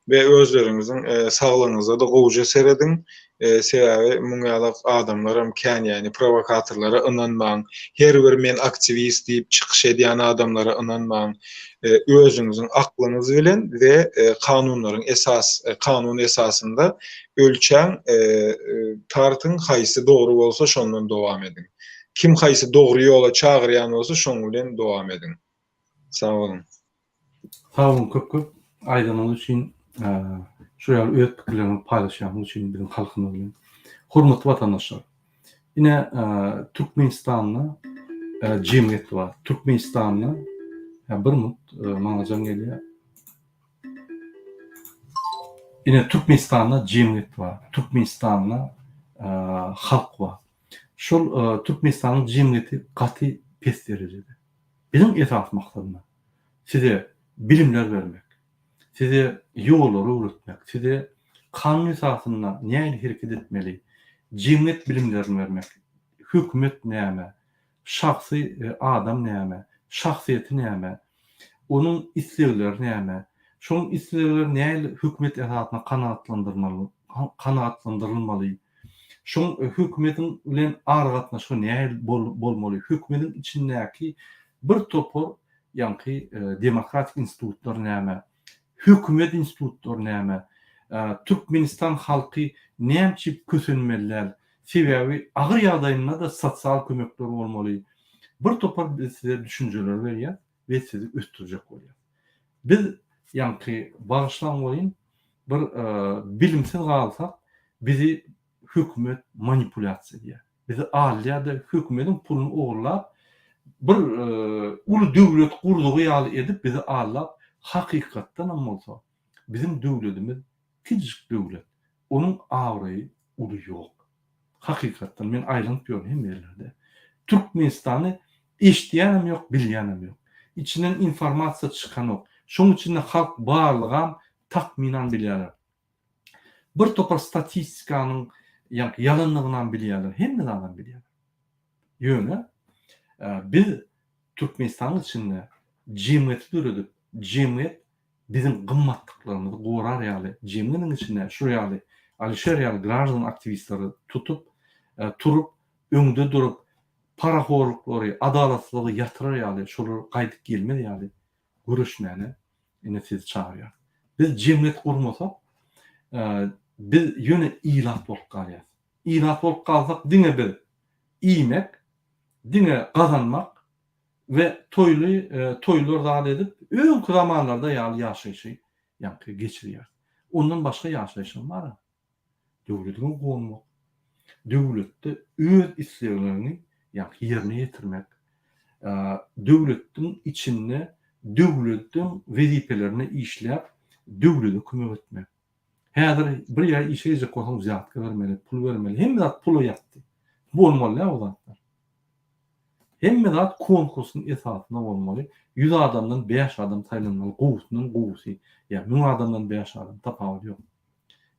We özleriňiziň saglygyňyza-da gowuja serediň. Sebäbi muň ýalak adamlaram kän ýagny prowokatorlara ynanmaň. Her bir men aktiwist diýip çykyş edýän adamlara ynanmaň. Özüňiziň aklyňyz bilen we kanunlaryň esas kanun esasynda ölçäň, tartyň haýsy dogry bolsa şondan dowam ediň. Kim haýsy dogry ýola çagyrýan bolsa şoň bilen dowam ediň. Sag boluň. Sag boluň köp köp aýdanyňyz üçin şu ýaly öz pikirleriňizi paýlaşýanyňyz üçin biziň halkymyz bilen. Hormatly watandaşlar. Ine Türkmenistanda jemgyýet bar. Türkmenistanda bir minut maňa jaň gelýär. Ine Türkmenistanda jemgyýet bar. Türkmenistanda halk bar. Şol Türkmenistanyň jemgyýeti gaty pes derejede. Biziň esasy maksadymyz size bilimler bermek, size ýollary öwretmek, size kanun esasynda nähili hereket etmeli, jemgyýet bilimlerini bermek, hökümet näme, şahsy adam näme, şahsyýeti näme, onuň islegleri näme, şonuň islegleri nähili hökümet esasynda kanagatlandyrmaly, kanagatlandyrylmaly, Şoň hökümetiň bilen aragatnaşygy nähili bolmaly, hökümetiň içindäki bir topar ýaňky demokratik institutlar näme, hökümet institutlary näme, Türkmenistan halky näme üçin kösenmeli däl, sebäbi agyr ýagdaýynda-da sosial kömekler bolmaly. Bir topar biz size düşünjeleri berýäs we sizi ösdürjek bolýas. Biz ýaňky bagyşlaň welin bir bilimsiz galsak bizi hökümet manipulýasiýa edýär. Bizi alýar-da hökümediň puluny ogurlap bir uly döwlet gurdugy ýaly edip bizi aldap hakykatdanam bolsa biziň döwledimiz kiçijik döwlet onuň abraýy uly ýok. Hakykatdan men aýlanyp ýörün hemme ýerlerde. Türkmenistany eşidýänem ýok, bilýänem ýok. Içinden informasiýa çykanok. Şoň içinde halk barlygam takmynan bilýärler. Bir topar statistikanyň ýaňky ýalandygynam bilýärler, hemme zadam bilýärler. Ýöne biz Türkmenistanyň içinde jemgyýeti döredip, jemgyýet biziň gymmatlyklarymyzy gorar ýaly jemgyýetiň içinde şu ýaly Alişer ýaly graždan aktiwistleri tutup, turup, öňde durup, parahorluklary, adalatsyzlygy ýatyrar ýaly, şolar gaýdyp gelmez ýaly göreşmäne ine sizi çagyrýarys. Biz jemgyýet gurmasak, biz ýöne ilat bolup galýarys. Ilat bolup galsak diňe biz iýmek, diňe gazanmak we toýly toýlar zat edip öňki zamanlarda ýaly ýaşaýşy ýaňky geçirýäris. Ondan başga ýaşaýşam bar-a. Döwletiňe gonmak, döwletde öz islegleriňi ýaňky ýerine ýetirmek, döwletiň içinde döwletiň wezipelerinde işläp döwlete kömek etmek. Häzir bir ýere işe girjek bolsaň wzýatka bermeli, pul bermeli, hemme zat pula ýatdy. Bolmaly däl o zatlar. Hemme zat konkursyň esasynda bolmaly. 100 adamdan 5 adam saýlanmaly, gowusyndan gowusy. Ýa 1000 adamdan 5 adam, tapawudy ýok.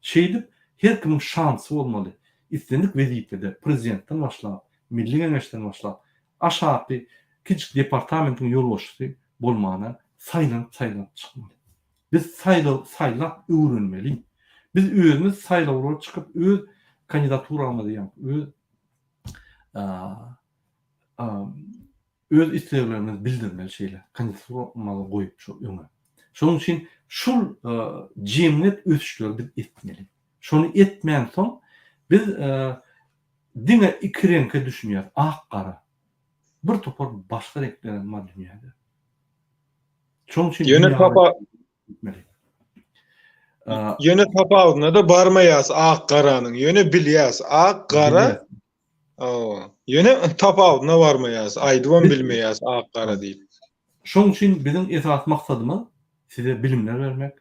Şeýdip, her kimiň şansy bolmaly. Islendik wezipede, prezidentden başlap, Milli Geňeşden başlap, aşaky kiçijik departamentiň ýolbaşçysy bolmana saýlanyp-saýlanyp çykmaly. Biz saýlaw saýlap öwrenmeli. Biz özümiz saýlawlara çykyp öz kandidaturamyzy ýa öz öz isleglerimizi bildirmeli şeýle kandidaturamyzy goýup şol öňe. Şonuň üçin şul jemgyýet ösüşleri biz etmeli. Şony etmänsoň biz diňe iki reňke düşünýäris, ak gara. Bir topar başga reňklerem bar dünýäde. Şonuň üçin Ýöne tapa Ýöne tapawudyna-da barmaýas ak garanyň. Ýöne bilýäs ak gara. Ýöne tapawudyna barmaýas, aýdybam bilmeýäs ak gara diýip. Şonuň üçin biziň esasy maksadymyz size bilimler bermek,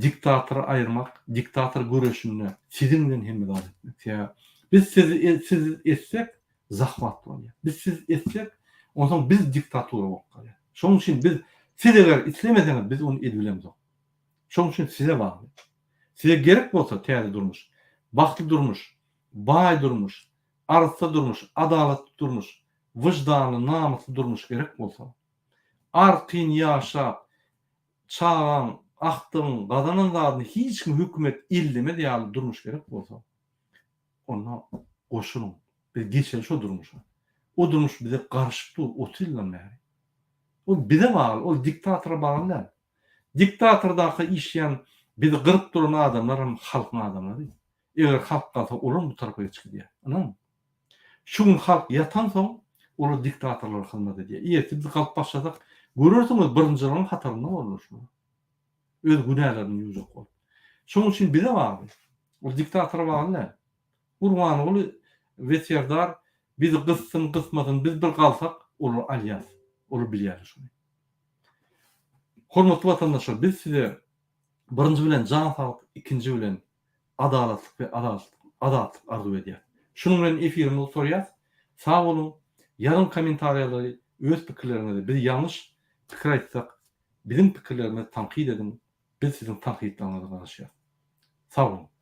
diktatory aýyrmak, diktator göreşinde siziň bilen hemme zat etmek. Sebäbi. Biz siz siz etsek zahwat bolýar. Biz siz etsek onsoň biz diktatura bolup galýar. Şonuň üçin biz siz eger islemeseňiz biz ony edibilemzok. Şonuň üçin size bagly. Size gerek bolsa täze durmuş, bagtly durmuş, baý durmuş, arassa durmuş, adalatly durmuş, wyždanly, namysly durmuş gerek bolsa, arkaýyn ýaşap, çagaň, agtygyň gazanan zadyny hiç kim hökümet ellemez ýaly durmuş gerek bolsa, onda goşulyň. Biz geçeli şo durmuşa. O durmuş bize garaşyp dur 30 ýyldan bäri. Ol bize bagly, ol diktatora bagly däl. Diktatordaky işleýän bizi gyryp duran adamlar hem halkyň adamlary. Eger halk galsa olam bu tarapa geçip gidýär. Ynanyň. Şu gün halk ýatansoň olar diktatorlara hyzmat edýär. Ertir biz galyp başlasak görersiňiz birinjileriň hatarynda bolarlar şular. Öz günälerini ýuwjak bolup. Şonuň üçin bize bagly. Ol diktatora bagly däl. Gurbanguly we Serdar bizi gyssyn gysmasyn biz bir galsak olary alýas. Olar bilýärler şony. Hormatly watandaşlar biz size birinji bilen jan saglyk ikinji bilen adalatlyk we azatlyk arzuw edýäs. Şunuň bilen efirimizi gutarýas. Sag boluň ýazyň kommentariýalary öz pikirleriňizi biz ýalňyş pikir aýtsak biziň pikirlerimizi tankyt ediň biz siziň tankytlaryňyza garaşýas. Sag boluň.